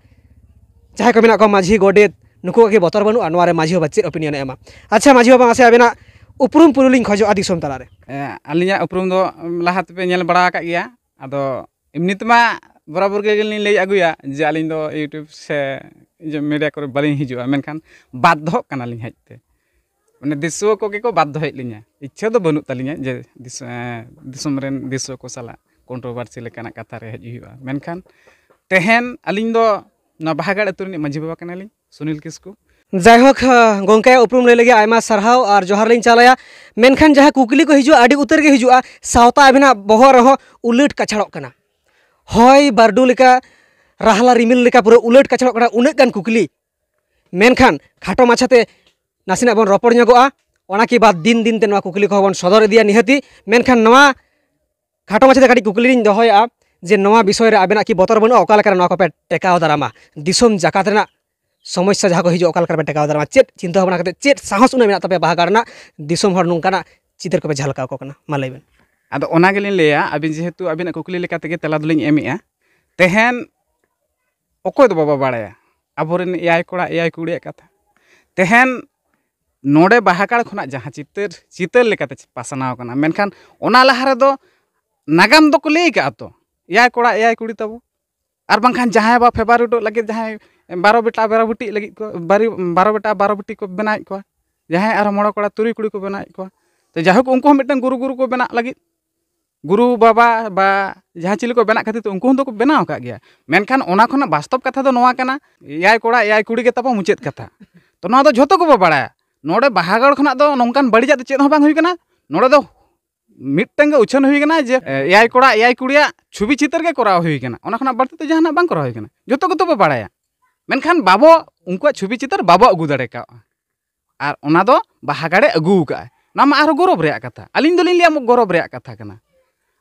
ᱡᱟᱦᱟᱸᱭ ᱠᱚ ᱢᱮᱱᱟᱜ ᱠᱚᱣᱟ ᱢᱟᱹᱡᱷᱤ ᱜᱚᱰᱮᱛ, ᱱᱩᱠᱩᱣᱟᱜ ᱠᱤ ᱵᱚᱛᱚᱨ ᱵᱟᱹᱱᱩᱜᱼᱟ? ᱱᱚᱣᱟ ᱨᱮ ᱢᱟᱹᱡᱷᱤ ᱵᱟᱵᱟ ᱪᱮᱫ ᱚᱯᱤᱱᱤᱭᱚᱱ ᱮ ᱮᱢᱟ? ᱟᱪᱪᱷᱟ ᱢᱟᱹᱡᱷᱤ ᱵᱟᱵᱟ, ᱢᱟᱥᱮ ᱟᱵᱮᱱᱟᱜ ᱩᱯᱨᱩᱢ ᱯᱩᱨᱩᱞᱤᱧ ᱠᱷᱚᱡᱚᱜᱼᱟ ᱫᱤᱥᱚᱢ ᱛᱟᱞᱟᱨᱮ᱾ ᱮ, ᱟᱹᱞᱤᱧᱟᱜ ᱩᱯᱨᱩᱢ ᱫᱚ ᱞᱟᱦᱟ ᱛᱮᱯᱮ ᱧᱮᱞ ᱵᱟᱲᱟ ᱟᱠᱟᱫ ᱜᱮᱭᱟ᱾ ᱟᱫᱚ ᱮᱢᱱᱤ ᱛᱮᱢᱟ ᱵᱚᱨᱟᱵᱚᱨ ᱜᱮᱞᱤᱧ ᱞᱟᱹᱭ ᱟᱹᱜᱩᱭᱟ ᱡᱮ ᱟᱹᱞᱤᱧ ᱫᱚ YouTube ᱥᱮ ᱤᱭᱟᱹ media ᱠᱚᱨᱮ ᱵᱟᱹᱞᱤᱧ ᱦᱤᱡᱩᱜᱼᱟ, ᱢᱮᱱᱠᱷᱟᱱ ᱵᱟᱫᱽᱫᱷᱚᱜ ᱠᱟᱱᱟᱞᱤᱧ ᱦᱮᱡ ᱛᱮ᱾ ᱢᱟᱱᱮ ᱫᱤᱥᱩᱣᱟᱹ ᱠᱚᱜᱮ ᱠᱚ ᱵᱟᱫᱽᱫᱷᱚᱭᱮᱫ ᱞᱤᱧᱟ᱾ ᱤᱪᱪᱷᱟᱹ ᱫᱚ ᱵᱟᱹᱱᱩᱜ ᱛᱟᱹᱞᱤᱧᱟ ᱡᱮ ᱫᱤᱥ-, ᱮᱸ, ᱫᱤᱥᱚᱢ ᱨᱮᱱ ᱫᱤᱥᱩᱣᱟᱹ ᱠᱚ ᱥᱟᱞᱟᱜ controversy ᱞᱮᱠᱟᱱᱟᱜ ᱠᱟᱛᱷᱟ ᱨᱮ ᱦᱮᱡ ᱦᱩᱭᱩᱜᱼᱟ᱾ ᱢᱮᱱᱠᱷᱟᱱ ᱛᱮᱦᱮᱧ ᱟᱹᱞᱤᱧ ᱫᱚ ᱱᱚᱣᱟ ᱵᱟᱦᱟᱜᱟᱲ ᱟᱹᱛᱩ ᱨᱤᱱᱤᱡ ᱢᱟᱹᱡᱷᱤ ᱵᱟᱵᱟ ᱠᱟᱱᱟᱞᱤᱧ, ᱥᱩᱱᱤᱞ ᱠᱤᱥᱠᱩ᱾ ᱡᱟᱭᱦᱳᱠ, ᱜᱚᱢᱠᱮᱭᱟᱜ ᱩᱯᱨᱩᱢ ᱞᱟᱹᱭ ᱞᱟᱹᱜᱤᱫ ᱟᱭᱢᱟ ᱥᱟᱨᱦᱟᱣ ᱟᱨ ᱡᱚᱦᱟᱨ ᱞᱤᱧ ᱪᱟᱞᱟᱭᱟ᱾ ᱢᱮᱱᱠᱷᱟᱱ ᱡᱟᱦᱟᱸ ᱠᱩᱠᱞᱤ ᱠᱚ ᱦᱤᱡᱩᱜᱼᱟ, ᱟᱹᱰᱤ ᱩᱛᱟᱹᱨ ᱜᱮ ᱦᱤᱡᱩᱜᱼᱟ, ᱥᱟᱶᱛᱟ ᱟᱵᱤᱱᱟᱜ ᱵᱚᱦᱚᱜ ᱨᱮᱦᱚᱸ ᱩᱞᱟᱹᱴ ᱠᱟᱪᱷᱟᱲᱚᱜ ᱠᱟᱱᱟ᱾ ᱦᱚᱭ ᱵᱟᱹᱨᱰᱩ ᱞᱮᱠᱟ, ᱨᱟᱦᱞᱟ ᱨᱤᱢᱤᱞ ᱞᱮᱠᱟ ᱯᱩᱨᱟᱹ ᱩᱞᱟᱹᱴ ᱠᱟᱪᱷᱟᱲᱚᱜ ᱠᱟᱱᱟ, ᱩᱱᱟᱹᱜ ᱜᱟᱱ ᱠᱩᱠᱞᱤ᱾ ᱢᱮᱱᱠᱷᱟᱱ ᱠᱷᱟᱴᱚ ᱢᱟᱪᱷᱟᱛᱮ ᱱᱟᱥᱮᱱᱟᱜ ᱵᱚᱱ ᱨᱚᱯᱚᱲ ᱧᱚᱜᱚᱜᱼᱟ, ᱚᱱᱟ ᱠᱤ ᱵᱟᱫ ᱫᱤᱱ ᱫᱤᱱ ᱛᱮ ᱱᱚᱣᱟ ᱠᱩᱠᱞᱤ ᱠᱚᱦᱚᱸ ᱵᱚᱱ ᱥᱚᱫᱚᱨ ᱤᱫᱤᱭᱟ ᱱᱤᱦᱟᱹᱛᱤ᱾ ᱢᱮᱱᱠᱷᱟᱱ ᱱᱚᱣᱟ ᱠᱷᱟᱴᱚ ᱢᱟᱪᱷᱟᱛᱮ ᱠᱟᱹᱴᱤᱡ ᱠᱩᱠᱞᱤ ᱞᱤᱧ ᱫᱚᱦᱚᱭᱟ ᱡᱮ ᱱᱚᱣᱟ ᱵᱤᱥᱚᱭ ᱨᱮ ᱟᱵᱮᱱᱟᱜ ᱠᱤ ᱵᱚᱛᱚᱨ ᱵᱟᱹᱱᱩᱜᱼᱟ? ᱚᱠᱟ ᱞᱮᱠᱟᱨᱮ ᱱᱚᱣᱟ ᱠᱚᱯᱮ ᱴᱮᱠᱟᱣ ᱫᱟᱨᱟᱢᱟ? ᱫᱤᱥᱚᱢ ᱡᱟᱠᱟᱛ ᱨᱮᱱᱟᱜ ᱥᱚᱢᱚᱥᱥᱟ ᱡᱟᱦᱟᱸ ᱠᱚ ᱦᱤᱡᱩᱜᱼᱟ, ᱚᱠᱟ ᱞᱮᱠᱟ ᱨᱮᱯᱮ ᱴᱮᱠᱟᱣ ᱫᱟᱨᱟᱢᱟ? ᱪᱮᱫ ᱪᱤᱱᱛᱟᱹ ᱵᱷᱟᱵᱽᱱᱟ ᱠᱟᱛᱮ, ᱪᱮᱫ ᱥᱟᱦᱚᱥ ᱩᱱᱟᱹᱜ ᱢᱮᱱᱟᱜ ᱛᱟᱯᱮᱭᱟ ᱵᱟᱦᱟ ᱜᱟᱲ ᱨᱮᱱᱟᱜ ᱫᱤᱥᱚᱢ ᱦᱚᱲ ᱱᱚᱝᱠᱟᱱᱟᱜ ᱪᱤᱛᱟᱹᱨ ᱠᱚᱯᱮ ᱡᱷᱟᱞᱠᱟᱣ ᱟᱠᱚ ᱠᱟᱱᱟ? ᱢᱟ ᱞᱟᱹᱭ ᱵᱮᱱ᱾ ᱟᱫᱚ ᱚᱱᱟ ᱜᱮᱞᱤᱧ ᱞᱟᱹᱭᱟ, ᱟᱹᱵᱤᱱ ᱡᱮᱦᱮᱛᱩ ᱟᱹᱵᱤᱱᱟᱜ ᱠᱩᱠᱞᱤ ᱞᱮᱠᱟ ᱛᱮᱜᱮ ᱛᱮᱞᱟ ᱫᱚᱞᱤᱧ ᱮᱢᱮᱜᱼᱟ᱾ ᱛᱮᱦᱮᱧ ᱚᱠᱚᱭ ᱫᱚ ᱵᱟᱵᱚ ᱵᱟᱲᱟᱭᱟ ᱟᱵᱚᱨᱮᱱ ᱮᱭᱟᱭ ᱠᱚᱲᱟ ᱮᱭᱟᱭ ᱠᱩᱲᱤᱭᱟᱜ ᱠᱟᱛᱷᱟ? ᱛᱮᱦᱮᱧ ᱱᱚᱰᱮ ᱵᱟᱦᱟ ᱜᱟᱲ ᱠᱷᱚᱱᱟᱜ ᱡᱟᱦᱟᱸ ᱪᱤᱛᱟᱹᱨ, ᱪᱤᱛᱟᱹᱨ ᱞᱮᱠᱟᱛᱮ ᱯᱟᱥᱱᱟᱣ ᱠᱟᱱᱟ, ᱢᱮᱱᱠᱷᱟᱱ ᱚᱱᱟ ᱞᱟᱦᱟ ᱨᱮᱫᱚ ᱱᱟᱜᱟᱢ ᱫᱚᱠᱚ ᱞᱟᱹᱭ ᱠᱟᱜᱼᱟ ᱛᱚ, ᱮᱭᱟᱭ ᱠᱚᱲᱟ ᱮᱭᱟᱭ ᱠᱩᱲᱤ ᱛᱟᱵᱚ᱾ ᱟᱨ ᱵᱟᱝᱠᱷᱟᱱ ᱡᱟᱦᱟᱸᱭ ᱵᱟ favourite ᱚᱜ ᱞᱟᱹᱜᱤᱫ ᱡᱟᱦᱟᱸᱭ ᱵᱟᱨᱚ ᱵᱮᱴᱟ ᱵᱟᱨᱚ ᱵᱤᱴᱤ ᱞᱟᱹᱜᱤᱫ ᱠᱚ, ᱵᱟᱨᱚ ᱵᱮᱴᱟ ᱵᱟᱨᱚ ᱵᱤᱴᱤ ᱠᱚ ᱵᱮᱱᱟᱣᱮᱫ ᱠᱚᱣᱟ᱾ ᱡᱟᱦᱟᱸᱭ ᱟᱨᱦᱚᱸ ᱢᱚᱬᱮ ᱠᱚᱲᱟ ᱛᱩᱨᱩᱭ ᱠᱩᱲᱤ ᱠᱚ ᱵᱮᱱᱟᱣᱮᱫ ᱠᱚᱣᱟ᱾ ᱛᱚ ᱡᱟᱭᱦᱳᱠ, ᱩᱱᱠᱩ ᱦᱚᱸ ᱢᱤᱫᱴᱟᱝ ᱜᱩᱨᱩ ᱜᱩᱨᱩ ᱠᱚ ᱵᱮᱱᱟᱜ ᱞᱟᱹᱜᱤᱫ, ᱜᱩᱨᱩ ᱵᱟᱵᱟ ᱵᱟ ᱡᱟᱦᱟᱸ ᱪᱤᱞᱤ ᱠᱚ ᱵᱮᱱᱟᱜ ᱠᱷᱟᱹᱛᱤᱨ ᱛᱮ ᱩᱱᱠᱩ ᱦᱚᱸ ᱫᱚᱠᱚ ᱵᱮᱱᱟᱣ ᱟᱠᱟᱫ ᱜᱮᱭᱟ᱾ ᱢᱮᱱᱠᱷᱟᱱ ᱚᱱᱟ ᱠᱷᱚᱱᱟᱜ ᱵᱟᱥᱛᱚᱵ ᱠᱟᱛᱷᱟ ᱫᱚ ᱱᱚᱣᱟ ᱠᱟᱱᱟ, ᱮᱭᱟᱭ ᱠᱚᱲᱟ ᱮᱭᱟᱭ ᱠᱩᱲᱤ ᱜᱮ ᱛᱟᱵᱚ ᱢᱩᱪᱟᱹᱫ ᱠᱟᱛᱷᱟ᱾ ᱛᱚ ᱱᱚᱣᱟ ᱫᱚ ᱡᱷᱚᱛᱚ ᱠᱚᱵᱚ ᱵᱟᱲᱟᱭᱟ᱾ ᱱᱚᱰᱮ ᱵᱟᱦᱟᱜᱚᱲ ᱠᱷᱚᱱᱟᱜ ᱫᱚ ᱱᱚᱝᱠᱟᱱ ᱵᱟᱹᱲᱤᱡᱟᱜ ᱫᱚ ᱪᱮᱫ ᱦᱚᱸ ᱵᱟᱝ ᱦᱩᱭ ᱠᱟᱱᱟ᱾ ᱱᱚᱰᱮ ᱫᱚ ᱢᱤᱫᱴᱟᱝ ᱜᱮ ᱩᱪᱷᱟᱹᱱ ᱦᱩᱭ ᱠᱟᱱᱟ ᱡᱮ, ᱮ, ᱮᱭᱟᱭ ᱠᱚᱲᱟ ᱮᱭᱟᱭ ᱠᱩᱲᱤᱭᱟᱜ ᱪᱷᱚᱵᱤ ᱪᱤᱛᱟᱹᱨ ᱜᱮ ᱠᱚᱨᱟᱣ ᱦᱩᱭ ᱠᱟᱱᱟ, ᱚᱱᱟ ᱠᱷᱚᱱᱟᱜ ᱵᱟᱹᱲᱛᱤ ᱫᱚ ᱡᱟᱦᱟᱱᱟᱜ ᱵᱟᱝ ᱠᱚᱨᱟᱣ ᱦᱩᱭ ᱠᱟᱱᱟ᱾ ᱡᱚᱛᱚ ᱜᱮᱛᱚ ᱵᱚ ᱵᱟᱲᱟᱭᱟ᱾ ᱢᱮᱱᱠᱷᱟᱱ ᱵᱟᱵᱚ, ᱩᱱᱠᱩᱣᱟᱜ ᱪᱷᱚᱵᱤ ᱪᱤᱛᱟᱹᱨ ᱵᱟᱵᱚ ᱟᱹᱜᱩ ᱫᱟᱲᱮ ᱠᱟᱣᱜᱼᱟ᱾ ᱟᱨ ᱚᱱᱟ ᱫᱚ ᱵᱟᱦᱟᱜᱟᱲᱮ ᱟᱹᱜᱩ ᱟᱠᱟᱫᱼᱟ᱾ ᱚᱱᱟ ᱢᱟ ᱟᱨᱦᱚᱸ ᱜᱚᱨᱚᱵᱽ ᱨᱮᱭᱟᱜ ᱠᱟᱛᱷᱟ, ᱟᱹᱞᱤᱧ ᱫᱚᱞᱤᱧ ᱞᱟᱹᱭᱟ ᱜᱚᱨᱚᱵᱽ ᱨᱮᱭᱟᱜ ᱠᱟᱛᱷᱟ ᱠᱟᱱᱟ᱾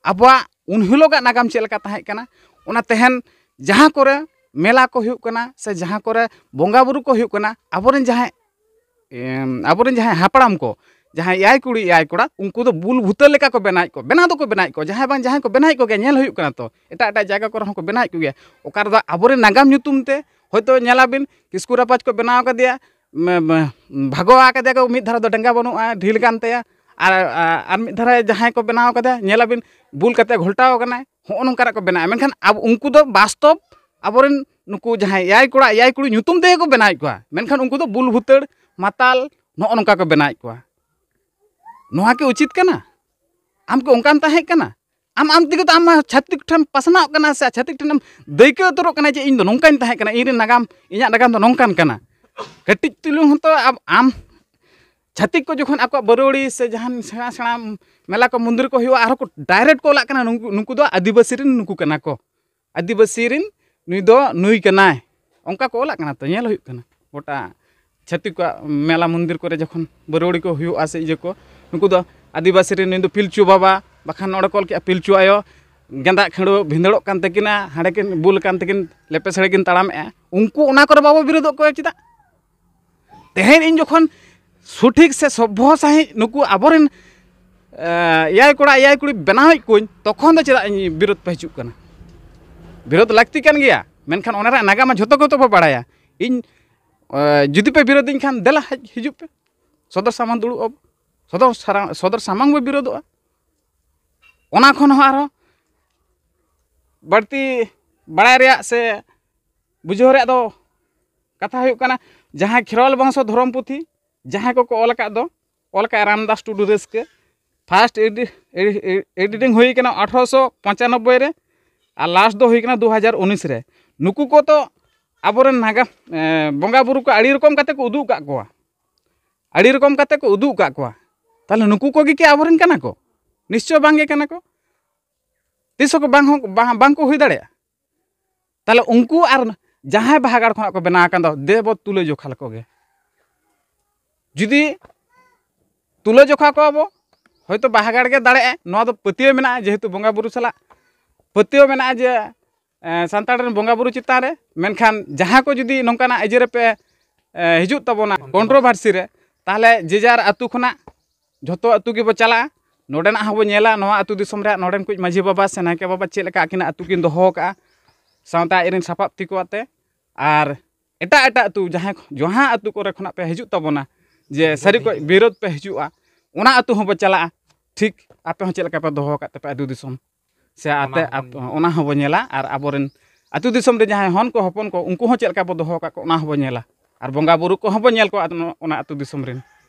ᱟᱵᱚᱣᱟᱜ ᱩᱱ ᱦᱤᱞᱳᱜᱟᱜ ᱱᱟᱜᱟᱢ ᱪᱮᱫ ᱞᱮᱠᱟ ᱛᱟᱦᱮᱸ ᱠᱟᱱᱟ, ᱚᱱᱟ ᱛᱮᱦᱮᱧ ᱡᱟᱦᱟᱸ ᱠᱚᱨᱮ ᱢᱮᱞᱟ ᱠᱚ ᱦᱩᱭᱩᱜ ᱠᱟᱱᱟ ᱥᱮ ᱡᱟᱦᱟᱸ ᱠᱚᱨᱮ ᱵᱚᱸᱜᱟ ᱵᱩᱨᱩ ᱠᱚ ᱦᱩᱭᱩᱜ ᱠᱟᱱᱟ, ᱟᱵᱚᱨᱮᱱ ᱡᱟᱦᱟᱸᱭ ᱮᱢ, ᱟᱵᱚᱨᱮᱱ ᱡᱟᱦᱟᱸᱭ ᱦᱟᱯᱲᱟᱢ ᱠᱚ, ᱡᱟᱦᱟᱸᱭ ᱮᱭᱟᱭ ᱠᱩᱲᱤ ᱮᱭᱟᱭ ᱠᱚᱲᱟ, ᱩᱱᱠᱩ ᱫᱚ ᱵᱩᱞ ᱵᱷᱩᱛᱟᱹ ᱞᱮᱠᱟ ᱠᱚ ᱵᱮᱱᱟᱣᱮᱫ ᱠᱚ, ᱵᱮᱱᱟᱣ ᱫᱚᱠᱚ ᱵᱮᱱᱟᱣᱮᱫ ᱠᱚ, ᱡᱟᱦᱟᱸᱭ ᱵᱟᱝ ᱡᱟᱦᱟᱸᱭ ᱠᱚ ᱵᱮᱱᱟᱣᱮᱫ ᱠᱚᱜᱮᱭᱟ, ᱧᱮᱞ ᱦᱩᱭᱩᱜ ᱠᱟᱱᱟ᱾ ᱛᱚ ᱮᱴᱟᱜ ᱮᱴᱟᱜ ᱡᱟᱭᱜᱟ ᱠᱚᱨᱮ ᱦᱚᱸᱠᱚ ᱵᱮᱱᱟᱣᱮᱫ ᱠᱚᱜᱮᱭᱟ᱾ ᱚᱠᱟ ᱨᱮᱫᱚ ᱟᱵᱚᱨᱮᱱ ᱱᱟᱜᱟᱢ ᱧᱩᱛᱩᱢ ᱛᱮ ᱦᱚᱭᱛᱳ ᱧᱮᱞᱟᱵᱤᱱ ᱠᱤᱥᱠᱩ ᱨᱟᱯᱟᱡᱽ ᱠᱚ ᱵᱮᱱᱟᱣ ᱠᱟᱫᱮᱭᱟ, ᱢ-, ᱢ-, ᱵᱷᱟᱜᱚᱣᱟ ᱠᱟᱫᱮᱭᱟ ᱠᱚ, ᱢᱤᱫ ᱫᱷᱟᱨᱮ ᱫᱚ ᱰᱮᱸᱜᱟ ᱵᱟᱹᱱᱩᱜᱼᱟ, ᱰᱷᱤᱞ ᱜᱟᱱ ᱛᱟᱭᱟ, ᱟᱨ, ᱟᱨ ᱢᱤᱫ ᱫᱷᱟᱨᱮ ᱡᱟᱦᱟᱸᱭ ᱠᱚ ᱵᱮᱱᱟᱣ ᱠᱟᱫᱮᱭᱟ, ᱧᱮᱞᱟᱵᱤᱱ ᱵᱩᱞ ᱠᱟᱛᱮ ᱜᱷᱚᱞᱴᱟᱣ ᱠᱟᱱᱟᱭ᱾ ᱦᱚᱸᱜᱼᱚ ᱱᱚᱝᱠᱟᱱᱟᱜ ᱠᱚ ᱵᱮᱱᱟᱣᱟ᱾ ᱢᱮᱱᱠᱷᱟᱱ ᱟᱵᱚ, ᱩᱱᱠᱩ ᱫᱚ ᱵᱟᱥᱛᱚᱵ ᱟᱵᱚᱨᱮᱱ ᱱᱩᱠᱩ ᱡᱟᱦᱟᱸᱭ ᱮᱭᱟᱭ ᱠᱚᱲᱟ ᱮᱭᱟᱭ ᱠᱩᱲᱤ ᱧᱩᱛᱩᱢ ᱛᱮᱜᱮ ᱠᱚ ᱵᱮᱱᱟᱣᱮᱫ ᱠᱚᱣᱟ, ᱢᱮᱱᱠᱷᱟᱱ ᱩᱱᱠᱩ ᱫᱚ ᱵᱩᱞ ᱵᱷᱩᱛᱟᱹᱲ, ᱢᱟᱛᱟᱞ, ᱱᱚᱜᱼᱚ ᱱᱚᱝᱠᱟ ᱠᱚ ᱵᱮᱱᱟᱣᱮᱫ ᱠᱚᱣᱟ᱾ ᱱᱚᱣᱟ ᱠᱤ ᱩᱪᱤᱛ ᱠᱟᱱᱟ? ᱟᱢ ᱠᱤ ᱚᱱᱠᱟᱢ ᱛᱟᱦᱮᱸ ᱠᱟᱱᱟ? ᱟᱢ, ᱟᱢ ᱛᱮᱜᱮ ᱛᱚ ᱟᱢ ᱢᱟ ᱪᱷᱟᱹᱛᱤᱠ ᱴᱷᱮᱱ ᱯᱟᱥᱱᱟᱣᱚᱜ ᱠᱟᱱᱟ ᱥᱮ ᱪᱷᱟᱹᱛᱤᱠ ᱴᱷᱮᱱᱮᱢ ᱫᱟᱹᱭᱠᱟᱹ ᱩᱛᱟᱹᱨᱚᱜ ᱠᱟᱱᱟ ᱡᱮ ᱤᱧ ᱫᱚ ᱱᱚᱝᱠᱟᱧ ᱛᱟᱦᱮᱸ ᱠᱟᱱᱟ, ᱤᱧ ᱨᱮᱱ ᱱᱟᱜᱟᱢ, ᱤᱧᱟᱹᱜ ᱱᱟᱜᱟᱢ ᱫᱚ ᱱᱚᱝᱠᱟᱱ ᱠᱟᱱᱟ᱾ ᱠᱟᱹᱴᱤᱡ ᱪᱩᱞᱩᱝ ᱦᱚᱸᱛᱚ ᱟᱢ, ᱟᱢ ᱪᱷᱟᱹᱛᱤᱠ ᱠᱚ ᱡᱚᱠᱷᱚᱱ ᱟᱠᱚᱣᱟᱜ ᱵᱟᱹᱨᱣᱟᱹᱲᱤ ᱥᱮ ᱡᱟᱦᱟᱱ ᱥᱮᱬᱟ ᱥᱮᱬᱟ ᱢᱮᱞᱟ ᱠᱚ ᱢᱚᱱᱫᱤᱨ ᱠᱚ ᱦᱩᱭᱩᱜᱼᱟ, ᱟᱨᱦᱚᱸ ᱠᱚ direct ᱠᱚ ᱚᱞᱟᱜ ᱠᱟᱱᱟ, ᱱᱩᱠᱩ, ᱱᱩᱠᱩ ᱫᱚ ᱟᱹᱫᱤᱵᱟᱹᱥᱤ ᱨᱮᱱ ᱱᱩᱠᱩ ᱠᱟᱱᱟ ᱠᱚ, ᱟᱹᱫᱤᱵᱟᱹᱥᱤ ᱨᱮᱱ ᱱᱩᱭ ᱫᱚ ᱱᱩᱭ ᱠᱟᱱᱟᱭ, ᱚᱱᱠᱟ ᱠᱚ ᱚᱞᱟᱜ ᱠᱟᱱᱟ᱾ ᱛᱚ ᱧᱮᱞ ᱦᱩᱭᱩᱜ ᱠᱟᱱᱟ ᱜᱚᱴᱟ ᱪᱷᱟᱹᱛᱤᱠ ᱠᱚᱣᱟᱜ ᱢᱮᱞᱟ ᱢᱚᱱᱫᱤᱨ ᱠᱚᱨᱮ ᱡᱚᱠᱷᱚᱱ ᱵᱟᱹᱨᱣᱟᱹᱲᱤ ᱠᱚ ᱦᱩᱭᱩᱜᱼᱟ ᱥᱮ ᱤᱭᱟᱹ ᱠᱚ, ᱱᱩᱠᱩ ᱫᱚ ᱟᱹᱫᱤᱵᱟᱹᱥᱤ ᱨᱮᱱ ᱱᱩᱭ ᱫᱚ ᱯᱤᱞᱪᱩ ᱵᱟᱵᱟ, ᱵᱟᱠᱷᱟᱱ ᱱᱚᱰᱮ ᱠᱚ ᱚᱞ ᱠᱮᱜᱼᱟ ᱯᱤᱞᱪᱩ ᱟᱭᱳ, ᱜᱮᱸᱫᱟᱜ ᱠᱷᱟᱹᱲᱣᱟᱹ ᱵᱷᱤᱸᱫᱟᱹᱲᱚᱜ ᱠᱟᱱ ᱛᱟᱹᱠᱤᱱᱟ, ᱦᱟᱸᱰᱮ ᱠᱤᱱ ᱵᱩᱞ ᱟᱠᱟᱱ ᱛᱟᱹᱠᱤᱱ, ᱞᱮᱯᱮ ᱥᱮᱲᱮ ᱠᱤᱱ ᱛᱟᱲᱟᱢᱮᱜᱼᱟ᱾ ᱩᱱᱠᱩ ᱚᱱᱟ ᱠᱚᱨᱮ ᱵᱟᱵᱚ ᱵᱤᱨᱳᱫᱚᱜ ᱠᱚᱣᱟ ᱪᱮᱫᱟᱜ? ᱛᱮᱦᱮᱧ ᱤᱧ ᱡᱚᱠᱷᱚᱱ ᱥᱚᱴᱷᱤᱠ ᱥᱮ ᱥᱚᱵᱵᱷᱚ ᱥᱟᱺᱦᱤᱡ ᱱᱩᱠᱩ ᱟᱵᱚᱨᱮᱱ, ᱮ, ᱮᱭᱟᱭ ᱠᱚᱲᱟ ᱮᱭᱟᱭ ᱠᱩᱲᱤ ᱵᱮᱱᱟᱣᱮᱫ ᱠᱚᱣᱟᱧ, ᱛᱚᱠᱷᱚᱱ ᱫᱚ ᱪᱮᱫᱟᱜ ᱤᱧ ᱵᱤᱨᱳᱫ ᱯᱮ ᱦᱤᱡᱩᱜ ᱠᱟᱱᱟ? ᱵᱤᱨᱳᱫ ᱞᱟᱹᱠᱛᱤ ᱠᱟᱱ ᱜᱮᱭᱟ, ᱢᱮᱱᱠᱷᱟᱱ ᱚᱱᱟ ᱨᱮᱭᱟᱜ ᱱᱟᱜᱟᱢ ᱢᱟ ᱡᱷᱚᱛᱚ ᱜᱮᱛᱚ ᱯᱮ ᱵᱟᱲᱟᱭᱟ᱾ ᱤᱧ, ᱮ, ᱡᱩᱫᱤ ᱯᱮ ᱵᱤᱨᱳᱫᱤᱧ ᱠᱷᱟᱱ, ᱫᱮᱞᱟ ᱦᱮᱡ ᱦᱤᱡᱩᱜ ᱯᱮ, ᱥᱚᱫᱚᱨ ᱥᱟᱢᱟᱝ ᱫᱩᱲᱩᱵ ᱟᱵᱚ, ᱥᱚᱫᱚᱨ ᱥᱟᱨᱟ-, ᱥᱚᱫᱚᱨ ᱥᱟᱢᱟᱝ ᱵᱚ ᱵᱤᱨᱳᱫᱚᱜᱼᱟ᱾ ᱚᱱᱟ ᱠᱷᱚᱱ ᱦᱚᱸ ᱟᱨᱦᱚᱸ ᱵᱟᱹᱲᱛᱤ ᱵᱟᱲᱟᱭ ᱨᱮᱭᱟᱜ ᱥᱮ ᱵᱩᱡᱷᱟᱹᱣ ᱨᱮᱭᱟᱜ ᱫᱚ ᱠᱟᱛᱷᱟ ᱦᱩᱭᱩᱜ ᱠᱟᱱᱟ, ᱡᱟᱦᱟᱸᱭ ᱠᱷᱮᱨᱣᱟᱞ ᱵᱚᱝᱥᱚ ᱫᱷᱚᱨᱚᱢ ᱯᱩᱛᱷᱤ ᱡᱟᱦᱟᱸᱭ ᱠᱚᱠᱚ ᱚᱞ ᱟᱠᱟᱫ ᱫᱚ, ᱚᱞ ᱟᱠᱟᱫ ᱨᱟᱢᱫᱟᱥ ᱴᱩᱰᱩ ᱨᱟᱹᱥᱠᱟᱹ, ᱯᱷᱟᱥᱴ ᱮᱰᱤᱴᱤᱝ ᱦᱩᱭ ᱠᱟᱱᱟ ᱟᱴᱷᱨᱚᱥᱚ ᱯᱚᱸᱪᱟᱱᱚᱵᱵᱳᱭ ᱨᱮ, ᱟᱨ ᱞᱟᱥᱴ ᱫᱚ ᱦᱩᱭ ᱠᱟᱱᱟ ᱫᱩ ᱦᱟᱡᱟᱨ ᱩᱱᱤᱥ ᱨᱮ᱾ ᱱᱩᱠᱩ ᱠᱚ ᱛᱚ ᱟᱵᱚᱨᱮᱱ ᱱᱟᱜᱟᱢ ᱵᱚᱸᱜᱟ ᱵᱩᱨᱩ ᱠᱚ ᱟᱹᱰᱤ ᱨᱚᱠᱚᱢ ᱠᱟᱛᱮ ᱠᱚ ᱩᱫᱩᱜ ᱟᱠᱟᱫ ᱠᱚᱣᱟ, ᱟᱹᱰᱤ ᱨᱚᱠᱚᱢ ᱠᱟᱛᱮ ᱠᱚ ᱩᱫᱩᱜ ᱟᱠᱟᱫ ᱠᱚᱣᱟ᱾ ᱛᱟᱦᱚᱞᱮ ᱱᱩᱠᱩ ᱠᱚᱜᱮ ᱠᱤ ᱟᱵᱚᱨᱮᱱ ᱠᱟᱱᱟ ᱠᱚ? ᱱᱤᱥᱪᱚᱭ ᱵᱟᱝ ᱜᱮ ᱠᱟᱱᱟ ᱠᱚ᱾ ᱛᱤᱥ ᱦᱚᱸ ᱵᱟᱝ ᱦᱚᱸ ᱵᱟᱝ ᱵᱟᱝ ᱠᱚ ᱦᱩᱭ ᱫᱟᱲᱮᱭᱟᱜᱼᱟ᱾ ᱛᱟᱦᱚᱞᱮ ᱩᱱᱠᱩ ᱟᱨ ᱡᱟᱦᱟᱸᱭ ᱵᱟᱦᱟ ᱜᱟᱲ ᱠᱷᱚᱱᱟᱜ ᱠᱚ ᱵᱮᱱᱟᱣ ᱟᱠᱟᱱ ᱫᱚ, ᱫᱮ ᱵᱚ ᱛᱩᱞᱟᱹ ᱡᱚᱠᱷᱟ ᱞᱮᱠᱚ ᱜᱮ᱾ ᱡᱩᱫᱤ ᱛᱩᱞᱟᱹ ᱡᱚᱠᱷᱟ ᱠᱚᱣᱟ ᱵᱚ, ᱦᱚᱭᱛᱳ ᱵᱟᱦᱟ ᱜᱟᱲ ᱜᱮ ᱫᱟᱲᱮᱭᱟᱜᱼᱟᱭ, ᱱᱚᱣᱟ ᱫᱚ ᱯᱟᱹᱛᱭᱟᱹᱣ ᱢᱮᱱᱟᱜᱼᱟ᱾ ᱡᱮᱦᱮᱛᱩ ᱵᱚᱸᱜᱟ ᱵᱩᱨᱩ ᱥᱟᱞᱟᱜ ᱯᱟᱹᱛᱭᱟᱹᱣ ᱢᱮᱱᱟᱜᱼᱟ ᱡᱮ ᱮ, ᱥᱟᱱᱛᱟᱲ ᱨᱮᱱ ᱵᱚᱸᱜᱟ ᱵᱩᱨᱩ ᱪᱮᱛᱟᱱ ᱨᱮ᱾ ᱢᱮᱱᱠᱷᱟᱱ ᱡᱟᱦᱟᱸ ᱠᱚ ᱡᱩᱫᱤ ᱱᱚᱝᱠᱟᱱᱟᱜ ᱤᱭᱟᱹ ᱨᱮᱯᱮ ᱮ, ᱦᱤᱡᱩᱜ ᱛᱟᱵᱚᱱᱟ ᱠᱚᱱᱴᱨᱳᱵᱷᱟᱨᱥᱤ ᱨᱮ, ᱛᱟᱦᱚᱞᱮ ᱡᱮ ᱡᱟᱨ ᱟᱹᱛᱩ ᱠᱷᱚᱱᱟᱜ ᱡᱷᱚᱛᱚ ᱟᱹᱛᱩ ᱜᱮᱵᱚ ᱪᱟᱞᱟᱜᱼᱟ᱾ ᱱᱚᱰᱮᱱᱟᱜ ᱦᱚᱸᱵᱚ ᱧᱮᱞᱟ, ᱱᱚᱣᱟ ᱟᱹᱛᱩ ᱫᱤᱥᱚᱢ ᱨᱮᱭᱟᱜ ᱱᱚᱰᱮᱱ ᱠᱚ ᱢᱟᱹᱡᱷᱤ ᱵᱟᱵᱟ ᱥᱮ ᱱᱟᱭᱠᱮ ᱵᱟᱵᱟ ᱪᱮᱫ ᱞᱮᱠᱟ ᱟᱹᱠᱤᱱᱟᱜ ᱟᱹᱛᱩ ᱠᱤᱱ ᱫᱚᱦᱚ ᱟᱠᱟᱫᱼᱟ, ᱥᱟᱶᱛᱟ ᱟᱡ ᱨᱮᱱ ᱥᱟᱯᱟᱵ ᱛᱤ ᱠᱚ ᱟᱛᱮ᱾ ᱟᱨ ᱮᱴᱟᱜ ᱮᱴᱟᱜ ᱟᱹᱛᱩ, ᱡᱟᱦᱟᱸ ᱡᱟᱦᱟᱸ ᱟᱹᱛᱩ ᱠᱚᱨᱮ ᱠᱷᱚᱱᱟᱜ ᱯᱮ ᱦᱤᱡᱩᱜ ᱛᱟᱵᱚᱱᱟ, ᱡᱮ ᱥᱟᱹᱨᱤ ᱠᱚ ᱵᱤᱨᱳᱫᱷ ᱯᱮ ᱦᱤᱡᱩᱜᱼᱟ, ᱚᱱᱟ ᱟᱹᱛᱩ ᱦᱚᱸᱵᱚ ᱪᱟᱞᱟᱜᱼᱟ᱾ ᱴᱷᱤᱠ ᱟᱯᱮ ᱦᱚᱸ ᱪᱮᱫ ᱞᱮᱠᱟ ᱯᱮ ᱫᱚᱦᱚ ᱟᱠᱟᱫ ᱛᱟᱯᱮ ᱟᱹᱛᱩ ᱫᱤᱥᱚᱢ, ᱥᱮ ᱟᱛᱮ ᱚᱱᱟ ᱦᱚᱸᱵᱚ ᱟᱹᱛᱩ, ᱧᱮᱞᱟ᱾ ᱚᱱᱟ ᱦᱚᱸᱵᱚ ᱧᱮᱞᱟ᱾ ᱟᱨ ᱟᱵᱚᱨᱮᱱ ᱟᱹᱛᱩ ᱫᱤᱥᱚᱢ ᱨᱮ ᱡᱟᱦᱟᱸᱭ ᱦᱚᱱ ᱠᱚ ᱦᱚᱯᱚᱱ ᱠᱚ, ᱩᱱᱠᱩ ᱦᱚᱸ ᱪᱮᱫ ᱞᱮᱠᱟ ᱵᱚ ᱫᱚᱦᱚ ᱟᱠᱟᱫ ᱠᱚᱣᱟ, ᱚᱱᱟ ᱦᱚᱸᱵᱚ ᱧᱮᱞᱟ᱾ ᱟᱨ ᱵᱚᱸᱜᱟ ᱵᱩᱨᱩ ᱠᱚᱦᱚᱸ ᱵᱚ ᱧᱮᱞ ᱠᱚᱣᱟ, ᱟᱫᱚ ᱚᱱᱟ ᱟᱹᱛᱩ ᱫᱤᱥᱚᱢ ᱨᱮᱱ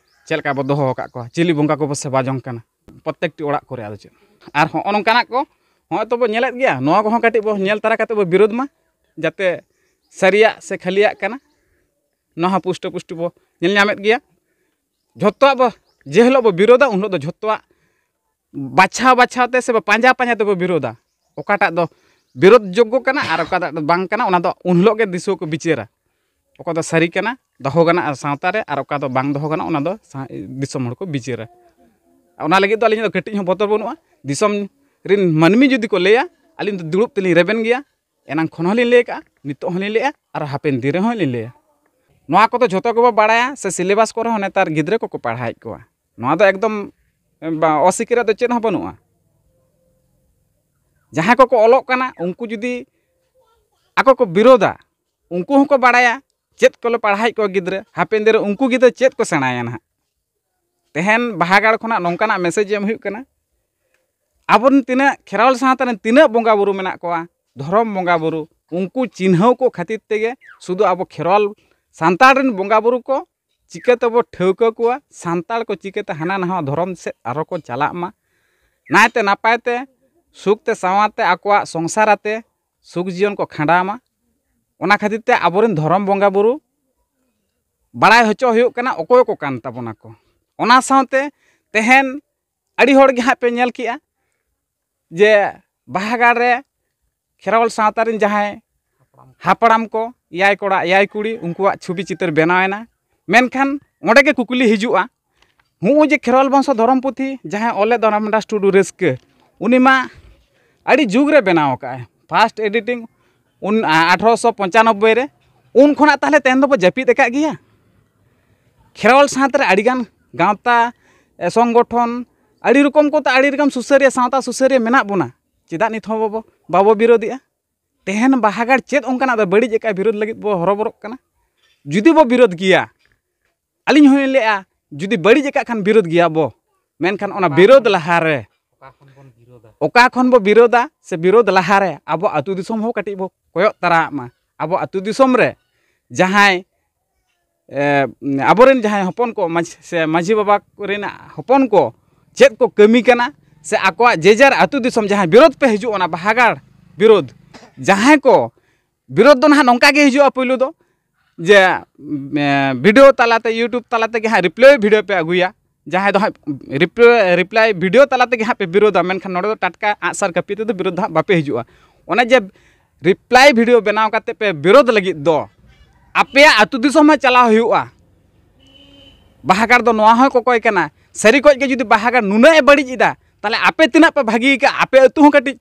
ᱪᱮᱫ ᱞᱮᱠᱟ ᱵᱚ ᱫᱚᱦᱚ ᱟᱠᱟᱫ ᱠᱚᱣᱟ, ᱪᱤᱞᱤ ᱵᱚᱸᱜᱟ ᱠᱚᱵᱚ ᱥᱮᱵᱟ ᱡᱚᱝ ᱠᱟᱱᱟ ᱯᱨᱚᱛᱮᱠᱴᱤ ᱚᱲᱟᱜ ᱠᱚᱨᱮ᱾ ᱟᱫᱚ ᱪᱮᱫ, ᱟᱨ ᱦᱚᱸᱜᱼᱚ ᱱᱚᱝᱠᱟᱱᱟᱜ ᱠᱚ ᱦᱚᱸᱜᱼᱚᱭ ᱛᱚᱵᱚ ᱧᱮᱞᱮᱫ ᱜᱮᱭᱟ, ᱱᱚᱣᱟ ᱠᱚᱦᱚᱸ ᱠᱟᱹᱴᱤᱡ ᱵᱚ ᱧᱮᱞ ᱛᱟᱨᱟ ᱠᱟᱛᱮ ᱵᱚ ᱵᱤᱨᱳᱫᱷ ᱢᱟ, ᱡᱟᱛᱮ ᱥᱟᱹᱨᱤᱭᱟᱜ ᱥᱮ ᱠᱷᱟᱹᱞᱤᱭᱟᱜ ᱠᱟᱱᱟ, ᱱᱚᱣᱟ ᱦᱚᱸ ᱯᱩᱥᱴᱟᱹ ᱯᱩᱥᱴᱤ ᱵᱚ ᱧᱮᱞ ᱧᱟᱢᱮᱫ ᱜᱮᱭᱟ᱾ ᱡᱷᱚᱛᱚᱣᱟᱜ ᱵᱚ, ᱡᱮ ᱦᱤᱞᱳᱜ ᱵᱚ ᱵᱤᱨᱳᱫᱷᱟ, ᱩᱱ ᱦᱤᱞᱳᱜ ᱫᱚ ᱡᱷᱚᱛᱚᱣᱟᱜ ᱵᱟᱪᱷᱟᱣ ᱵᱟᱪᱷᱟᱣ ᱛᱮ ᱥᱮ ᱯᱟᱸᱡᱟ ᱯᱟᱸᱡᱟ ᱛᱮᱵᱚ ᱵᱤᱨᱳᱫᱷᱟ᱾ ᱚᱠᱟᱴᱟᱜ ᱫᱚ ᱵᱤᱨᱳᱫᱷ ᱡᱳᱜᱽᱜᱚ ᱠᱟᱱᱟ ᱟᱨ ᱚᱠᱟᱴᱟᱜ ᱫᱚ ᱵᱟᱝ ᱠᱟᱱᱟ, ᱚᱱᱟ ᱫᱚ ᱩᱱ ᱦᱤᱞᱳᱜ ᱜᱮ ᱫᱤᱥᱩᱣᱟᱹ ᱠᱚ ᱵᱤᱪᱟᱹᱨᱟ᱾ ᱚᱠᱟ ᱫᱚ ᱥᱟᱹᱨᱤ ᱠᱟᱱᱟ, ᱫᱚᱦᱚ ᱜᱟᱱᱚᱜᱼᱟ ᱥᱟᱶᱛᱟ ᱨᱮ, ᱟᱨ ᱚᱠᱟ ᱫᱚ ᱵᱟᱝ ᱫᱚᱦᱚ ᱜᱟᱱᱚᱜᱼᱟ, ᱚᱱᱟ ᱫᱚ ᱥᱟ-, ᱫᱤᱥᱚᱢ ᱦᱚᱲ ᱠᱚ ᱵᱤᱪᱟᱹᱨᱟ᱾ ᱚᱱᱟ ᱞᱟᱹᱜᱤᱫ ᱫᱚ ᱟᱹᱞᱤᱧ ᱫᱚ ᱠᱟᱹᱴᱤᱡ ᱦᱚᱸ ᱵᱚᱛᱚᱨ ᱵᱟᱹᱱᱩᱜᱼᱟ᱾ ᱫᱤᱥᱚᱢ ᱨᱮᱱ ᱢᱟᱹᱱᱢᱤ ᱡᱩᱫᱤ ᱠᱚ ᱞᱟᱹᱭᱟ, ᱟᱹᱞᱤᱧ ᱫᱚ ᱫᱩᱲᱩᱵ ᱛᱮᱞᱤᱧ ᱨᱮᱵᱮᱱ ᱜᱮᱭᱟ᱾ ᱮᱱᱟᱝ ᱠᱷᱚᱱ ᱦᱚᱸᱞᱤᱧ ᱞᱟᱹᱭ ᱠᱟᱜᱼᱟ, ᱱᱤᱛᱚᱜ ᱦᱚᱸᱞᱤᱧ ᱞᱟᱹᱭᱟ, ᱟᱨ ᱦᱟᱯᱮᱱ ᱫᱤᱱ ᱨᱮᱦᱚᱸ ᱞᱤᱧ ᱞᱟᱹᱭᱟ᱾ ᱱᱚᱣᱟ ᱠᱚᱫᱚ ᱡᱷᱚᱛᱚ ᱜᱮᱵᱚ ᱵᱟᱲᱟᱭᱟ, ᱥᱮ ᱥᱤᱞᱮᱵᱟᱥ ᱠᱚᱨᱮ ᱦᱚᱸ ᱱᱮᱛᱟᱨ ᱜᱤᱫᱽᱨᱟᱹ ᱠᱚᱠᱚ ᱯᱟᱲᱦᱟᱣᱮᱫ ᱠᱚᱣᱟ᱾ ᱱᱚᱣᱟ ᱫᱚ ᱮᱠᱫᱚᱢ ᱵᱟ-, ᱚᱥᱤᱠᱟᱹᱨᱟᱜ ᱫᱚ ᱪᱮᱫ ᱦᱚᱸ ᱵᱟᱹᱱᱩᱜᱼᱟ᱾ ᱡᱟᱦᱟᱸᱭ ᱠᱚᱠᱚ ᱚᱞᱚᱜ ᱠᱟᱱᱟ, ᱩᱱᱠᱩ ᱡᱩᱫᱤ ᱟᱠᱚ ᱠᱚ ᱵᱤᱨᱳᱫᱟ, ᱩᱱᱠᱩ ᱦᱚᱸᱠᱚ ᱵᱟᱲᱟᱭᱟ ᱪᱮᱫ ᱠᱚᱞᱮ ᱯᱟᱲᱦᱟᱣᱮᱫ ᱠᱚᱣᱟ ᱜᱤᱫᱽᱨᱟᱹ, ᱦᱟᱯᱮᱱ ᱫᱤᱱ ᱨᱮ ᱩᱱᱠᱩ ᱜᱤᱫᱽᱨᱟᱹ ᱪᱮᱫ ᱠᱚ ᱥᱮᱬᱟᱭᱟ ᱱᱟᱦᱟᱜ᱾ ᱛᱮᱦᱮᱧ ᱵᱟᱦᱟ ᱜᱟᱲ ᱠᱷᱚᱱᱟᱜ ᱱᱚᱝᱠᱟᱱᱟᱜ ᱢᱮᱥᱮᱡᱽ ᱮᱢ ᱦᱩᱭᱩᱜ ᱠᱟᱱᱟ, ᱟᱵᱚᱨᱮᱱ ᱛᱤᱱᱟᱹᱜ ᱠᱷᱮᱨᱣᱟᱞ ᱥᱟᱶᱛᱟ ᱨᱮᱱ ᱛᱤᱱᱟᱹᱜ ᱵᱚᱸᱜᱟ ᱵᱩᱨᱩ ᱢᱮᱱᱟᱜ ᱠᱚᱣᱟ, ᱫᱷᱚᱨᱚᱢ ᱵᱚᱸᱜᱟ ᱵᱩᱨᱩ, ᱩᱱᱠᱩ ᱪᱤᱱᱦᱟᱹᱣ ᱠᱚ ᱠᱷᱟᱹᱛᱤᱨ ᱛᱮᱜᱮ ᱥᱩᱫᱷᱩ ᱟᱵᱚ ᱠᱷᱮᱨᱣᱟᱞ ᱥᱟᱱᱛᱟᱲ ᱨᱮᱱ ᱵᱚᱸᱜᱟ ᱵᱩᱨᱩ ᱠᱚ ᱪᱤᱠᱟᱹ ᱛᱮᱵᱚ ᱴᱷᱟᱹᱣᱠᱟᱹ ᱠᱚᱣᱟ, ᱥᱟᱱᱛᱟᱲ ᱠᱚ ᱪᱤᱠᱟᱹᱛᱮ ᱦᱟᱱᱟ ᱱᱟᱣᱟ ᱫᱷᱚᱨᱚᱢ ᱥᱮᱫ ᱟᱨᱚ ᱠᱚ ᱪᱟᱞᱟᱜ ᱢᱟ, ᱱᱟᱭᱛᱮ ᱱᱟᱯᱟᱭ ᱛᱮ ᱥᱩᱠ ᱛᱮ ᱥᱟᱶᱟᱨ ᱛᱮ ᱟᱠᱚᱣᱟᱜ ᱥᱚᱝᱥᱟᱨ ᱟᱛᱮ ᱥᱩᱠ ᱡᱤᱭᱚᱱ ᱠᱚ ᱠᱷᱟᱸᱰᱟᱣ ᱢᱟ᱾ ᱚᱱᱟ ᱠᱷᱟᱹᱛᱤᱨ ᱛᱮ ᱟᱵᱚᱨᱮᱱ ᱫᱷᱚᱨᱚᱢ ᱵᱚᱸᱜᱟ ᱵᱩᱨᱩ ᱵᱟᱲᱟᱭ ᱦᱚᱪᱚ ᱦᱩᱭᱩᱜ ᱠᱟᱱᱟ ᱚᱠᱚᱭ ᱠᱚ ᱠᱟᱱ ᱛᱟᱵᱚᱱᱟ ᱠᱚ᱾ ᱚᱱᱟ ᱥᱟᱶᱛᱮ ᱛᱮᱦᱮᱧ ᱟᱹᱰᱤ ᱦᱚᱲ ᱜᱮ ᱦᱟᱸᱜ ᱯᱮ ᱧᱮᱞ ᱠᱮᱜᱼᱟ ᱡᱮ ᱵᱟᱦᱟ ᱜᱟᱲ ᱨᱮ ᱠᱷᱮᱨᱣᱟᱞ ᱥᱟᱶᱛᱟ ᱨᱮᱱ ᱡᱟᱦᱟᱸᱭ ᱦᱟᱯᱲᱟᱢ ᱠᱚ, ᱮᱭᱟᱭ ᱠᱚᱲᱟ ᱮᱭᱟᱭ ᱠᱩᱲᱤ, ᱩᱱᱠᱩᱣᱟᱜ ᱪᱷᱚᱵᱤ ᱪᱤᱛᱟᱹᱨ ᱵᱮᱱᱟᱣ ᱮᱱᱟ᱾ ᱢᱮᱱᱠᱷᱟᱱ ᱚᱸᱰᱮ ᱜᱮ ᱠᱩᱠᱞᱤ ᱦᱤᱡᱩᱜᱼᱟ, ᱱᱚᱜᱼᱚᱭ ᱡᱮ ᱠᱷᱮᱨᱣᱟᱞ ᱵᱚᱝᱥᱚ ᱫᱷᱚᱨᱚᱢ ᱯᱩᱛᱷᱤ ᱡᱟᱦᱟᱸᱭ ᱚᱞ ᱞᱮᱫ ᱫᱚ ᱨᱟᱢᱫᱟᱥ ᱴᱩᱰᱩ ᱨᱟᱹᱥᱠᱟᱹ, ᱩᱱᱤ ᱢᱟ ᱟᱹᱰᱤ ᱡᱩᱜᱽ ᱨᱮ ᱵᱮᱱᱟᱣ ᱟᱠᱟᱫᱼᱟᱭ, ᱯᱷᱟᱥᱴ ᱮᱰᱤᱴᱤᱝ ᱩᱱ ᱟᱴᱷᱨᱚᱥᱚ ᱯᱚᱧᱪᱟᱱᱚᱵᱵᱳᱭ ᱨᱮ᱾ ᱩᱱ ᱠᱷᱚᱱᱟᱜ ᱛᱟᱦᱚᱞᱮ ᱛᱮᱦᱮᱧ ᱫᱚᱵᱚ ᱡᱟᱹᱯᱤᱫ ᱟᱠᱟᱫ ᱜᱮᱭᱟ? ᱠᱷᱮᱨᱣᱟᱞ ᱥᱟᱶᱛᱟ ᱨᱮ ᱟᱹᱰᱤᱜᱟᱱ ᱜᱟᱶᱛᱟ, ᱮ, ᱥᱚᱝᱜᱚᱴᱷᱚᱱ, ᱟᱹᱰᱤ ᱨᱚᱠᱚᱢ ᱠᱚ, ᱟᱹᱰᱤ ᱨᱚᱠᱚᱢ ᱥᱩᱥᱟᱹᱨᱤᱭᱟᱹ, ᱥᱟᱶᱛᱟ ᱥᱩᱥᱟᱹᱨᱤᱭᱟᱹ ᱢᱮᱱᱟᱜ ᱵᱚᱱᱟ᱾ ᱪᱮᱫᱟᱜ ᱱᱤᱛ ᱦᱚᱸ ᱵᱟᱵᱚ, ᱵᱟᱵᱚ ᱵᱤᱨᱳᱫᱮᱜᱼᱟ? ᱛᱮᱦᱮᱧ ᱵᱟᱦᱟ ᱜᱟᱲ ᱪᱮᱫ ᱚᱱᱠᱟᱱᱟᱜ ᱫᱚ ᱵᱟᱹᱲᱤᱡ ᱟᱠᱟᱫ ᱵᱤᱨᱳᱫ ᱞᱟᱹᱜᱤᱫ ᱵᱚ ᱦᱚᱨᱚᱵᱚᱨᱚᱜ ᱠᱟᱱᱟ? ᱡᱩᱫᱤ ᱵᱚ ᱵᱤᱨᱳᱫ ᱜᱮᱭᱟ, ᱟᱹᱞᱤᱧ ᱦᱚᱸᱞᱤᱧ ᱞᱟᱹᱭᱟ, ᱡᱩᱫᱤ ᱵᱟᱹᱲᱤᱡ ᱟᱠᱟᱫ ᱠᱷᱟᱱ ᱵᱤᱨᱳᱫ ᱜᱮᱭᱟ ᱵᱚ, ᱢᱮᱱᱠᱷᱟᱱ ᱚᱱᱟ ᱵᱤᱨᱳᱫ ᱞᱟᱦᱟᱨᱮ ᱚᱠᱟ ᱠᱷᱚᱱ ᱵᱚᱱ ᱵᱤᱨᱳᱫᱟ? ᱚᱠᱟ ᱠᱷᱚᱱ ᱵᱚ ᱵᱤᱨᱳᱫᱟ ᱥᱮ ᱵᱤᱨᱳᱫ ᱞᱟᱦᱟᱨᱮ ᱟᱵᱚ ᱟᱹᱛᱩ ᱫᱤᱥᱚᱢ ᱦᱚᱸ ᱠᱟᱹᱴᱤᱡ ᱵᱚ ᱠᱚᱭᱚᱜ ᱛᱟᱨᱟᱣᱟᱜ ᱢᱟ᱾ ᱟᱵᱚ ᱟᱹᱛᱩ ᱫᱤᱥᱚᱢ ᱨᱮ ᱡᱟᱦᱟᱸᱭ, ᱮ, ᱟᱵᱚᱨᱮᱱ ᱡᱟᱦᱟᱸᱭ ᱦᱚᱯᱚᱱ ᱠᱚ ᱢᱟᱹᱡᱷᱤ, ᱥᱮ ᱢᱟᱹᱡᱷᱤ ᱵᱟᱵᱟ ᱠᱚᱨᱮᱱᱟᱜ ᱦᱚᱯᱚᱱ ᱠᱚ ᱪᱮᱫ ᱠᱚ ᱠᱟᱹᱢᱤ ᱠᱟᱱᱟ, ᱥᱮ ᱟᱠᱚᱣᱟᱜ ᱡᱮ ᱡᱟᱨ ᱟᱹᱛᱩ ᱫᱤᱥᱚᱢ ᱡᱟᱦᱟᱸᱭ ᱵᱤᱨᱳᱫ ᱯᱮ ᱦᱤᱡᱩᱜ, ᱚᱱᱟ ᱵᱟᱦᱟ ᱜᱟᱲ ᱵᱤᱨᱳᱫ, ᱡᱟᱦᱟᱸᱭ ᱠᱚ ᱵᱤᱨᱳᱫ ᱫᱚ ᱱᱟᱦᱟᱜ ᱱᱚᱝᱠᱟ ᱜᱮ ᱦᱤᱡᱩᱜᱼᱟ ᱯᱳᱭᱞᱳ ᱫᱚ, ᱡᱮ, ᱮ, ᱵᱷᱤᱰᱤᱭᱳ ᱛᱟᱞᱟᱛᱮ, YouTube ᱛᱟᱞᱟ ᱛᱮᱜᱮ ᱦᱟᱸᱜ ᱨᱤᱯᱞᱟᱭ ᱵᱷᱤᱰᱤᱭᱳ ᱯᱮ ᱟᱹᱜᱩᱭᱟ᱾ ᱡᱟᱦᱟᱸᱭ ᱫᱚ ᱦᱟᱸᱜ ᱨᱤᱯᱞᱟᱭ, ᱨᱤᱯᱞᱟᱭ ᱵᱷᱤᱰᱤᱭᱳ ᱛᱟᱞᱟ ᱛᱮᱜᱮ ᱦᱟᱸᱜ ᱯᱮ ᱵᱤᱨᱳᱫᱟ, ᱢᱮᱱᱠᱷᱟᱱ ᱱᱚᱰᱮ ᱫᱚ ᱴᱟᱴᱠᱟ ᱟᱜᱼᱥᱟᱨ ᱠᱟᱹᱯᱤ ᱛᱮᱫᱚ ᱵᱤᱨᱳᱫ ᱫᱚ ᱦᱟᱸᱜ ᱵᱟᱯᱮ ᱦᱤᱡᱩᱜᱼᱟ᱾ ᱚᱱᱮ ᱡᱮ ᱨᱤᱯᱞᱟᱭ ᱵᱷᱤᱰᱤᱭᱳ ᱵᱮᱱᱟᱣ ᱠᱟᱛᱮ ᱯᱮ ᱵᱤᱨᱳᱫ ᱞᱟᱹᱜᱤᱫ ᱫᱚ ᱟᱯᱮᱭᱟᱜ ᱟᱹᱛᱩ ᱫᱤᱥᱚᱢ ᱦᱚᱸ ᱪᱟᱞᱟᱣ ᱦᱩᱭᱩᱜᱼᱟ᱾ ᱵᱟᱦᱟ ᱜᱟᱲ ᱫᱚ ᱱᱚᱣᱟ ᱦᱚᱸᱭ ᱠᱚᱠᱚᱭ ᱠᱟᱱᱟ, ᱥᱟᱹᱨᱤ ᱠᱚᱡ ᱜᱮ ᱡᱩᱫᱤ ᱵᱟᱦᱟ ᱜᱟᱲ ᱱᱩᱱᱟᱹᱜ ᱮ ᱵᱟᱹᱲᱤᱡ ᱮᱫᱟ, ᱛᱟᱦᱚᱞᱮ ᱟᱯᱮ ᱛᱤᱱᱟᱹᱜ ᱯᱮ ᱵᱷᱟᱹᱜᱤ ᱟᱠᱟᱫᱼᱟ? ᱟᱯᱮ ᱟᱹᱛᱩ ᱦᱚᱸ ᱠᱟᱹᱴᱤᱡ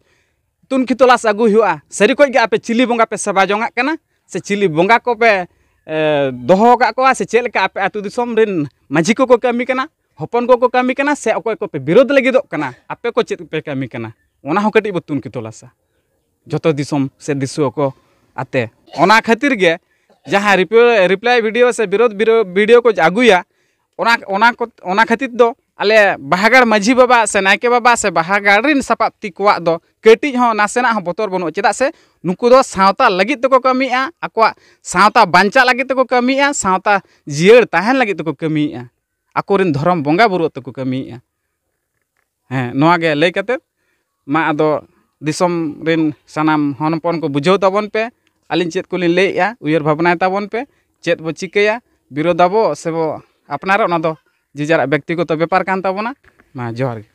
ᱛᱩᱱᱠᱷᱤ ᱛᱚᱞᱟᱥ ᱟᱹᱜᱩᱭ ᱦᱩᱭᱩᱜᱼᱟ᱾ ᱥᱟᱹᱨᱤ ᱠᱚᱡ ᱜᱮ ᱟᱯᱮ ᱪᱤᱞᱤ ᱵᱚᱸᱜᱟ ᱯᱮ ᱥᱮᱵᱟ ᱡᱚᱝᱟᱜ ᱠᱟᱱᱟ, ᱥᱮ ᱪᱤᱞᱤ ᱵᱚᱸᱜᱟ ᱠᱚᱯᱮ, ᱮ, ᱫᱚᱦᱚ ᱟᱠᱟᱫ ᱠᱚᱣᱟ, ᱥᱮ ᱪᱮᱫ ᱞᱮᱠᱟ ᱟᱯᱮ ᱟᱹᱛᱩ ᱫᱤᱥᱚᱢ ᱨᱮᱱ ᱢᱟᱹᱡᱷᱤ ᱠᱚᱠᱚ ᱠᱟᱹᱢᱤ ᱠᱟᱱᱟ, ᱦᱚᱯᱚᱱ ᱠᱚᱠᱚ ᱠᱟᱹᱢᱤ ᱠᱟᱱᱟ, ᱥᱮ ᱚᱠᱚᱭ ᱠᱚᱯᱮ ᱵᱤᱨᱳᱫ ᱞᱟᱹᱜᱤᱫᱚᱜ ᱠᱟᱱᱟ, ᱟᱯᱮ ᱠᱚ ᱪᱮᱫ ᱯᱮ ᱠᱟᱹᱢᱤ ᱠᱟᱱᱟ, ᱚᱱᱟ ᱦᱚᱸ ᱠᱟᱹᱴᱤᱡ ᱵᱚ ᱛᱩᱱᱠᱷᱤ ᱛᱚᱞᱟᱥᱟ ᱡᱚᱛᱚ ᱫᱤᱥᱚᱢ ᱥᱮ ᱫᱤᱥᱩᱣᱟᱹ ᱠᱚ ᱟᱛᱮ᱾ ᱚᱱᱟ ᱠᱷᱟᱹᱛᱤᱨ ᱜᱮ ᱡᱟᱦᱟᱸ ᱨᱤᱯᱞᱟᱭ, ᱨᱤᱯᱞᱟᱭ ᱵᱷᱤᱰᱤᱭᱳ ᱥᱮ ᱵᱤᱨᱳᱫ ᱵᱤᱨᱳ-, ᱵᱷᱤᱰᱤᱭᱳ ᱠᱚ ᱟᱹᱜᱩᱭᱟ, ᱚᱱᱟ, ᱚᱱᱟ ᱠᱚ, ᱚᱱᱟ ᱠᱷᱟᱹᱛᱤᱨ ᱫᱚ ᱟᱞᱮ ᱵᱟᱦᱟᱜᱟᱲ ᱢᱟᱹᱡᱷᱤ ᱵᱟᱵᱟ ᱥᱮ ᱱᱟᱭᱠᱮ ᱵᱟᱵᱟ ᱥᱮ ᱵᱟᱦᱟᱜᱟᱲ ᱨᱤᱱ ᱥᱟᱯᱟᱵ ᱛᱤ ᱠᱚᱣᱟᱜ ᱫᱚ ᱠᱟᱹᱴᱤᱡ ᱦᱚᱸ ᱱᱟᱥᱮᱱᱟᱜ ᱦᱚᱸ ᱵᱚᱛᱚᱨ ᱵᱟᱹᱱᱩᱜᱼᱟ᱾ ᱪᱮᱫᱟᱜ ᱥᱮ ᱱᱩᱠᱩ ᱫᱚ ᱥᱟᱶᱛᱟ ᱞᱟᱹᱜᱤᱫ ᱛᱮᱠᱚ ᱠᱟᱹᱢᱤᱭᱮᱫᱼᱟ, ᱟᱠᱚᱣᱟᱜ ᱥᱟᱶᱛᱟ ᱵᱟᱧᱪᱟᱜ ᱞᱟᱹᱜᱤᱫ ᱛᱮᱠᱚ ᱠᱟᱹᱢᱤᱭᱮᱫᱼᱟ, ᱥᱟᱶᱛᱟ ᱡᱤᱭᱟᱹᱲ ᱛᱟᱦᱮᱱ ᱞᱟᱹᱜᱤᱫ ᱛᱮᱠᱚ ᱠᱟᱹᱢᱤᱭᱮᱫᱼᱟ, ᱟᱠᱚᱨᱮᱱ ᱫᱷᱚᱨᱚᱢ ᱵᱚᱸᱜᱟ ᱵᱩᱨᱩ ᱛᱮᱠᱚ ᱠᱟᱹᱢᱤᱭᱮᱫᱼᱟ᱾ ᱦᱮᱸ, ᱱᱚᱣᱟ ᱜᱮ ᱞᱟᱹᱭ ᱠᱟᱛᱮ ᱢᱟ ᱟᱫᱚ ᱫᱤᱥᱚᱢ ᱨᱮᱱ ᱥᱟᱱᱟᱢ ᱦᱚᱱ ᱦᱚᱯᱚᱱ ᱠᱚ ᱵᱩᱡᱷᱟᱹᱣ ᱛᱟᱵᱚᱱ ᱯᱮ, ᱟᱹᱞᱤᱧ ᱪᱮᱫ ᱠᱚᱞᱤᱧ ᱞᱟᱹᱭᱮᱫᱼᱟ, ᱩᱭᱦᱟᱹᱨ ᱵᱷᱟᱵᱽᱱᱟᱭ ᱛᱟᱵᱚᱱ ᱯᱮ, ᱪᱮᱫ ᱵᱚ ᱪᱤᱠᱟᱹᱭᱟ, ᱵᱤᱨᱳᱫᱷ ᱟᱵᱚ ᱥᱮᱵᱚ ᱟᱯᱱᱟᱨᱟ, ᱚᱱᱟ ᱫᱚ ᱡᱮ ᱡᱟᱨᱟᱜ ᱵᱮᱠᱛᱤᱜᱚᱛᱚ ᱵᱮᱯᱟᱨ ᱠᱟᱱ ᱛᱟᱵᱚᱱᱟ᱾ ᱢᱟ ᱡᱚᱦᱟᱨ ᱜᱮ᱾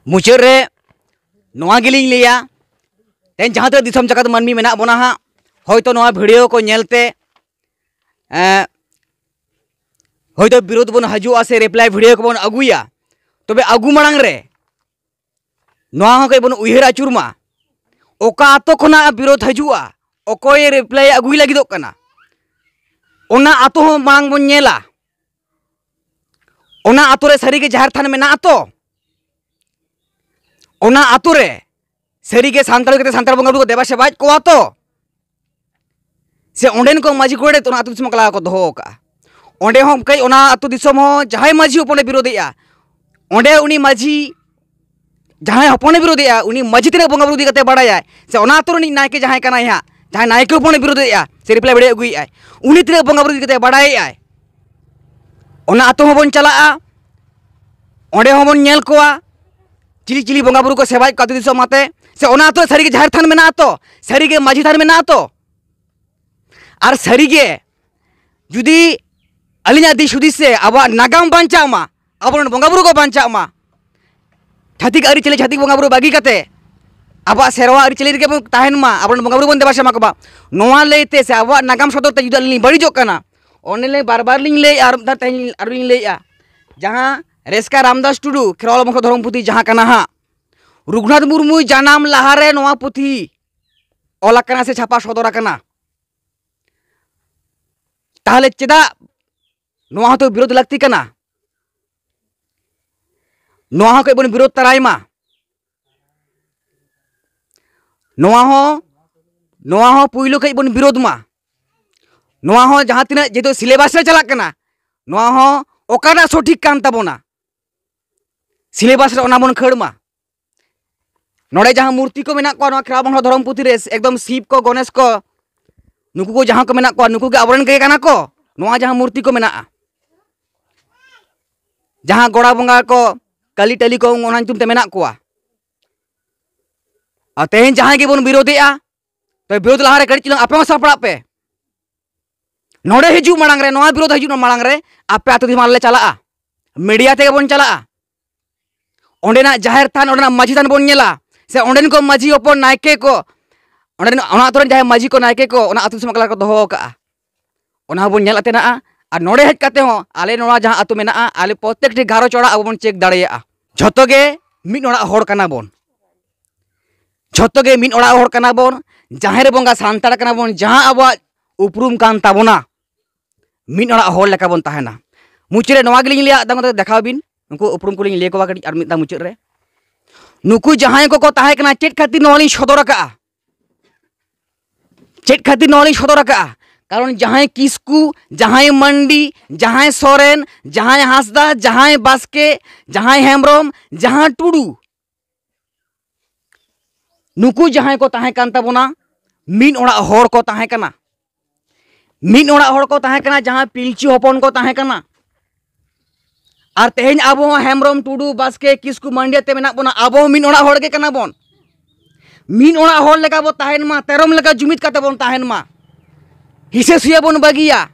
ᱢᱩᱪᱟᱹᱫ ᱨᱮ ᱱᱚᱣᱟ ᱜᱮᱞᱤᱧ ᱞᱟᱹᱭᱟ, ᱛᱮᱦᱮᱧ ᱡᱟᱦᱟᱸ ᱛᱤᱱᱟᱹᱜ ᱫᱤᱥᱚᱢ ᱡᱟᱠᱟᱛ ᱢᱟᱹᱱᱢᱤ ᱢᱮᱱᱟᱜ ᱵᱚᱱᱟ ᱦᱟᱸᱜ, ᱦᱚᱭᱛᱳ ᱱᱚᱣᱟ ᱵᱷᱤᱰᱤᱭᱳ ᱠᱚ ᱧᱮᱞᱛᱮ, ᱮᱸ, ᱦᱚᱭᱛᱳ ᱵᱤᱨᱳᱫᱷ ᱵᱚᱱ ᱦᱤᱡᱩᱜᱼᱟ ᱥᱮ ᱨᱤᱯᱞᱟᱭ ᱵᱷᱤᱰᱤᱭᱳ ᱠᱚᱵᱚᱱ ᱟᱹᱜᱩᱭᱟ, ᱛᱚᱵᱮ ᱟᱹᱜᱩ ᱢᱟᱲᱟᱝ ᱨᱮ ᱱᱚᱣᱟ ᱦᱚᱸ ᱠᱟᱹᱡ ᱵᱚᱱ ᱩᱭᱦᱟᱹᱨ ᱟᱹᱪᱩᱨ ᱢᱟ, ᱚᱠᱟ ᱟᱛᱳ ᱠᱷᱚᱱᱟᱜ ᱵᱤᱨᱳᱫᱷ ᱦᱤᱡᱩᱜᱼᱟ, ᱚᱠᱚᱭᱮ ᱨᱤᱯᱞᱟᱭ ᱟᱹᱜᱩᱭ ᱞᱟᱹᱜᱤᱫᱚᱜ ᱠᱟᱱᱟ, ᱚᱱᱟ ᱟᱛᱳ ᱦᱚᱸ ᱢᱟᱲᱟᱝ ᱵᱚᱱ ᱧᱮᱞᱟ᱾ ᱚᱱᱟ ᱟᱛᱳ ᱨᱮ ᱥᱟᱹᱨᱤᱜᱮ ᱡᱟᱦᱮᱨ ᱛᱷᱟᱱ ᱢᱮᱱᱟᱜᱼᱟ ᱛᱚ? ᱚᱱᱟ ᱟᱛᱳ ᱨᱮ ᱥᱟᱹᱨᱤᱜᱮ ᱥᱟᱱᱛᱟᱲ ᱠᱟᱛᱮ ᱥᱟᱱᱛᱟᱲ ᱵᱚᱸᱜᱟ ᱵᱩᱨᱩ ᱠᱚ ᱫᱮᱵᱟ ᱥᱮᱵᱟᱭᱮᱫ ᱠᱚᱣᱟ ᱛᱚ? ᱥᱮ ᱚᱸᱰᱮᱱ ᱠᱚ ᱢᱟᱹᱡᱷᱤ ᱜᱚᱰᱮᱛ ᱚᱱᱟ ᱟᱹᱛᱩ ᱫᱤᱥᱚᱢ ᱠᱚ ᱞᱟᱜᱟ ᱠᱚ ᱫᱚᱦᱚ ᱟᱠᱟᱫᱼᱟ? ᱚᱸᱰᱮ ᱦᱚᱸ ᱠᱟᱹᱡ ᱚᱱᱟ ᱟᱹᱛᱩ ᱫᱤᱥᱚᱢ ᱦᱚᱸ ᱡᱟᱦᱟᱸᱭ ᱢᱟᱹᱡᱷᱤ ᱦᱚᱯᱚᱱᱮ ᱵᱤᱨᱳᱫᱮᱜᱼᱟ, ᱚᱸᱰᱮ ᱩᱱᱤ ᱢᱟᱹᱡᱷᱤ ᱡᱟᱦᱟᱸᱭ ᱦᱚᱯᱚᱱᱮ ᱵᱤᱨᱳᱫᱮᱜᱼᱟ, ᱩᱱᱤ ᱢᱟᱹᱡᱷᱤ ᱛᱤᱱᱟᱹᱜ ᱵᱚᱸᱜᱟ ᱵᱩᱨᱩ ᱤᱫᱤ ᱠᱟᱛᱮ ᱵᱟᱲᱟᱭᱟᱭ? ᱥᱮ ᱚᱱᱟ ᱟᱹᱛᱩ ᱨᱤᱱᱤᱡ ᱱᱟᱭᱠᱮ ᱡᱟᱦᱟᱸᱭ ᱠᱟᱱᱟᱭ ᱦᱟᱸᱜ, ᱡᱟᱦᱟᱸᱭ ᱱᱟᱭᱠᱮ ᱦᱚᱯᱚᱱᱮ ᱵᱤᱨᱳᱫᱮᱜᱼᱟ, ᱥᱮ ᱨᱤᱯᱞᱟᱭ ᱵᱟᱹᱲᱤᱡ ᱟᱹᱜᱩᱭᱮᱫᱼᱟᱭ, ᱩᱱᱤ ᱛᱤᱱᱟᱹᱜ ᱵᱚᱸᱜᱟ ᱵᱩᱨᱩ ᱤᱫᱤ ᱠᱟᱛᱮ ᱵᱟᱲᱟᱭᱮᱫᱼᱟᱭ? ᱚᱱᱟ ᱟᱹᱛᱩ ᱦᱚᱸᱵᱚᱱ ᱪᱟᱞᱟᱜᱼᱟ, ᱚᱸᱰᱮ ᱦᱚᱸᱵᱚᱱ ᱧᱮᱞ ᱠᱚᱣᱟ ᱪᱤᱞᱤ ᱪᱤᱞᱤ ᱵᱚᱸᱜᱟ ᱵᱩᱨᱩ ᱠᱚ ᱥᱮᱵᱟᱭᱮᱫ ᱠᱚᱣᱟ ᱟᱹᱛᱩ ᱫᱤᱥᱚᱢ ᱟᱛᱮ᱾ ᱥᱮ ᱚᱱᱟ ᱟᱹᱛᱩ ᱨᱮ ᱥᱟᱹᱨᱤᱜᱮ ᱡᱟᱦᱮᱨ ᱛᱷᱟᱱ ᱢᱮᱱᱟᱜᱼᱟ ᱛᱚ? ᱥᱟᱹᱨᱤᱜᱮ ᱢᱟᱹᱡᱷᱤ ᱛᱷᱟᱱ ᱢᱮᱱᱟᱜᱼᱟ ᱛᱚ? ᱟᱨ ᱥᱟᱹᱨᱤᱜᱮ ᱡᱩᱫᱤ ᱟᱹᱞᱤᱧᱟᱜ ᱫᱤᱥ ᱦᱩᱫᱤᱥ ᱥᱮ ᱟᱵᱚᱣᱟᱜ ᱱᱟᱜᱟᱢ ᱵᱟᱧᱪᱟᱜ ᱢᱟ, ᱟᱵᱚᱨᱮᱱ ᱵᱚᱸᱜᱟ ᱵᱩᱨᱩ ᱠᱚ ᱵᱟᱧᱪᱟᱜ ᱢᱟ, ᱪᱷᱟᱹᱛᱤᱠ ᱟᱹᱨᱤᱪᱟᱹᱞᱤ, ᱪᱷᱟᱹᱛᱤᱠ ᱵᱚᱸᱜᱟ ᱵᱩᱨᱩ ᱵᱟᱹᱜᱤ ᱠᱟᱛᱮ ᱟᱵᱚᱣᱟᱜ ᱥᱮᱨᱣᱟ ᱟᱹᱨᱤᱪᱟᱹᱞᱤ ᱨᱮᱜᱮ ᱵᱚᱱ ᱛᱟᱦᱮᱱ ᱢᱟ, ᱟᱵᱚᱨᱮᱱ ᱵᱚᱸᱜᱟ ᱵᱩᱨᱩ ᱵᱚᱱ ᱫᱮᱵᱟ ᱥᱮᱵᱟ ᱠᱚᱢᱟ, ᱱᱚᱣᱟ ᱞᱟᱹᱭᱛᱮ ᱥᱮ ᱟᱵᱚᱣᱟᱜ ᱱᱟᱜᱟᱢ ᱥᱚᱫᱚᱨ ᱛᱮ ᱡᱩᱫᱤ ᱟᱹᱞᱤᱧ ᱞᱤᱧ ᱵᱟᱹᱲᱤᱡᱚᱜ ᱠᱟᱱᱟ, ᱚᱱᱮ ᱞᱤᱧ ᱵᱟᱨ ᱵᱟᱨ ᱞᱤᱧ ᱞᱟᱹᱭᱮᱫᱼᱟ, ᱟᱨ ᱢᱤᱫ ᱫᱷᱟᱣ ᱛᱮᱦᱮᱧ ᱟᱨ ᱞᱤᱧ ᱞᱟᱹᱭᱮᱫᱼᱟ, ᱡᱟᱦᱟᱸ ᱨᱮᱥᱠᱟ ᱨᱟᱢᱫᱟᱥ ᱴᱩᱰᱩ ᱠᱷᱮᱨᱣᱟᱞ ᱵᱚᱝᱥᱚ ᱫᱷᱚᱨᱚᱢ ᱯᱩᱛᱷᱤ ᱡᱟᱦᱟᱸ ᱠᱟᱱᱟ ᱦᱟᱸᱜ, ᱨᱩᱜᱷᱩᱱᱟᱛᱷ ᱢᱩᱨᱢᱩ ᱡᱟᱱᱟᱢ ᱞᱟᱦᱟᱨᱮ ᱱᱚᱣᱟ ᱯᱩᱛᱷᱤ ᱚᱞ ᱟᱠᱟᱱᱟ ᱥᱮ ᱪᱷᱟᱯᱟ ᱥᱚᱫᱚᱨ ᱟᱠᱟᱱᱟ᱾ ᱛᱟᱦᱚᱞᱮ ᱪᱮᱫᱟᱜ ᱱᱚᱣᱟ ᱦᱚᱸᱛᱚ ᱵᱤᱨᱳᱫᱷ ᱞᱟᱹᱠᱛᱤ ᱠᱟᱱᱟ? ᱱᱚᱣᱟ ᱦᱚᱸ ᱠᱟᱹᱡ ᱵᱚᱱ ᱵᱤᱨᱳᱫᱷ ᱛᱟᱨᱟᱭ ᱢᱟ᱾ ᱱᱚᱣᱟ ᱦᱚᱸ, ᱱᱚᱣᱟ ᱦᱚᱸ ᱯᱩᱭᱞᱩ ᱠᱟᱹᱡ ᱵᱚᱱ ᱵᱤᱨᱳᱫᱷ ᱢᱟ᱾ ᱱᱚᱣᱟ ᱦᱚᱸ ᱡᱟᱦᱟᱸ ᱛᱤᱱᱟᱹᱜ ᱡᱮᱦᱮᱛᱩ ᱥᱤᱞᱮᱵᱟᱥ ᱨᱮ ᱪᱟᱞᱟᱜ ᱠᱟᱱᱟ, ᱱᱚᱣᱟ ᱦᱚᱸ ᱚᱠᱟᱴᱟᱜ ᱥᱚᱴᱷᱤᱠ ᱠᱟᱱ ᱛᱟᱵᱚᱱᱟ, ᱥᱤᱞᱮᱵᱟᱥ ᱨᱮ ᱚᱱᱟ ᱵᱚᱱ ᱠᱷᱟᱹᱲ ᱢᱟ᱾ ᱱᱚᱰᱮ ᱡᱟᱦᱟᱸ ᱢᱩᱨᱛᱤ ᱠᱚ ᱢᱮᱱᱟᱜ ᱠᱚᱣᱟ ᱱᱚᱣᱟ ᱠᱷᱮᱨᱣᱟᱞ ᱵᱚᱝᱥᱚ ᱫᱷᱚᱨᱚᱢ ᱯᱩᱛᱷᱤ ᱨᱮ, ᱮᱠᱫᱚᱢ ᱥᱤᱵ ᱠᱚ, ᱜᱚᱱᱮᱥ ᱠᱚ, ᱱᱩᱠᱩ ᱠᱚ ᱡᱟᱦᱟᱸ ᱠᱚ ᱢᱮᱱᱟᱜ ᱠᱚᱣᱟ, ᱱᱩᱠᱩ ᱜᱮ ᱟᱵᱚᱨᱮᱱ ᱜᱮ ᱠᱟᱱᱟ ᱠᱚ᱾ ᱱᱚᱣᱟ ᱡᱟᱦᱟᱸ ᱢᱩᱨᱛᱤ ᱠᱚ ᱢᱮᱱᱟᱜᱼᱟ, ᱡᱟᱦᱟᱸ ᱜᱚᱲᱟ ᱵᱚᱸᱜᱟ ᱠᱚ, ᱠᱟᱹᱞᱤ ᱴᱟᱹᱞᱤ ᱠᱚ, ᱚᱱᱟ ᱧᱩᱛᱩᱢ ᱛᱮ ᱢᱮᱱᱟᱜ ᱠᱚᱣᱟ᱾ ᱟᱨ ᱛᱮᱦᱮᱧ ᱡᱟᱦᱟᱸᱭ ᱜᱮᱵᱚᱱ ᱵᱤᱨᱳᱫᱮᱜᱼᱟ, ᱛᱚ ᱵᱤᱨᱳᱫ ᱞᱟᱦᱟᱨᱮ ᱠᱟᱹᱴᱤᱡ ᱪᱩᱞᱩᱝ ᱟᱯᱮ ᱦᱚᱸ ᱥᱟᱯᱲᱟᱜ ᱯᱮ᱾ ᱱᱚᱰᱮ ᱦᱤᱡᱩᱜ ᱢᱟᱲᱟᱝ ᱨᱮ, ᱱᱚᱣᱟ ᱵᱤᱨᱳᱫ ᱦᱤᱡᱩᱜ ᱢᱟᱲᱟᱝ ᱨᱮ ᱟᱯᱮ ᱟᱹᱛᱩ ᱫᱤᱥᱚᱢ ᱞᱮ ᱪᱟᱞᱟᱜᱼᱟ, ᱢᱤᱰᱤᱭᱟ ᱛᱮᱜᱮ ᱵᱚᱱ ᱪᱟᱞᱟᱜᱼᱟ᱾ ᱚᱸᱰᱮᱱᱟᱜ ᱡᱟᱦᱮᱨ ᱛᱷᱟᱱ, ᱚᱸᱰᱮᱱᱟᱜ ᱢᱟᱹᱡᱷᱤ ᱛᱷᱟᱱ ᱵᱚᱱ ᱧᱮᱞᱟ, ᱥᱮ ᱚᱸᱰᱮᱱ ᱠᱚ ᱢᱟᱹᱡᱷᱤ ᱦᱚᱯᱚᱱ, ᱱᱟᱭᱠᱮ ᱠᱚ, ᱚᱸᱰᱮᱱ, ᱚᱱᱟ ᱟᱹᱛᱩ ᱨᱮᱱ ᱡᱟᱦᱟᱸᱭ ᱢᱟᱹᱡᱷᱤ ᱠᱚ, ᱱᱟᱭᱠᱮ ᱠᱚ ᱚᱱᱟ ᱟᱹᱛᱩ ᱫᱤᱥᱚᱢ ᱚᱠᱟ ᱞᱮᱠᱟ ᱠᱚ ᱫᱚᱦᱚ ᱟᱠᱟᱫᱼᱟ, ᱚᱱᱟ ᱦᱚᱸᱵᱚᱱ ᱧᱮᱞ ᱟᱛᱮᱱᱟᱜᱼᱟ᱾ ᱟᱨ ᱱᱚᱰᱮ ᱦᱮᱡ ᱠᱟᱛᱮ ᱦᱚᱸ ᱟᱞᱮ ᱱᱚᱣᱟ ᱡᱟᱦᱟᱸ ᱟᱹᱛᱩ ᱢᱮᱱᱟᱜᱼᱟ, ᱟᱞᱮ ᱯᱨᱚᱛᱮᱠᱴᱤ ᱜᱷᱟᱨᱚᱸᱡᱽ ᱚᱲᱟᱜ ᱟᱵᱚ ᱵᱚᱱ ᱪᱮᱠ ᱫᱟᱲᱮᱭᱟᱜᱼᱟ᱾ ᱡᱷᱚᱛᱚ ᱜᱮ ᱢᱤᱫ ᱚᱲᱟᱜ ᱦᱚᱲ ᱠᱟᱱᱟ ᱵᱚᱱ, ᱡᱷᱚᱛᱚ ᱜᱮ ᱢᱤᱫ ᱚᱲᱟᱜ ᱦᱚᱲ ᱠᱟᱱᱟ ᱵᱚᱱ, ᱡᱟᱦᱮᱨ ᱵᱚᱸᱜᱟ ᱥᱟᱱᱛᱟᱲ ᱠᱟᱱᱟ ᱵᱚᱱ, ᱡᱟᱦᱟᱸ ᱟᱵᱚᱣᱟᱜ ᱩᱯᱨᱩᱢ ᱠᱟᱱ ᱛᱟᱵᱚᱱᱟ, ᱢᱤᱫ ᱚᱲᱟᱜ ᱦᱚᱲ ᱞᱮᱠᱟ ᱵᱚᱱ ᱛᱟᱦᱮᱱᱟ᱾ ᱢᱩᱪᱟᱹᱫ ᱨᱮ ᱱᱚᱣᱟ ᱜᱮᱞᱤᱧ ᱞᱟᱹᱭᱟ, ᱟᱫᱚ ᱫᱮᱠᱷᱟᱣ ᱵᱤᱱ, ᱩᱱᱠᱩ ᱩᱯᱨᱩᱢ ᱠᱚᱞᱤᱧ ᱞᱟᱹᱭ ᱠᱚᱣᱟ ᱠᱟᱹᱴᱤᱡ ᱟᱨ ᱢᱤᱫ ᱫᱷᱟᱣ ᱢᱩᱪᱟᱹᱫ ᱨᱮ᱾ ᱱᱩᱠᱩ ᱡᱟᱦᱟᱸᱭ ᱠᱚᱠᱚ ᱛᱟᱦᱮᱸ ᱠᱟᱱᱟ, ᱪᱮᱫ ᱠᱷᱟᱹᱛᱤᱨ ᱱᱚᱣᱟ ᱞᱤᱧ ᱥᱚᱫᱚᱨ ᱟᱠᱟᱜᱼᱟ? ᱪᱮᱫ ᱠᱷᱟᱹᱛᱤᱨ ᱱᱚᱣᱟ ᱞᱤᱧ ᱥᱚᱫᱚᱨ ᱟᱠᱟᱜᱼᱟ? ᱠᱟᱨᱚᱱ ᱡᱟᱦᱟᱸᱭ ᱠᱤᱥᱠᱩ, ᱡᱟᱦᱟᱸᱭ ᱢᱟᱱᱰᱤ, ᱡᱟᱦᱟᱸᱭ ᱥᱚᱨᱮᱱ, ᱡᱟᱦᱟᱸᱭ ᱦᱟᱸᱥᱫᱟ, ᱡᱟᱦᱟᱸᱭ ᱵᱟᱥᱠᱮ, ᱡᱟᱦᱟᱸᱭ ᱦᱮᱢᱵᱨᱚᱢ, ᱡᱟᱦᱟᱸᱭ ᱴᱩᱰᱩ, ᱱᱩᱠᱩ ᱡᱟᱦᱟᱸᱭ ᱠᱚ ᱛᱟᱦᱮᱸ ᱠᱟᱱ ᱛᱟᱵᱚᱱᱟ, ᱢᱤᱫ ᱚᱲᱟᱜ ᱦᱚᱲ ᱠᱚ ᱛᱟᱦᱮᱸ ᱠᱟᱱᱟ, ᱢᱤᱫ ᱚᱲᱟᱜ ᱦᱚᱲ ᱠᱚ ᱛᱟᱦᱮᱸ ᱠᱟᱱᱟ, ᱡᱟᱦᱟᱸ ᱯᱤᱞᱪᱩ ᱦᱚᱯᱚᱱ ᱠᱚ ᱛᱟᱦᱮᱸ ᱠᱟᱱᱟ᱾ ᱟᱨ ᱛᱮᱦᱮᱧ ᱟᱵᱚ ᱦᱚᱸ ᱦᱮᱢᱵᱨᱚᱢ, ᱴᱩᱰᱩ, ᱵᱟᱥᱠᱮ, ᱠᱤᱥᱠᱩ, ᱢᱟᱱᱰᱤᱭᱟ ᱛᱮ ᱢᱮᱱᱟᱜ ᱵᱚᱱᱟ, ᱟᱵᱚ ᱦᱚᱸ ᱢᱤᱫ ᱚᱲᱟᱜ ᱦᱚᱲ ᱜᱮ ᱠᱟᱱᱟ ᱵᱚᱱ᱾ ᱢᱤᱫ ᱚᱲᱟᱜ ᱦᱚᱲ ᱞᱮᱠᱟ ᱵᱚ ᱛᱟᱦᱮᱱ ᱢᱟ, ᱛᱮᱨᱚᱢ ᱞᱮᱠᱟ ᱡᱩᱢᱤᱫ ᱠᱟᱛᱮ ᱵᱚᱱ ᱛᱟᱦᱮᱱ ᱢᱟ, ᱦᱤᱥᱟᱹ ᱥᱩᱭᱟᱹ ᱵᱚᱱ ᱵᱟᱹᱜᱤᱭᱟ᱾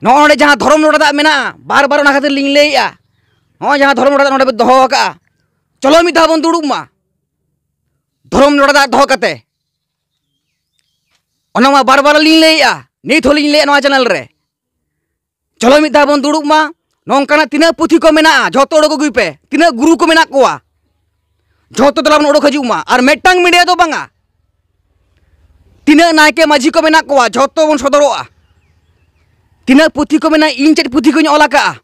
ᱱᱚᱜᱼᱚ ᱱᱚᱰᱮ ᱡᱟᱦᱟᱸ ᱫᱷᱚᱨᱚᱢ ᱞᱚᱰᱟ ᱫᱟᱜ ᱢᱮᱱᱟᱜᱼᱟ, ᱵᱟᱨ ᱵᱟᱨ ᱚᱱᱟ ᱠᱷᱟᱹᱛᱤᱨ ᱞᱤᱧ ᱞᱟᱹᱭᱮᱜᱼᱟ, ᱱᱚᱜᱼᱚᱭ ᱡᱟᱦᱟᱸ ᱫᱷᱚᱨᱚᱢ ᱞᱚᱰᱟ ᱫᱟᱜ ᱱᱚᱰᱮ ᱵᱚ ᱫᱚᱦᱚ ᱟᱠᱟᱜᱼᱟ, ᱪᱚᱞᱚ ᱢᱤᱫ ᱫᱷᱟᱣ ᱵᱚᱱ ᱫᱩᱲᱩᱵ ᱢᱟ ᱫᱷᱚᱨᱚᱢ ᱞᱚᱰᱟ ᱫᱟᱜ ᱫᱚᱦᱚ ᱠᱟᱛᱮ᱾ ᱚᱱᱟ ᱢᱟ ᱵᱟᱨ ᱵᱟᱨ ᱞᱤᱧ ᱞᱟᱹᱭᱮᱜᱼᱟ, ᱱᱤᱛ ᱦᱚᱸᱞᱤᱧ ᱞᱟᱹᱭᱮᱜᱼᱟ ᱱᱚᱣᱟ ᱪᱮᱱᱮᱞ ᱨᱮ, ᱪᱚᱞᱚ ᱢᱤᱫ ᱫᱷᱟᱣ ᱵᱚᱱ ᱫᱩᱲᱩᱵ ᱢᱟ᱾ ᱱᱚᱝᱠᱟᱱᱟᱜ ᱛᱤᱱᱟᱹᱜ ᱯᱩᱛᱷᱤ ᱠᱚ ᱢᱮᱱᱟᱜᱼᱟ, ᱡᱷᱚᱛᱚ ᱩᱰᱩᱠ ᱟᱹᱜᱩᱭ ᱯᱮ᱾ ᱛᱤᱱᱟᱹᱜ ᱜᱩᱨᱩ ᱠᱚ ᱢᱮᱱᱟᱜ ᱠᱚᱣᱟ, ᱡᱷᱚᱛᱚ ᱫᱮᱞᱟ ᱵᱚᱱ ᱩᱰᱩᱠ ᱦᱤᱡᱩᱜ ᱢᱟ᱾ ᱟᱨ ᱢᱤᱫᱴᱟᱝ ᱢᱤᱰᱤᱭᱟ ᱫᱚ ᱵᱟᱝᱟ, ᱛᱤᱱᱟᱹᱜ ᱱᱟᱭᱠᱮ ᱢᱟᱹᱡᱷᱤ ᱠᱚ ᱢᱮᱱᱟᱜ ᱠᱚᱣᱟ, ᱡᱷᱚᱛᱚ ᱵᱚᱱ ᱥᱚᱫᱚᱨᱚᱜᱼᱟ᱾ ᱛᱤᱱᱟᱹᱜ ᱯᱩᱛᱷᱤ ᱠᱚ ᱢᱮᱱᱟᱜᱼᱟ, ᱤᱧ ᱪᱮᱫ ᱯᱩᱛᱷᱤ ᱠᱚᱧ ᱚᱞ ᱟᱠᱟᱜᱼᱟ,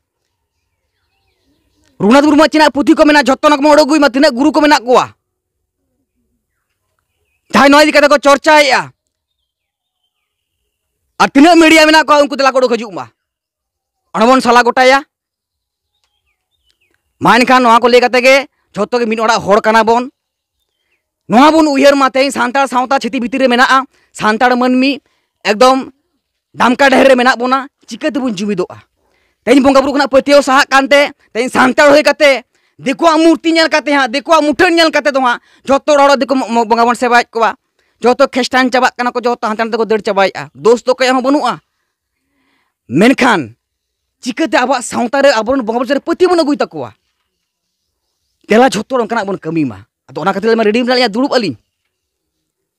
ᱨᱚᱜᱷᱩᱱᱟᱛᱷ ᱢᱩᱨᱢᱩᱣᱟᱜ ᱪᱮᱫ ᱯᱩᱛᱷᱤ ᱠᱚ ᱢᱮᱱᱟᱜᱼᱟ, ᱡᱷᱚᱛᱚ ᱚᱱᱟ ᱠᱚᱵᱚᱱ ᱩᱰᱩᱠ ᱟᱹᱜᱩᱭ ᱢᱟ᱾ ᱛᱤᱱᱟᱹᱜ ᱜᱩᱨᱩ ᱠᱚ ᱢᱮᱱᱟᱜ ᱠᱚᱣᱟ, ᱡᱟᱦᱟᱸᱭ ᱱᱚᱣᱟ ᱤᱫᱤ ᱠᱟᱛᱮ ᱠᱚ ᱪᱚᱨᱪᱟᱭᱮᱜᱼᱟ, ᱟᱨ ᱛᱤᱱᱟᱹᱜ ᱢᱤᱰᱤᱭᱟ ᱢᱮᱱᱟᱜ ᱠᱚᱣᱟ, ᱩᱱᱠᱩ ᱫᱮᱞᱟ ᱠᱚ ᱩᱰᱩᱠ ᱦᱤᱡᱩᱜ ᱢᱟ, ᱚᱸᱰᱮ ᱵᱚᱱ ᱥᱟᱞᱟ ᱜᱚᱴᱟᱭᱟ᱾ ᱢᱟ ᱮᱱᱠᱷᱟᱱ ᱱᱚᱣᱟ ᱠᱚ ᱞᱟᱹᱭ ᱠᱟᱛᱮ ᱜᱮ ᱡᱷᱚᱛᱚ ᱜᱮ ᱢᱤᱫ ᱚᱲᱟᱜ ᱦᱚᱲ ᱠᱟᱱᱟ ᱵᱚᱱ᱾ ᱱᱚᱣᱟ ᱵᱚᱱ ᱩᱭᱦᱟᱹᱨ ᱢᱟ, ᱛᱮᱦᱮᱧ ᱥᱟᱱᱛᱟᱲ ᱥᱟᱶᱛᱟ ᱪᱷᱟᱹᱛᱤ ᱵᱷᱤᱛᱤᱨ ᱨᱮ ᱢᱮᱱᱟᱜᱼᱟ, ᱥᱟᱱᱛᱟᱲ ᱢᱟᱹᱱᱢᱤ ᱮᱠᱫᱚᱢ ᱰᱟᱢᱠᱟ ᱰᱟᱹᱦᱤ ᱨᱮ ᱢᱮᱱᱟᱜ ᱵᱚᱱᱟ, ᱪᱤᱠᱟᱹ ᱛᱮᱵᱚᱱ ᱡᱩᱢᱤᱫᱚᱜᱼᱟ? ᱛᱮᱦᱮᱧ ᱵᱚᱸᱜᱟ ᱵᱩᱨᱩ ᱠᱷᱚᱱᱟᱜ ᱯᱟᱹᱛᱭᱟᱹᱣ ᱥᱟᱦᱟᱜ ᱠᱟᱱᱛᱮ, ᱛᱮᱦᱮᱧ ᱥᱟᱱᱛᱟᱲ ᱦᱩᱭ ᱠᱟᱛᱮ ᱫᱤᱠᱩᱣᱟᱜ ᱢᱩᱨᱛᱤ ᱧᱮᱞ ᱠᱟᱛᱮ ᱦᱟᱸᱜ, ᱫᱤᱠᱩᱣᱟᱜ ᱢᱩᱴᱷᱟᱹᱱ ᱧᱮᱞ ᱠᱟᱛᱮ ᱫᱚ ᱦᱟᱸᱜ ᱡᱷᱚᱛᱚ ᱦᱚᱲ ᱫᱤᱠᱩ ᱢᱚ-, ᱢᱚ-, ᱵᱚᱸᱜᱟ ᱵᱚᱱ ᱥᱮᱵᱟᱭᱮᱫ ᱠᱚᱣᱟ, ᱡᱷᱚᱛᱚ ᱠᱷᱨᱤᱥᱴᱟᱱ ᱪᱟᱵᱟᱜ ᱠᱟᱱᱟ ᱠᱚ, ᱡᱷᱚᱛᱚ ᱦᱟᱱᱛᱮ ᱱᱟᱛᱮ ᱠᱚ ᱫᱟᱹᱲ ᱪᱟᱵᱟᱭᱮᱫᱼᱟ, ᱫᱳᱥ ᱫᱚ ᱚᱠᱚᱭᱟᱜ ᱦᱚᱸ ᱵᱟᱹᱱᱩᱜᱼᱟ᱾ ᱢᱮᱱᱠᱷᱟᱱ ᱪᱤᱠᱟᱹᱛᱮ ᱟᱵᱚᱣᱟᱜ ᱥᱟᱶᱛᱟ ᱨᱮ ᱟᱵᱚᱨᱮᱱ ᱵᱚᱸᱜᱟ ᱵᱩᱨᱩ ᱪᱮᱛᱟᱱ ᱨᱮ ᱯᱟᱹᱛᱭᱟᱹᱣ ᱵᱚᱱ ᱟᱹᱜᱩᱭ ᱛᱟᱠᱚᱣᱟ? ᱫᱮᱞᱟ ᱡᱷᱚᱛᱚ ᱦᱚᱲ ᱚᱱᱠᱟᱱᱟᱜ ᱵᱚᱱ ᱠᱟᱹᱢᱤ ᱢᱟ᱾ ᱟᱫᱚ ᱚᱱᱟ ᱠᱷᱟᱹᱛᱤᱨ ᱢᱟ ᱨᱮᱰᱤ ᱢᱮᱱᱟᱜ ᱞᱤᱧᱟ, ᱫᱩᱲᱩᱵ ᱟᱹᱞᱤᱧ᱾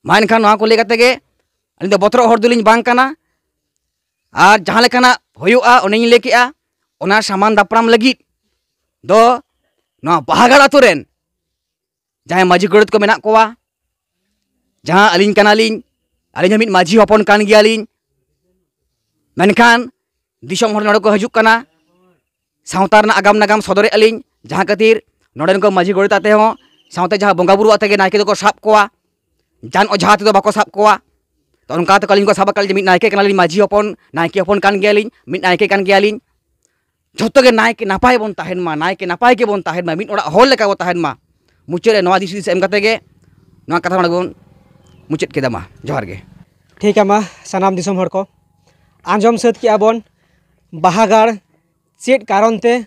ᱢᱟ ᱮᱱᱠᱷᱟᱱ ᱱᱚᱣᱟ ᱠᱚ ᱞᱟᱹᱭ ᱠᱟᱛᱮ ᱜᱮ, ᱟᱹᱞᱤᱧ ᱫᱚ ᱵᱚᱛᱚᱨᱚᱜ ᱦᱚᱲ ᱫᱚᱞᱤᱧ ᱵᱟᱝ ᱠᱟᱱᱟ᱾ ᱟᱨ ᱡᱟᱦᱟᱸ ᱞᱮᱠᱟᱱᱟᱜ ᱦᱩᱭᱩᱜᱼᱟ, ᱚᱱᱮᱧ ᱞᱟᱹᱭ ᱠᱮᱜᱼᱟ, ᱚᱱᱟ ᱥᱟᱢᱟᱝ ᱫᱟᱯᱨᱟᱢ ᱞᱟᱹᱜᱤᱫ ᱫᱚ ᱱᱚᱣᱟ ᱵᱟᱦᱟᱜᱟᱲ ᱟᱛᱳ ᱨᱮᱱ ᱡᱟᱦᱟᱸᱭ ᱢᱟᱹᱡᱷᱤ ᱜᱚᱰᱮᱛ ᱠᱚ ᱢᱮᱱᱟᱜ ᱠᱚᱣᱟ, ᱡᱟᱦᱟᱸ ᱟᱹᱞᱤᱧ ᱠᱟᱱᱟᱞᱤᱧ, ᱟᱹᱞᱤᱧ ᱦᱚᱸ ᱢᱤᱫ ᱢᱟᱹᱡᱷᱤ ᱦᱚᱯᱚᱱ ᱠᱟᱱ ᱜᱮᱭᱟᱞᱤᱧ᱾ ᱢᱮᱱᱠᱷᱟᱱ ᱫᱤᱥᱚᱢ ᱦᱚᱲ ᱱᱚᱰᱮ ᱠᱚ ᱦᱤᱡᱩᱜ ᱠᱟᱱᱟ, ᱥᱟᱶᱛᱟ ᱨᱮᱱᱟᱜ ᱟᱜᱟᱢ ᱱᱟᱜᱟᱢ ᱥᱚᱫᱚᱨᱮᱫᱼᱟ ᱞᱤᱧ, ᱡᱟᱦᱟᱸ ᱠᱷᱟᱹᱛᱤᱨ ᱱᱚᱰᱮᱱ ᱠᱚ ᱢᱟᱹᱡᱷᱤ ᱜᱚᱰᱮᱛ ᱟᱛᱮ ᱦᱚᱸ, ᱥᱟᱶᱛᱮ ᱡᱟᱦᱟᱸ ᱵᱚᱸᱜᱟ ᱵᱩᱨᱩ ᱟᱛᱮ ᱜᱮ ᱱᱟᱭᱠᱮ ᱫᱚᱠᱚ ᱥᱟᱵ ᱠᱚᱣᱟ, ᱡᱟᱱ ᱚᱡᱷᱟ ᱛᱮᱫᱚ ᱵᱟᱠᱚ ᱥᱟᱵ ᱠᱚᱣᱟ᱾ ᱛᱚ ᱚᱱᱠᱟ ᱛᱮᱠᱚ ᱟᱹᱞᱤᱧ ᱠᱚ ᱥᱟᱵ ᱟᱠᱟᱫ ᱞᱤᱧ, ᱢᱤᱫ ᱱᱟᱭᱠᱮ ᱠᱟᱱᱟᱞᱤᱧ, ᱢᱟᱹᱡᱷᱤ ᱦᱚᱯᱚᱱ, ᱱᱟᱭᱠᱮ ᱦᱚᱯᱚᱱ ᱠᱟᱱ ᱜᱮᱭᱟᱞᱤᱧ, ᱢᱤᱫ ᱱᱟᱭᱠᱮ ᱠᱟᱱ ᱜᱮᱭᱟᱞᱤᱧ᱾ ᱡᱷᱚᱛᱚ ᱜᱮ ᱱᱟᱭᱠᱮ ᱱᱟᱯᱟᱭ ᱵᱚᱱ ᱛᱟᱦᱮᱱ ᱢᱟ, ᱱᱟᱭᱠᱮ ᱱᱟᱯᱟᱭ ᱜᱮᱵᱚᱱ ᱛᱟᱦᱮᱱ ᱢᱟ, ᱢᱤᱫ ᱚᱲᱟᱜ ᱦᱚᱲ ᱞᱮᱠᱟ ᱵᱚᱱ ᱛᱟᱦᱮᱱ ᱢᱟ᱾ ᱢᱩᱪᱟᱹᱫ ᱨᱮ ᱱᱚᱣᱟ ᱫᱤᱥ ᱦᱩᱫᱤᱥ ᱮᱢ ᱠᱟᱛᱮ ᱜᱮ ᱱᱚᱣᱟ ᱠᱟᱛᱷᱟ ᱱᱚᱰᱮ ᱵᱚᱱ ᱢᱩᱪᱟᱹᱫ ᱠᱮᱫᱟ᱾ ᱢᱟ ᱡᱚᱦᱟᱨ ᱜᱮ᱾ ᱴᱷᱤᱠ ᱜᱮᱭᱟ, ᱢᱟ ᱥᱟᱱᱟᱢ ᱫᱤᱥᱚᱢ ᱦᱚᱲ ᱠᱚ ᱟᱸᱡᱚᱢ ᱥᱟᱹᱛ ᱠᱮᱜᱼᱟ ᱵᱚᱱ, ᱵᱟᱦᱟ ᱜᱟᱲ ᱪᱮᱫ ᱠᱟᱨᱚᱱ ᱛᱮ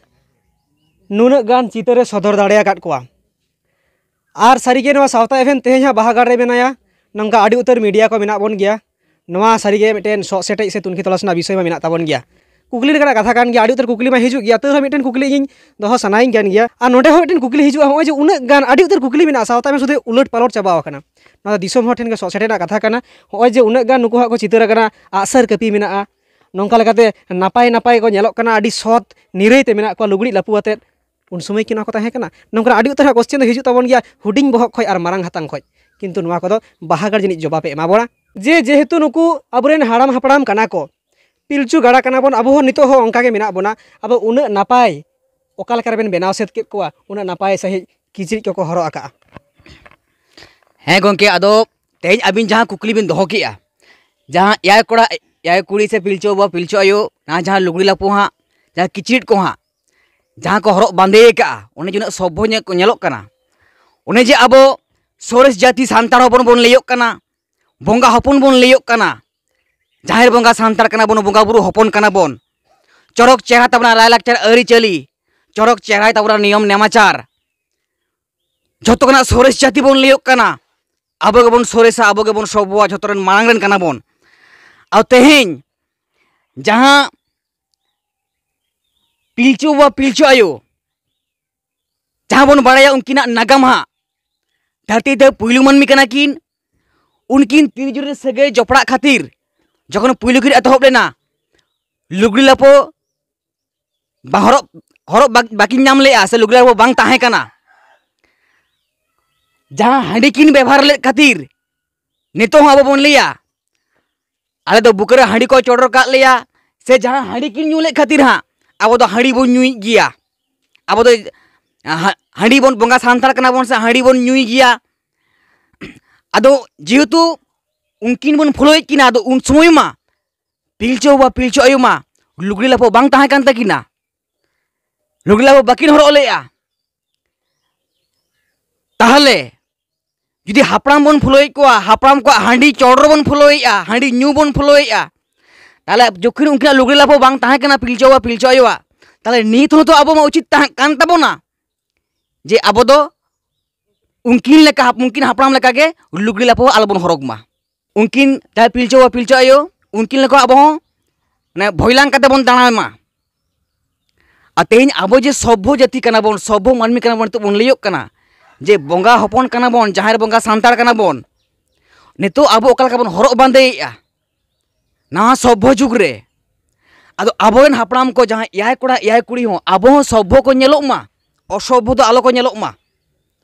ᱱᱩᱱᱟᱹᱜ ᱜᱟᱱ ᱪᱤᱛᱟᱹᱨᱮ ᱥᱚᱫᱚᱨ ᱫᱟᱲᱮ ᱟᱠᱟᱫ ᱠᱚᱣᱟ᱾ ᱟᱨ ᱥᱟᱹᱨᱤᱜᱮ ᱱᱚᱣᱟ ᱥᱟᱶᱛᱟ ᱮᱵᱷᱮᱱ ᱛᱮᱦᱮᱧ ᱦᱟᱸᱜ ᱵᱟᱦᱟ ᱜᱟᱲ ᱨᱮ ᱢᱮᱱᱟᱭᱟ, ᱱᱚᱝᱠᱟ ᱟᱹᱰᱤ ᱩᱛᱟᱹᱨ ᱢᱤᱰᱤᱭᱟ ᱠᱚ ᱢᱮᱱᱟᱜ ᱵᱚᱱ ᱜᱮᱭᱟ᱾ ᱱᱚᱣᱟ ᱥᱟᱹᱨᱤᱜᱮ ᱢᱤᱫᱴᱮᱱ ᱥᱚᱜ ᱥᱮᱴᱮᱡ ᱥᱮ ᱛᱩᱱᱠᱷᱤ ᱛᱚᱞᱟᱥ ᱨᱮᱱᱟᱜ ᱵᱤᱥᱚᱭ ᱢᱟ ᱢᱮᱱᱟᱜ ᱛᱟᱵᱚᱱ ᱜᱮᱭᱟ᱾ ᱠᱩᱠᱞᱤ ᱞᱮᱠᱟᱱᱟᱜ ᱠᱟᱛᱷᱟ ᱠᱟᱱ ᱜᱮᱭᱟ, ᱟᱹᱰᱤ ᱩᱛᱟᱹᱨ ᱠᱩᱠᱞᱤ ᱢᱟ ᱦᱤᱡᱩᱜ ᱜᱮᱭᱟ, ᱛᱟᱹᱣ ᱨᱮᱦᱚᱸ ᱢᱤᱫᱴᱮᱱ ᱠᱩᱠᱞᱤ ᱤᱧ ᱫᱚᱦᱚ ᱥᱟᱱᱟᱭᱤᱧ ᱠᱟᱱ ᱜᱮᱭᱟ᱾ ᱟᱨ ᱱᱚᱰᱮ ᱦᱚᱸ ᱢᱤᱫᱴᱮᱱ ᱠᱩᱠᱞᱤ ᱦᱤᱡᱩᱜᱼᱟ, ᱱᱚᱜᱼᱚᱭ ᱡᱮ ᱩᱱᱟᱹᱜ ᱜᱟᱱ ᱟᱹᱰᱤ ᱩᱛᱟᱹᱨ ᱠᱩᱠᱞᱤ ᱢᱮᱱᱟᱜᱼᱟ, ᱥᱟᱶᱛᱟ ᱢᱟ ᱥᱩᱫᱷᱩ ᱩᱞᱟᱹᱴ ᱯᱟᱞᱚᱴ ᱪᱟᱵᱟᱣ ᱟᱠᱟᱱᱟ᱾ ᱱᱚᱣᱟ ᱫᱚ ᱫᱤᱥᱚᱢ ᱦᱚᱲ ᱴᱷᱮᱱ ᱜᱮ ᱥᱚᱜ ᱥᱮᱴᱮᱡ ᱨᱮᱱᱟᱜ ᱠᱟᱛᱷᱟ ᱠᱟᱱᱟ᱾ ᱱᱚᱜᱼᱚᱭ ᱡᱮ ᱩᱱᱟᱹᱜ ᱜᱟᱱ ᱱᱩᱠᱩ ᱦᱟᱸᱜ ᱠᱚ ᱪᱤᱛᱟᱹᱨ ᱟᱠᱟᱱᱟ, ᱟᱜᱼᱥᱟᱨ ᱠᱟᱹᱯᱤ ᱢᱮᱱᱟᱜᱼᱟ, ᱱᱚᱝᱠᱟ ᱞᱮᱠᱟᱛᱮ ᱱᱟᱯᱟᱭ ᱱᱟᱯᱟᱭ ᱠᱚ ᱧᱮᱞᱚᱜ ᱠᱟᱱᱟ, ᱟᱹᱰᱤ ᱥᱚᱛ ᱱᱤᱨᱟᱹᱭ ᱛᱮ ᱢᱮᱱᱟᱜ ᱠᱚᱣᱟ ᱞᱩᱜᱽᱲᱤᱡ ᱞᱟᱯᱚ ᱟᱛᱮᱫ, ᱩᱱ ᱥᱚᱢᱚᱭ ᱠᱤ ᱱᱚᱣᱟ ᱠᱚ ᱛᱟᱦᱮᱸ ᱠᱟᱱᱟ? ᱱᱚᱝᱠᱟᱱᱟᱜ ᱟᱹᱰᱤ ᱩᱛᱟᱹᱨ ᱦᱟᱸᱜ ᱠᱚᱥᱪᱮᱱ ᱫᱚ ᱦᱤᱡᱩᱜ ᱛᱟᱵᱚᱱ ᱜᱮᱭᱟ, ᱦᱩᱰᱤᱧ ᱵᱚᱦᱚᱜ ᱠᱷᱚᱡ ᱟᱨ ᱢᱟᱨᱟᱝ ᱦᱟᱛᱟᱝ ᱠᱷᱚᱡ᱾ ᱠᱤᱱᱛᱩ ᱱᱚᱣᱟ ᱠᱚᱫᱚ ᱵᱟᱦᱟ ᱜᱟᱲ ᱡᱟᱹᱱᱤᱡ ᱡᱚᱵᱟᱵ ᱮ ᱮᱢᱟ ᱵᱚᱱᱟ᱾ ᱡᱮ ᱡᱮᱦᱮᱛᱩ ᱱᱩᱠᱩ ᱟᱵᱚᱨᱮᱱ ᱦᱟᱲᱟᱢ ᱦᱟᱯᱲᱟᱢ ᱠᱟᱱᱟ ᱠᱚ, ᱯᱤᱞᱪᱩ ᱜᱟᱲᱟ ᱠᱟᱱᱟ ᱵᱚᱱ, ᱟᱵᱚ ᱦᱚᱸ ᱱᱤᱛᱚᱜ ᱦᱚᱸ ᱚᱱᱠᱟ ᱜᱮ ᱢᱮᱱᱟᱜ ᱵᱚᱱᱟ᱾ ᱟᱫᱚ ᱩᱱᱟᱹᱜ ᱱᱟᱯᱟᱭ ᱚᱠᱟ ᱞᱮᱠᱟ ᱨᱮᱵᱮᱱ ᱵᱮᱱᱟᱣ ᱥᱟᱹᱛ ᱠᱮᱫ ᱠᱚᱣᱟ, ᱩᱱᱟᱹᱜ ᱱᱟᱯᱟᱭ ᱥᱟᱺᱦᱤᱡ ᱠᱤᱪᱨᱤᱡ ᱠᱚᱠᱚ ᱦᱚᱨᱚᱜ ᱟᱠᱟᱜᱼᱟ? ᱦᱮᱸ ᱜᱚᱢᱠᱮ, ᱟᱫᱚ ᱛᱮᱦᱮᱧ ᱟᱹᱵᱤᱱ ᱡᱟᱦᱟᱸ ᱠᱩᱠᱞᱤ ᱵᱤᱱ ᱫᱚᱦᱚ ᱠᱮᱜᱼᱟ, ᱡᱟᱦᱟᱸ ᱮᱭᱟᱭ ᱠᱚᱲᱟ, ᱮᱭᱟᱭ ᱠᱩᱲᱤ ᱥᱮ ᱯᱤᱞᱪᱩ ᱵᱟᱵᱟ, ᱯᱤᱞᱪᱩ ᱟᱭᱳ, ᱱᱚᱣᱟ ᱡᱟᱦᱟᱸ ᱞᱩᱜᱽᱲᱤ ᱞᱟᱯᱚ ᱦᱟᱸᱜ, ᱡᱟᱦᱟᱸ ᱠᱤᱪᱨᱤᱡ ᱠᱚ ᱦᱟᱸᱜ, ᱡᱟᱦᱟᱸ ᱠᱚ ᱦᱚᱨᱚᱜ ᱵᱟᱸᱫᱮ ᱟᱠᱟᱫᱼᱟ, ᱚᱱᱮ ᱡᱮ ᱩᱱᱟᱹᱜ ᱥᱚᱵᱵᱷᱚ ᱧᱮ-, ᱠᱚ ᱧᱮᱞᱚᱜ ᱠᱟᱱᱟ, ᱚᱱᱮ ᱡᱮ ᱟᱵᱚ ᱥᱚᱨᱮᱥ ᱡᱟᱹᱛᱤ ᱥᱟᱱᱛᱟᱲ ᱦᱚᱯᱚᱱ ᱵᱚᱱ ᱞᱟᱹᱭᱚᱜ ᱠᱟᱱᱟ, ᱵᱚᱸᱜᱟ ᱦᱚᱯᱚᱱ ᱵᱚᱱ ᱞᱟᱹᱭᱚᱜ ᱠᱟᱱᱟ, ᱡᱟᱦᱮᱨ ᱵᱚᱸᱜᱟ ᱥᱟᱱᱛᱟᱲ ᱠᱟᱱᱟ ᱵᱚᱱ, ᱵᱚᱸᱜᱟ ᱵᱩᱨᱩ ᱦᱚᱯᱚᱱ ᱠᱟᱱᱟ ᱵᱚᱱ, ᱪᱚᱨᱚᱠ ᱪᱮᱦᱨᱟ ᱛᱟᱵᱚᱱᱟ ᱞᱟᱭᱼᱞᱟᱠᱪᱟᱨ ᱟᱹᱨᱤᱪᱟᱹᱞᱤ, ᱪᱚᱨᱚᱠ ᱪᱮᱦᱨᱟᱭ ᱛᱟᱵᱚᱱᱟ ᱱᱤᱭᱚᱢ ᱱᱮᱢᱟᱪᱟᱨ, ᱡᱷᱚᱛᱚ ᱠᱷᱚᱱᱟᱜ ᱥᱚᱨᱮᱥ ᱡᱟᱹᱛᱤ ᱵᱚᱱ ᱞᱟᱹᱭᱚᱜ ᱠᱟᱱᱟ, ᱟᱵᱚ ᱜᱮᱵᱚᱱ ᱥᱚᱨᱮᱥᱟ, ᱟᱵᱚ ᱜᱮᱵᱚᱱ ᱥᱚᱵᱵᱷᱚᱣᱟ, ᱡᱷᱚᱛᱚ ᱨᱮᱱ ᱢᱟᱲᱟᱝ ᱨᱮᱱ ᱠᱟᱱᱟ ᱵᱚᱱ᱾ ᱟᱨ ᱛᱮᱦᱮᱧ ᱡᱟᱦᱟᱸ ᱯᱤᱞᱪᱩ ᱵᱟᱵᱟ ᱯᱤᱞᱪᱩ ᱟᱭᱳ, ᱡᱟᱦᱟᱸ ᱵᱚᱱ ᱵᱟᱲᱟᱭᱟ ᱩᱱᱠᱤᱱᱟᱜ ᱱᱟᱜᱟᱢ ᱦᱟᱸᱜ, ᱫᱷᱟᱹᱨᱛᱤ ᱛᱮ ᱯᱩᱭᱞᱩ ᱢᱟᱹᱱᱢᱤ ᱠᱟᱱᱟ ᱠᱤᱱ, ᱩᱱᱠᱤᱱ ᱛᱤᱨᱡᱩᱨᱤ ᱥᱟᱹᱜᱟᱹᱭ ᱡᱚᱯᱲᱟᱜ ᱠᱷᱟᱹᱛᱤᱨ ᱡᱚᱠᱷᱚᱱ ᱯᱩᱭᱞᱩ ᱠᱤᱱ ᱮᱛᱚᱦᱚᱵ ᱞᱮᱱᱟ, ᱞᱩᱜᱽᱲᱤ ᱞᱟᱯᱚ ᱵᱟ-, ᱦᱚᱨᱚᱜ, ᱦᱚᱨᱚᱜ ᱵᱟ-, ᱵᱟᱹᱠᱤᱱ ᱧᱟᱢ ᱞᱮᱜᱼᱟ, ᱥᱮ ᱞᱩᱜᱽᱲᱤ ᱞᱟᱯᱚ ᱵᱟᱝ ᱛᱟᱦᱮᱸ ᱠᱟᱱᱟ᱾ ᱡᱟᱦᱟᱸ ᱦᱟᱺᱰᱤ ᱠᱤᱱ ᱵᱮᱵᱷᱟᱨ ᱞᱮᱫ ᱠᱷᱟᱹᱛᱤᱨ ᱱᱤᱛᱚᱜ ᱦᱚᱸ ᱟᱵᱚ ᱵᱚᱱ ᱞᱟᱹᱭᱟ, ᱟᱞᱮ ᱫᱚ ᱵᱩᱠᱟᱹ ᱨᱮ ᱦᱟᱺᱰᱤ ᱠᱚ ᱪᱚᱰᱚᱨ ᱠᱟᱜ ᱞᱮᱭᱟ, ᱥᱮ ᱡᱟᱦᱟᱸ ᱦᱟᱺᱰᱤ ᱠᱤᱱ ᱧᱩ ᱞᱮᱫ ᱠᱷᱟᱹᱛᱤᱨ ᱦᱟᱸᱜ ᱟᱵᱚ ᱫᱚ ᱦᱟᱺᱰᱤ ᱵᱚᱱ ᱧᱩᱭᱮᱫ ᱜᱮᱭᱟ᱾ ᱟᱵᱚ ᱫᱚ ᱦᱟ-, ᱦᱟᱺᱰᱤ ᱵᱚᱱ, ᱵᱚᱸᱜᱟ ᱥᱟᱱᱛᱟᱲ ᱠᱟᱱᱟ ᱵᱚᱱ ᱥᱮ, ᱦᱟᱺᱰᱤ ᱵᱚᱱ ᱧᱩᱭ ᱜᱮᱭᱟ᱾ ᱟᱫᱚ ᱡᱮᱦᱮᱛᱩ ᱩᱱᱠᱤᱱ ᱵᱚᱱ ᱯᱷᱚᱞᱳᱭᱮᱫ ᱠᱤᱱᱟ, ᱟᱫᱚ ᱩᱱ ᱥᱚᱢᱚᱭ ᱢᱟ ᱯᱤᱞᱪᱩ ᱵᱟᱵᱟ ᱯᱤᱞᱪᱩ ᱟᱭᱳ ᱢᱟ ᱞᱩᱜᱽᱲᱤ ᱞᱟᱯᱚ ᱵᱟᱝ ᱛᱟᱦᱮᱸ ᱠᱟᱱ ᱛᱟᱹᱠᱤᱱᱟ, ᱞᱩᱜᱽᱲᱤ ᱞᱟᱯᱚ ᱵᱟᱹᱠᱤᱱ ᱦᱚᱨᱚᱜ ᱞᱮᱫᱼᱟ᱾ ᱛᱟᱦᱚᱞᱮ ᱡᱩᱫᱤ ᱦᱟᱯᱲᱟᱢ ᱵᱚᱱ ᱯᱷᱚᱞᱳᱭᱮᱫ ᱠᱚᱣᱟ, ᱦᱟᱯᱲᱟᱢ ᱠᱚᱣᱟᱜ ᱦᱟᱺᱰᱤ ᱪᱚᱰᱚᱨ ᱵᱚᱱ ᱯᱷᱚᱞᱳᱭᱮᱫᱼᱟ, ᱦᱟᱺᱰᱤ ᱧᱩ ᱵᱚᱱ ᱯᱷᱚᱞᱳᱭᱮᱫᱼᱟ, ᱛᱟᱦᱚᱞᱮ ᱡᱚᱠᱷᱚᱱ ᱩᱱᱠᱤᱱᱟᱜ ᱞᱩᱜᱽᱲᱤ ᱞᱟᱯᱚ ᱵᱟᱝ ᱛᱟᱦᱮᱸ ᱠᱟᱱᱟ ᱯᱤᱞᱪᱩ ᱵᱟᱵᱟ ᱯᱤᱞᱪᱩ ᱟᱭᱳᱣᱟᱜ, ᱛᱟᱦᱚᱞᱮ ᱱᱤᱛ ᱦᱚᱸ ᱛᱚ ᱟᱵᱚ ᱢᱟ ᱩᱪᱤᱛ ᱛᱟᱦᱮᱸ ᱠᱟᱱ ᱛᱟᱵᱚᱱᱟ ᱡᱮ ᱟᱵᱚ ᱫᱚ ᱩᱱᱠᱤᱱ ᱞᱮᱠᱟ, ᱩᱱᱠᱤᱱ ᱦᱟᱯᱲᱟᱢ ᱞᱮᱠᱟᱜᱮ ᱞᱩᱜᱽᱲᱤ ᱞᱟᱯᱚ ᱟᱞᱚᱵᱚᱱ ᱦᱚᱨᱚᱜᱽ ᱢᱟ᱾ ᱩᱱᱠᱤᱱ ᱡᱟᱦᱟᱸᱭ ᱯᱤᱞᱪᱩ ᱵᱟᱵᱟ ᱯᱤᱞᱪᱩ ᱟᱭᱳ, ᱩᱱᱠᱤᱱ ᱞᱮᱠᱟ ᱟᱵᱚ ᱦᱚᱸ ᱢᱟᱱᱮ ᱵᱷᱚᱭᱞᱟᱝ ᱠᱟᱛᱮ ᱵᱚᱱ ᱫᱟᱬᱟᱱ ᱢᱟ᱾ ᱟᱨ ᱛᱮᱦᱮᱧ ᱟᱵᱚ ᱡᱮ ᱥᱚᱵᱵᱷᱚ ᱡᱟᱹᱛᱤ ᱠᱟᱱᱟ ᱵᱚᱱ, ᱥᱚᱵᱵᱷᱚ ᱢᱟᱹᱱᱢᱤ ᱠᱟᱱᱟ ᱵᱚᱱ, ᱱᱤᱛᱚᱜ ᱵᱚᱱ ᱞᱟᱹᱭᱚᱜ ᱠᱟᱱᱟ ᱡᱮ ᱵᱚᱸᱜᱟ ᱦᱚᱯᱚᱱ ᱠᱟᱱᱟ ᱵᱚᱱ, ᱡᱟᱦᱮᱨ ᱵᱚᱸᱜᱟ ᱥᱟᱱᱛᱟᱲ ᱠᱟᱱᱟ ᱵᱚᱱ, ᱱᱤᱛᱚᱜ ᱟᱵᱚ ᱚᱠᱟ ᱞᱮᱠᱟ ᱵᱚᱱ ᱦᱚᱨᱚᱜ ᱵᱟᱸᱫᱮᱭᱮᱫᱼᱟ ᱱᱟᱣᱟ ᱥᱚᱵᱵᱷᱚ ᱡᱩᱜᱽ ᱨᱮ, ᱟᱫᱚ ᱟᱵᱚᱨᱮᱱ ᱦᱟᱯᱲᱟᱢ ᱠᱚ ᱡᱟᱦᱟᱸᱭ ᱮᱭᱟᱭ ᱠᱚᱲᱟ ᱮᱭᱟᱭ ᱠᱩᱲᱤ ᱦᱚᱸ ᱟᱵᱚ ᱦᱚᱸ ᱥᱚᱵᱵᱷᱚ ᱠᱚ ᱧᱮᱞᱚᱜ ᱢᱟ, ᱚᱥᱚᱵᱵᱷᱚ ᱫᱚ ᱟᱞᱚ ᱠᱚ ᱧᱮᱞᱚᱜ ᱢᱟ᱾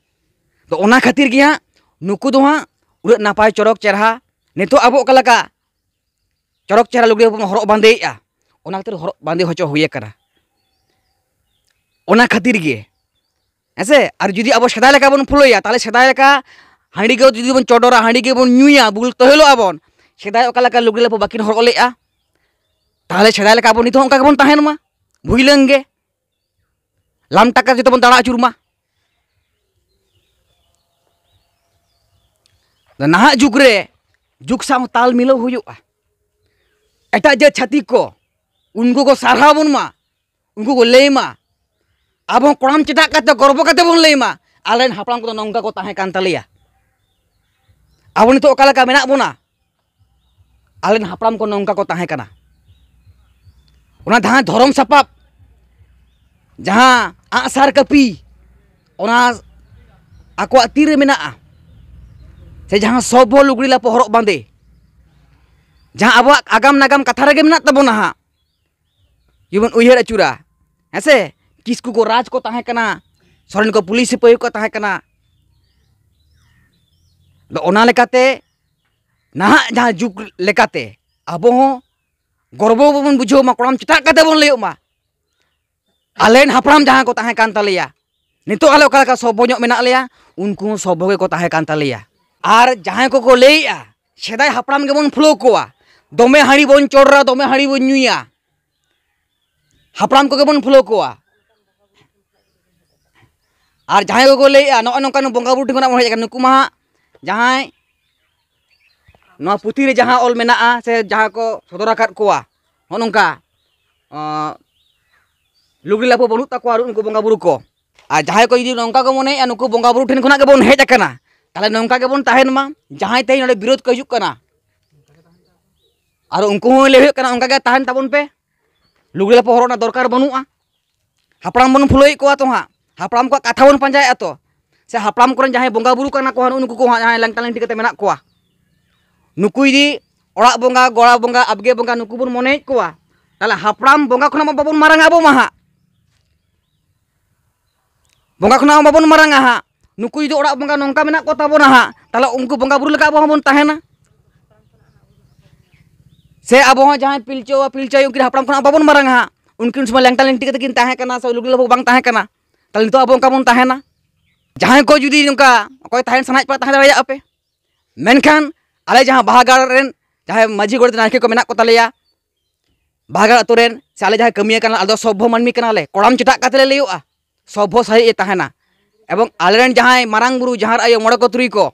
ᱛᱚ ᱚᱱᱟ ᱠᱷᱟᱹᱛᱤᱨ ᱜᱮ ᱦᱟᱸᱜ ᱱᱩᱠᱩ ᱫᱚ ᱦᱟᱸᱜ ᱩᱱᱟᱹᱜ ᱱᱟᱯᱟᱭ ᱪᱚᱨᱚᱠ ᱪᱮᱨᱦᱟ, ᱱᱤᱛᱚᱜ ᱟᱵᱚ ᱚᱠᱟ ᱞᱮᱠᱟ ᱪᱚᱨᱚᱠ ᱪᱮᱦᱨᱟ ᱞᱩᱜᱽᱲᱤ ᱵᱚᱱ ᱦᱚᱨᱚᱜ ᱵᱟᱸᱫᱮᱭᱮᱫᱼᱟ, ᱚᱱᱟ ᱠᱷᱟᱹᱛᱤᱨ ᱦᱚᱨᱚᱜ ᱵᱟᱸᱫᱮ ᱦᱚᱪᱚ ᱦᱩᱭ ᱟᱠᱟᱱᱟ᱾ ᱚᱱᱟ ᱠᱷᱟᱹᱛᱤᱨ ᱜᱮ, ᱦᱮᱸ ᱥᱮ? ᱟᱨ ᱡᱩᱫᱤ ᱟᱵᱚ ᱥᱮᱫᱟᱭ ᱞᱮᱠᱟ ᱵᱚᱱ ᱯᱷᱚᱞᱳᱭᱟ, ᱛᱟᱦᱚᱞᱮ ᱥᱮᱫᱟᱭ ᱞᱮᱠᱟ ᱦᱟᱺᱰᱤ ᱜᱮ ᱡᱩᱫᱤ ᱵᱚᱱ ᱪᱚᱰᱚᱨᱟ, ᱦᱟᱺᱰᱤ ᱜᱮᱵᱚᱱ ᱧᱩᱭᱟ, ᱵᱩᱞ ᱛᱚᱦᱮᱞᱚᱜ ᱟᱵᱚᱱ, ᱥᱮᱫᱟᱭ ᱚᱠᱟ ᱞᱮᱠᱟ ᱞᱩᱜᱽᱲᱤ ᱞᱟᱯᱚ ᱵᱟᱹᱠᱤᱱ ᱦᱚᱨᱚᱜ ᱞᱮᱫᱼᱟ, ᱛᱟᱦᱚᱞᱮ ᱥᱮᱫᱟᱭ ᱞᱮᱠᱟ ᱟᱵᱚ ᱱᱤᱛᱚᱜ ᱦᱚᱸ ᱚᱱᱠᱟ ᱜᱮᱵᱚᱱ ᱛᱟᱦᱮᱱ ᱢᱟ, ᱵᱷᱩᱭᱞᱟᱹᱝ ᱜᱮ᱾ ᱞᱟᱢ ᱴᱟᱠᱟ ᱡᱚᱛᱚ ᱵᱚᱱ ᱫᱟᱬᱟ ᱟᱹᱪᱩᱨ ᱢᱟ᱾ ᱱᱟᱦᱟᱜ ᱡᱩᱜᱽ ᱨᱮ ᱡᱩᱜᱽ ᱥᱟᱶ ᱛᱟᱞ ᱢᱤᱞᱟᱹᱣ ᱦᱩᱭᱩᱜᱼᱟ᱾ ᱮᱴᱟᱜ ᱡᱟᱹᱛ ᱪᱷᱟᱹᱛᱤᱠ ᱠᱚ, ᱩᱱᱠᱩ ᱠᱚ ᱥᱟᱨᱦᱟᱣ ᱵᱚᱱ ᱢᱟ, ᱩᱱᱠᱩ ᱠᱚ ᱞᱟᱹᱭ ᱢᱟ, ᱟᱵᱚ ᱦᱚᱸ ᱠᱚᱲᱟᱢ ᱪᱮᱴᱟᱜ ᱠᱟᱛᱮ ᱜᱚᱨᱵᱚ ᱠᱟᱛᱮ ᱵᱚᱱ ᱞᱟᱹᱭ ᱢᱟ, ᱟᱞᱮᱨᱮᱱ ᱦᱟᱯᱲᱟᱢ ᱠᱚᱫᱚ ᱱᱚᱝᱠᱟ ᱠᱚ ᱛᱟᱦᱮᱸ ᱠᱟᱱ ᱛᱟᱞᱮᱭᱟ᱾ ᱟᱵᱚ ᱱᱤᱛᱚᱜ ᱚᱠᱟ ᱞᱮᱠᱟ ᱢᱮᱱᱟᱜ ᱵᱚᱱᱟ, ᱟᱞᱮᱨᱮᱱ ᱦᱟᱯᱲᱟᱢ ᱠᱚ ᱱᱚᱝᱠᱟ ᱠᱚ ᱛᱟᱦᱮᱸ ᱠᱟᱱᱟ᱾ ᱚᱱᱟ ᱡᱟᱦᱟᱸ ᱫᱷᱚᱨᱚᱢ ᱥᱟᱯᱟᱵ, ᱡᱟᱦᱟᱸ ᱟᱸᱜᱼᱥᱟᱨ ᱠᱟᱹᱯᱤ, ᱚᱱᱟ ᱟᱠᱚᱣᱟᱜ ᱛᱤ ᱨᱮ ᱢᱮᱱᱟᱜᱼᱟ, ᱥᱮ ᱡᱟᱦᱟᱸ ᱥᱚᱵᱷᱚ ᱞᱩᱜᱽᱲᱤ ᱞᱟᱯᱚ ᱦᱚᱨᱚᱜ ᱵᱟᱸᱫᱮ, ᱡᱟᱦᱟᱸ ᱟᱵᱚᱣᱟᱜ ᱟᱜᱟᱢ ᱱᱟᱜᱟᱢ ᱠᱟᱛᱷᱟ ᱨᱮᱜᱮ ᱢᱮᱱᱟᱜ ᱛᱟᱵᱚᱱᱟ ᱦᱟᱸᱜ, ᱡᱩᱫᱤ ᱵᱚᱱ ᱩᱭᱦᱟᱹᱨ ᱟᱹᱪᱩᱨᱟ, ᱦᱮᱸ ᱥᱮ, ᱠᱤᱥᱠᱩ ᱠᱚ ᱨᱟᱡᱽ ᱠᱚ ᱛᱟᱦᱮᱸ ᱠᱟᱱᱟ, ᱥᱚᱨᱮᱱ ᱠᱚ ᱯᱩᱞᱤᱥ ᱥᱤᱯᱟᱹᱦᱤ ᱠᱚ ᱛᱟᱦᱮᱸ ᱠᱟᱱᱟ᱾ ᱟᱫᱚ ᱚᱱᱟ ᱞᱮᱠᱟᱛᱮ ᱱᱟᱦᱟᱜ ᱡᱟᱦᱟᱸ ᱡᱩᱜᱽ ᱞᱮᱠᱟᱛᱮ ᱟᱵᱚ ᱦᱚᱸ ᱜᱚᱨᱵᱚ ᱵᱚᱱ ᱵᱩᱡᱷᱟᱹᱣ ᱢᱟ, ᱠᱚᱲᱟᱢ ᱪᱮᱴᱟᱜ ᱠᱟᱛᱮ ᱵᱚᱱ ᱞᱟᱹᱭᱚᱜ ᱢᱟ, ᱟᱞᱮᱨᱮᱱ ᱦᱟᱯᱲᱟᱢ ᱡᱟᱦᱟᱸ ᱠᱚ ᱛᱟᱦᱮᱸ ᱠᱟᱱ ᱛᱟᱞᱮᱭᱟ, ᱱᱤᱛᱚᱜ ᱟᱞᱮ ᱚᱠᱟ ᱞᱮᱠᱟ ᱥᱚᱵᱷᱚ ᱧᱚᱜ ᱢᱮᱱᱟᱜ ᱞᱮᱭᱟ, ᱩᱱᱠᱩ ᱦᱚᱸ ᱥᱚᱵᱷᱚ ᱜᱮᱠᱚ ᱛᱟᱦᱮᱸ ᱠᱟᱱ ᱛᱟᱞᱮᱭᱟ᱾ ᱟᱨ ᱡᱟᱦᱟᱸᱭ ᱠᱚᱠᱚ ᱞᱟᱹᱭᱮᱜᱼᱟ ᱥᱮᱫᱟᱭ ᱦᱟᱯᱲᱟᱢ ᱜᱮᱵᱚᱱ ᱯᱷᱩᱞᱟᱹᱣ ᱠᱚᱣᱟ, ᱫᱚᱢᱮ ᱦᱟᱺᱰᱤ ᱵᱚᱱ ᱪᱚᱰᱚᱨᱟ, ᱫᱚᱢᱮ ᱦᱟᱺᱰᱤ ᱵᱚᱱ ᱧᱩᱭᱟ, ᱦᱟᱯᱲᱟᱢ ᱠᱚᱜᱮ ᱵᱚᱱ ᱯᱷᱩᱞᱟᱹᱣ ᱠᱚᱣᱟ᱾ ᱟᱨ ᱡᱟᱦᱟᱸᱭ ᱠᱚᱠᱚ ᱞᱟᱹᱭᱮᱜᱼᱟ ᱱᱚᱜᱼᱚᱭ ᱱᱚᱝᱠᱟ ᱵᱚᱸᱜᱟ ᱵᱩᱨᱩ ᱴᱷᱮᱱ ᱠᱷᱚᱱᱟᱜ ᱵᱚᱱ ᱦᱮᱡ ᱟᱠᱟᱱᱟ, ᱱᱩᱠᱩ ᱢᱟ ᱦᱟᱸᱜ ᱡᱟᱦᱟᱸᱭ ᱱᱚᱣᱟ ᱯᱩᱛᱷᱤ ᱨᱮ ᱡᱟᱦᱟᱸ ᱚᱞ ᱢᱮᱱᱟᱜᱼᱟ ᱥᱮ ᱡᱟᱦᱟᱸ ᱠᱚ ᱥᱚᱫᱚᱨ ᱟᱠᱟᱫ ᱠᱚᱣᱟ, ᱱᱚᱜᱼᱚ ᱱᱚᱝᱠᱟ, ᱟᱸ, ᱞᱩᱜᱽᱲᱤ ᱞᱟᱯᱚ ᱵᱟᱹᱱᱩᱜ ᱛᱟᱠᱚᱣᱟ, ᱟᱨ ᱩᱱᱠᱩ ᱵᱚᱸᱜᱟ ᱵᱩᱨᱩ ᱠᱚ᱾ ᱟᱨ ᱡᱟᱦᱟᱸᱭ ᱠᱚ ᱡᱩᱫᱤ ᱱᱚᱝᱠᱟ ᱠᱚ ᱢᱚᱱᱮᱭᱮᱜᱼᱟ ᱱᱩᱠᱩ ᱵᱚᱸᱜᱟ ᱵᱩᱨᱩ ᱴᱷᱮᱱ ᱠᱷᱚᱱᱟᱜ ᱜᱮᱵᱚᱱ ᱦᱮᱡ ᱟᱠᱟᱱᱟ, ᱛᱟᱦᱚᱞᱮ ᱱᱚᱝᱠᱟ ᱜᱮᱵᱚᱱ ᱛᱟᱦᱮᱱ ᱢᱟ᱾ ᱡᱟᱦᱟᱸᱭ ᱛᱮᱦᱮᱧ ᱱᱚᱰᱮ ᱵᱤᱨᱳᱫᱷ ᱠᱚ ᱦᱤᱡᱩᱜ ᱠᱟᱱᱟ, ᱟᱨ ᱩᱱᱠᱩ ᱦᱚᱸ ᱞᱟᱹᱭ ᱦᱩᱭᱩᱜ ᱠᱟᱱᱟ ᱚᱱᱠᱟ ᱜᱮ ᱛᱟᱦᱮᱱ ᱛᱟᱵᱚᱱ ᱯᱮ, ᱞᱩᱜᱽᱲᱤ ᱞᱟᱯᱚ ᱦᱚᱨᱚᱜ ᱨᱮᱱᱟᱜ ᱫᱚᱨᱠᱟᱨ ᱵᱟᱹᱱᱩᱜᱼᱟ᱾ ᱦᱟᱯᱲᱟᱢ ᱵᱚᱱ ᱯᱷᱩᱞᱟᱹᱭᱮᱫ ᱠᱚᱣᱟ ᱛᱚ ᱦᱟᱸᱜ, ᱦᱟᱯᱲᱟᱢ ᱠᱚᱣᱟᱜ ᱠᱟᱛᱷᱟ ᱵᱚᱱ ᱯᱟᱸᱡᱟᱭᱮᱫᱼᱟ ᱛᱚ, ᱥᱮ ᱦᱟᱯᱲᱟᱢ ᱠᱚᱨᱮᱱ ᱡᱟᱦᱟᱸᱭ ᱵᱚᱸᱜᱟ ᱵᱩᱨᱩ ᱠᱟᱱᱟ ᱠᱚ ᱦᱟᱸᱜ, ᱱᱩᱠᱩ ᱠᱚ ᱦᱟᱸᱜ ᱡᱟᱦᱟᱸᱭ ᱞᱮᱝᱴᱟ ᱞᱮᱝᱴᱤ ᱠᱟᱛᱮ ᱢᱮᱱᱟᱜ ᱠᱚᱣᱟ, ᱱᱩᱠᱩ ᱡᱩᱫᱤ ᱚᱲᱟᱜ ᱵᱚᱸᱜᱟ, ᱜᱚᱲᱟ ᱵᱚᱸᱜᱟ, ᱟᱵᱜᱮ ᱵᱚᱸᱜᱟ ᱱᱩᱠᱩ ᱵᱚᱱ ᱢᱚᱱᱮᱭᱮᱫ ᱠᱚᱣᱟ, ᱛᱟᱦᱚᱞᱮ ᱦᱟᱯᱲᱟᱢ ᱵᱚᱸᱜᱟ ᱠᱷᱚᱱᱟᱜ ᱢᱟ ᱵᱟᱵᱚᱱ ᱢᱟᱨᱟᱝᱟ ᱟᱵᱚ ᱢᱟ ᱦᱟᱸᱜ᱾ ᱵᱚᱸᱜᱟ ᱠᱷᱚᱱᱟᱜ ᱦᱚᱸ ᱵᱟᱵᱚᱱ ᱢᱟᱨᱟᱝᱟ ᱦᱟᱸᱜ᱾ ᱱᱩᱠᱩ ᱡᱩᱫᱤ ᱚᱲᱟᱜ ᱵᱚᱸᱜᱟ ᱱᱚᱝᱠᱟ ᱢᱮᱱᱟᱜ ᱠᱚ ᱛᱟᱵᱚᱱᱟ ᱦᱟᱸᱜ, ᱛᱟᱦᱚᱞᱮ ᱩᱱᱠᱩ ᱵᱚᱸᱜᱟ ᱵᱩᱨᱩ ᱞᱮᱠᱟ ᱟᱵᱚ ᱦᱚᱸᱵᱚᱱ ᱛᱟᱦᱮᱱᱟ᱾ ᱥᱮ ᱟᱵᱚ ᱦᱚᱸ ᱡᱟᱦᱟᱸᱭ ᱯᱤᱞᱪᱩ ᱵᱟᱵᱟ, ᱯᱤᱞᱪᱩ ᱟᱭᱳ, ᱩᱱᱠᱤᱱ ᱦᱟᱯᱲᱟᱢ ᱠᱷᱚᱱᱟᱜ ᱵᱟᱵᱚᱱ ᱢᱟᱨᱟᱝᱟ ᱦᱟᱸᱜ᱾ ᱩᱱᱠᱤᱱ ᱥᱚᱢᱚᱭ ᱞᱮᱝᱴᱟ ᱞᱮᱝᱴᱤ ᱠᱟᱛᱮ ᱠᱤᱱ ᱛᱟᱦᱮᱸ ᱠᱟᱱᱟ, ᱥᱮ ᱞᱩᱜᱽᱲᱤ ᱞᱟᱯᱚ ᱵᱟᱝ ᱛᱟᱦᱮᱸ ᱠᱟᱱᱟ, ᱛᱟᱦᱚᱞᱮ ᱱᱤᱛᱚᱜ ᱟᱵᱚ ᱚᱱᱠᱟ ᱵᱚᱱ ᱛᱟᱦᱮᱱᱟ᱾ ᱡᱟᱦᱟᱸᱭ ᱠᱚ ᱡᱩᱫᱤ ᱱᱚᱝᱠᱟ ᱚᱠᱚᱭ ᱛᱟᱦᱮᱱ ᱥᱟᱱᱟᱭᱮᱫ ᱯᱮ, ᱛᱟᱦᱮᱸ ᱫᱟᱲᱮᱭᱟᱜᱼᱟ ᱯᱮ᱾ ᱢᱮᱱᱠᱷᱟᱱ ᱟᱞᱮ ᱡᱟᱦᱟᱸ ᱵᱟᱦᱟᱜᱟᱲ ᱨᱮᱱ ᱡᱟᱦᱟᱸᱭ ᱢᱟᱹᱡᱷᱤ ᱜᱚᱰᱮᱛ ᱱᱟᱭᱠᱮ ᱠᱚ ᱢᱮᱱᱟᱜ ᱠᱚ ᱛᱟᱞᱮᱭᱟ, ᱵᱟᱦᱟᱜᱟᱲ ᱟᱹᱛᱩ ᱨᱮᱱ, ᱥᱮ ᱟᱞᱮ ᱡᱟᱦᱟᱸᱭ ᱠᱟᱹᱢᱤᱭᱟᱹ ᱠᱟᱱᱟ, ᱟᱞᱮ ᱫᱚ ᱥᱚᱵᱵᱷᱚ ᱢᱟᱹᱱᱢᱤ ᱠᱟᱱᱟᱞᱮ, ᱠᱚᱲᱟᱢ ᱪᱮᱴᱟᱜ ᱠᱟᱛᱮ ᱞᱮ ᱞᱟᱹᱭᱚᱜᱼᱟ᱾ ᱥᱚᱵᱷᱚ ᱥᱟᱹᱦᱤᱡ ᱮ ᱛᱟᱦᱮᱱᱟ᱾ ᱮᱵᱚᱝ ᱟᱞᱮᱨᱮᱱ ᱡᱟᱦᱟᱸᱭ ᱢᱟᱨᱟᱝ ᱵᱩᱨᱩ, ᱡᱟᱦᱟᱸ ᱟᱭᱳ, ᱢᱚᱬᱮ ᱠᱚ ᱛᱩᱨᱩᱭ ᱠᱚ,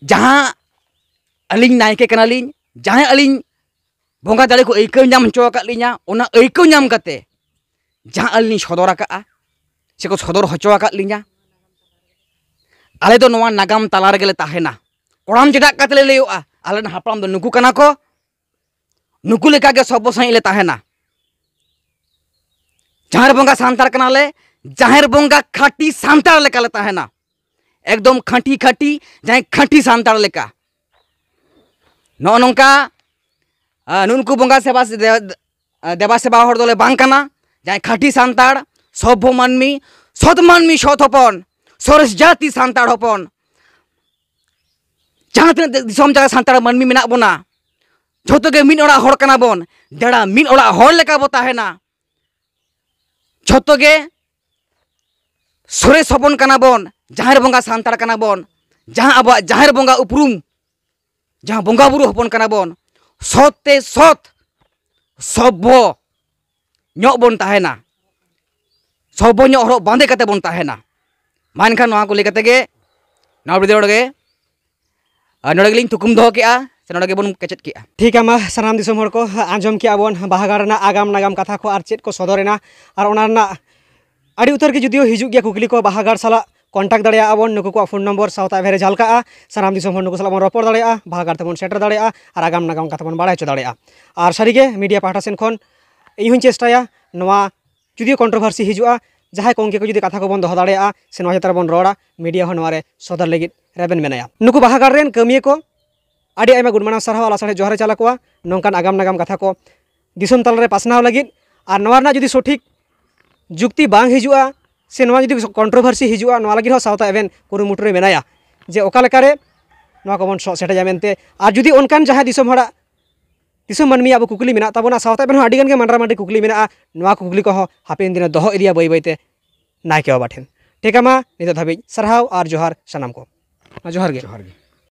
ᱡᱟᱦᱟᱸ ᱟᱹᱞᱤᱧ ᱱᱟᱭᱠᱮ ᱠᱟᱱᱟᱞᱤᱧ, ᱡᱟᱦᱟᱸᱭ ᱟᱹᱞᱤᱧ ᱵᱚᱸᱜᱟ ᱫᱟᱲᱮ ᱠᱚ ᱟᱹᱭᱠᱟᱹᱣ ᱧᱟᱢ ᱦᱚᱪᱚ ᱟᱠᱟᱫ ᱞᱤᱧᱟ, ᱚᱱᱟ ᱟᱹᱭᱠᱟᱹᱣ ᱧᱟᱢ ᱠᱟᱛᱮ ᱡᱟᱦᱟᱸ ᱟᱹᱞᱤᱧ ᱞᱤᱧ ᱥᱚᱫᱚᱨ ᱟᱠᱟᱫᱼᱟ, ᱥᱮᱠᱚ ᱥᱚᱫᱚᱨ ᱦᱚᱪᱚ ᱟᱠᱟᱫ ᱞᱤᱧᱟ, ᱟᱞᱮ ᱫᱚ ᱱᱚᱣᱟ ᱱᱟᱜᱟᱢ ᱛᱟᱞᱟ ᱨᱮᱜᱮ ᱞᱮ ᱛᱟᱦᱮᱱᱟ᱾ ᱠᱚᱲᱟᱢ ᱪᱮᱫᱟᱜ ᱠᱟᱛᱮ ᱞᱮ ᱞᱟᱹᱭᱚᱜᱼᱟ, ᱟᱞᱮ ᱨᱮᱱ ᱦᱟᱯᱲᱟᱢ ᱫᱚ ᱱᱩᱠᱩ ᱠᱟᱱᱟ ᱠᱚ, ᱱᱩᱠᱩ ᱞᱮᱠᱟ ᱜᱮ ᱥᱚᱵᱵᱚ ᱥᱟᱺᱦᱤᱡ ᱞᱮ ᱛᱟᱦᱮᱱᱟ᱾ ᱡᱟᱦᱮᱨ ᱵᱚᱸᱜᱟ ᱥᱟᱱᱛᱟᱲ ᱠᱟᱱᱟᱞᱮ, ᱡᱟᱦᱮᱨ ᱵᱚᱸᱜᱟ ᱠᱷᱟᱹᱴᱤ ᱥᱟᱱᱛᱟᱲ ᱞᱮᱠᱟ ᱞᱮ ᱛᱟᱦᱮᱱᱟ᱾ ᱮᱠᱫᱚᱢ ᱠᱷᱟᱹᱴᱤ ᱠᱷᱟᱹᱴᱤ, ᱡᱟᱦᱟᱸᱭ ᱠᱷᱟᱹᱴᱤ ᱥᱟᱱᱛᱟᱲ ᱞᱮᱠᱟ᱾ ᱱᱚᱜᱼᱚ ᱱᱚᱝᱠᱟ, ᱟᱨ ᱱᱩᱱᱠᱩ ᱵᱚᱸᱜᱟ ᱥᱮᱵᱟ, ᱫᱮ-, ᱫᱮᱵᱟ ᱥᱮᱵᱟ ᱦᱚᱲ ᱫᱚᱞᱮ ᱵᱟᱝ ᱠᱟᱱᱟ᱾ ᱡᱟᱦᱟᱸᱭ ᱠᱷᱟᱹᱴᱤ ᱥᱟᱱᱛᱟᱲ, ᱥᱚᱵᱵᱷᱚ ᱢᱟᱹᱱᱢᱤ, ᱥᱚᱛ ᱢᱟᱹᱱᱢᱤ, ᱥᱚᱛ ᱦᱚᱯᱚᱱ, ᱥᱚᱨᱮᱥ ᱡᱟᱹᱛᱤ ᱥᱟᱱᱛᱟᱲ ᱦᱚᱯᱚᱱ, ᱡᱟᱦᱟᱸ ᱛᱤᱱᱟᱹᱜ ᱫᱤᱥᱚᱢ ᱡᱟᱭᱜᱟ ᱥᱟᱱᱛᱟᱲ ᱢᱟᱹᱱᱢᱤ ᱢᱮᱱᱟᱜ ᱵᱚᱱᱟ, ᱡᱷᱚᱛᱚ ᱜᱮ ᱢᱤᱫ ᱚᱲᱟᱜ ᱦᱚᱲ ᱠᱟᱱᱟ ᱵᱚᱱ᱾ ᱡᱟᱲᱟ ᱢᱤᱫ ᱚᱲᱟᱜ ᱦᱚᱲ ᱞᱮᱠᱟ ᱵᱚ ᱛᱟᱦᱮᱱᱟ᱾ ᱡᱷᱚᱛᱚ ᱜᱮ ᱥᱚᱨᱮᱥ ᱦᱚᱯᱚᱱ ᱠᱟᱱᱟ ᱵᱚᱱ, ᱡᱟᱦᱮᱨ ᱵᱚᱸᱜᱟ ᱥᱟᱱᱛᱟᱲ ᱠᱟᱱᱟ ᱵᱚᱱ, ᱡᱟᱦᱟᱸ ᱟᱵᱚᱣᱟᱜ ᱡᱟᱦᱮᱨ ᱵᱚᱸᱜᱟ ᱩᱯᱨᱩᱢ, ᱡᱟᱦᱟᱸ ᱵᱚᱸᱜᱟ ᱵᱩᱨᱩ ᱦᱚᱯᱚᱱ ᱠᱟᱱᱟ ᱵᱚᱱ, ᱥᱚᱛ ᱛᱮ ᱥᱚᱛ, ᱥᱚᱵᱵᱷᱚ ᱧᱚᱜ ᱵᱚᱱ ᱛᱟᱦᱮᱱᱟ, ᱥᱚᱵᱵᱷᱚ ᱧᱚᱜ ᱦᱚᱨᱚᱜ ᱵᱟᱸᱫᱮ ᱠᱟᱛᱮ ᱵᱚᱱ ᱛᱟᱦᱮᱱᱟ᱾ ᱢᱟ ᱮᱱᱠᱷᱟᱱ ᱱᱚᱣᱟ ᱠᱚ ᱞᱟᱹᱭ ᱠᱟᱛᱮ ᱜᱮ ᱱᱚᱣᱟ ᱵᱷᱤᱰᱤᱭᱳ ᱱᱚᱰᱮ ᱜᱮ, ᱟᱨ ᱱᱚᱰᱮ ᱜᱮᱞᱤᱧ ᱛᱷᱩᱠᱩᱢ ᱫᱚᱦᱚ ᱠᱮᱜᱼᱟ, ᱥᱮ ᱱᱚᱰᱮ ᱜᱮᱵᱚᱱ ᱠᱮᱪᱮᱫ ᱠᱮᱜᱼᱟ᱾ ᱴᱷᱤᱠ ᱜᱮᱭᱟ, ᱢᱟ ᱥᱟᱱᱟᱢ ᱫᱤᱥᱚᱢ ᱦᱚᱲ ᱠᱚ, ᱟᱸᱡᱚᱢ ᱠᱮᱜᱼᱟ ᱵᱚᱱ ᱵᱟᱦᱟ ᱜᱟᱲ ᱨᱮᱱᱟᱜ ᱟᱜᱟᱢ ᱱᱟᱜᱟᱢ ᱠᱟᱛᱷᱟ ᱠᱚ ᱟᱨ ᱪᱮᱫ ᱠᱚ ᱥᱚᱫᱚᱨ ᱮᱱᱟ, ᱟᱨ ᱚᱱᱟ ᱨᱮᱱᱟᱜ ᱟᱹᱰᱤ ᱩᱛᱟᱹᱨ ᱜᱮ ᱡᱩᱫᱤᱭᱳ ᱦᱤᱡᱩᱜ ᱜᱮᱭᱟ ᱠᱩᱠᱞᱤ ᱠᱚ, ᱵᱟᱦᱟ ᱜᱟᱲ ᱥᱟᱞᱟᱜ ᱠᱚᱱᱴᱟᱠᱴ ᱫᱟᱲᱮᱭᱟᱜᱼᱟ ᱵᱚᱱ, ᱱᱩᱠᱩ ᱠᱚᱣᱟᱜ ᱯᱷᱳᱱ ᱱᱚᱢᱵᱚᱨ ᱥᱟᱶᱛᱟ ᱮᱵᱷᱮᱱ ᱨᱮ ᱡᱷᱟᱞᱠᱟᱜᱼᱟ᱾ ᱥᱟᱱᱟᱢ ᱫᱤᱥᱚᱢ ᱦᱚᱲ ᱱᱩᱠᱩ ᱥᱟᱞᱟᱜ ᱵᱚᱱ ᱨᱚᱯᱚᱲ ᱫᱟᱲᱮᱭᱟᱜᱼᱟ, ᱵᱟᱦᱟ ᱜᱟᱲ ᱛᱮᱵᱚᱱ ᱥᱮᱴᱮᱨ ᱫᱟᱲᱮᱭᱟᱜᱼᱟ ᱟᱨ ᱟᱜᱟᱢ ᱱᱟᱜᱟᱢ ᱠᱟᱛᱷᱟ ᱵᱚᱱ ᱵᱟᱲᱟᱭ ᱦᱚᱪᱚ ᱫᱟᱲᱮᱭᱟᱜᱼᱟ᱾ ᱟᱨ ᱥᱟᱹᱨᱤᱜᱮ ᱢᱤᱰᱤᱭᱟ ᱯᱟᱦᱴᱟ ᱥᱮᱱ ᱠᱷᱚᱱ ᱤᱧ ᱦᱚᱸᱧ ᱪᱮᱥᱴᱟᱭᱟ, ᱱᱚᱣᱟ ᱡᱩᱫᱤᱭᱳ ᱠᱚᱱᱴᱨᱳᱵᱷᱟᱨᱥᱤ ᱦᱤᱡᱩᱜᱼᱟ, ᱡᱟᱦᱟᱸᱭ ᱠᱚ ᱜᱚᱢᱠᱮ ᱠᱚ ᱡᱩᱫᱤ ᱠᱟᱛᱷᱟ ᱠᱚᱵᱚᱱ ᱫᱚᱦᱚ ᱫᱟᱲᱮᱭᱟᱜᱼᱟ ᱥᱮ ᱱᱚᱣᱟ ᱪᱮᱛᱟᱱ ᱨᱮᱵᱚᱱ ᱨᱚᱲᱟ, ᱢᱤᱰᱤᱭᱟ ᱦᱚᱸ ᱱᱚᱣᱟ ᱨᱮ ᱥᱚᱫᱚᱨ ᱞᱟᱹᱜᱤᱫ ᱨᱮᱵᱮᱱ ᱢᱮᱱᱟᱭᱟ᱾ ᱱᱩᱠᱩ ᱵᱟᱦᱟ ᱜᱟᱲ ᱨᱮᱱ ᱠᱟᱹᱢᱤᱭᱟᱹ ᱠᱚ ᱟᱹᱰᱤ ᱟᱭᱢᱟ ᱜᱩᱱ ᱢᱟᱱᱟᱣ ᱥᱟᱨᱦᱟᱣ ᱟᱨ ᱞᱟᱥᱟᱲᱦᱮᱫ ᱡᱚᱦᱟᱨ ᱮ ᱪᱟᱞ ᱟᱠᱚᱣᱟ, ᱱᱚᱝᱠᱟᱱ ᱟᱜᱟᱢ ᱱᱟᱜᱟᱢ ᱠᱟᱛᱷᱟ ᱠᱚ ᱫᱤᱥᱚᱢ ᱛᱟᱞᱟᱨᱮ ᱯᱟᱥᱱᱟᱣ ᱞᱟᱹᱜᱤᱫ᱾ ᱟᱨ ᱱᱚᱣᱟ ᱨᱮᱱᱟᱜ ᱡᱩᱫᱤ ᱥᱚᱴᱷᱤᱠ ᱡᱩᱠᱛᱤ ᱵᱟᱝ ᱦᱤᱡᱩᱜᱼᱟ ᱥᱮ ᱱᱚᱣᱟ ᱡᱩᱫᱤ ᱠᱚᱱᱴᱨᱳᱵᱷᱟᱨᱥᱤ ᱦᱤᱡᱩᱜᱼᱟ, ᱱᱚᱣᱟ ᱞᱟᱹᱜᱤᱫ ᱦᱚᱸ ᱥᱟᱶᱛᱟ ᱮᱵᱷᱮᱱ ᱠᱩᱨᱩᱢᱩᱴᱩ ᱨᱮ ᱢᱮᱱᱟᱭᱟ ᱡᱮ ᱚᱠᱟ ᱞᱮᱠᱟᱨᱮ ᱱᱚᱣᱟ ᱠᱚᱵᱚᱱ ᱥᱚᱜ ᱥᱮᱴᱮᱡᱟ ᱢᱮᱱᱛᱮ᱾ ᱟᱨ ᱡᱩᱫᱤ ᱚᱱᱠᱟᱱ ᱡᱟᱦᱟᱸᱭ ᱫᱤᱥᱚᱢ ᱦᱚᱲᱟᱜ, ᱫᱤᱥᱚᱢ ᱢᱟᱹᱱᱢᱤᱭᱟᱜ ᱟᱵᱚ ᱠᱩᱠᱞᱤ ᱢᱮᱱᱟᱜ ᱛᱟᱵᱚᱱᱟ, ᱥᱟᱶᱛᱟ ᱮᱵᱷᱮᱱ ᱦᱚᱸ ᱟᱹᱰᱤ ᱜᱟᱱ ᱜᱮ ᱢᱟᱱᱰᱨᱟ ᱢᱟᱱᱰᱤ ᱠᱩᱠᱞᱤ ᱢᱮᱱᱟᱜᱼᱟ, ᱱᱚᱣᱟ ᱠᱩᱠᱞᱤ ᱠᱚᱦᱚᱸ ᱦᱟᱯᱮᱱ ᱫᱤᱱ ᱨᱮ ᱫᱚᱦᱚ ᱤᱫᱤᱭᱟ ᱵᱟᱹᱭ ᱵᱟᱹᱭᱛᱮ ᱱᱟᱭᱠᱮ ᱵᱟᱵᱟ ᱴᱷᱮᱱ᱾ ᱴᱷᱤᱠ ᱜᱮᱭᱟ, ᱢᱟ ᱱᱤᱛᱚᱜ ᱫᱷᱟᱹᱵᱤᱡ ᱥᱟᱨᱦᱟᱣ ᱟᱨ ᱡᱚᱦᱟᱨ ᱥᱟᱱᱟᱢ ᱠᱚ᱾ ᱢᱟ ᱡᱚᱦᱟᱨ ᱜᱮ᱾ ᱡᱚᱦᱟᱨ ᱜᱮ᱾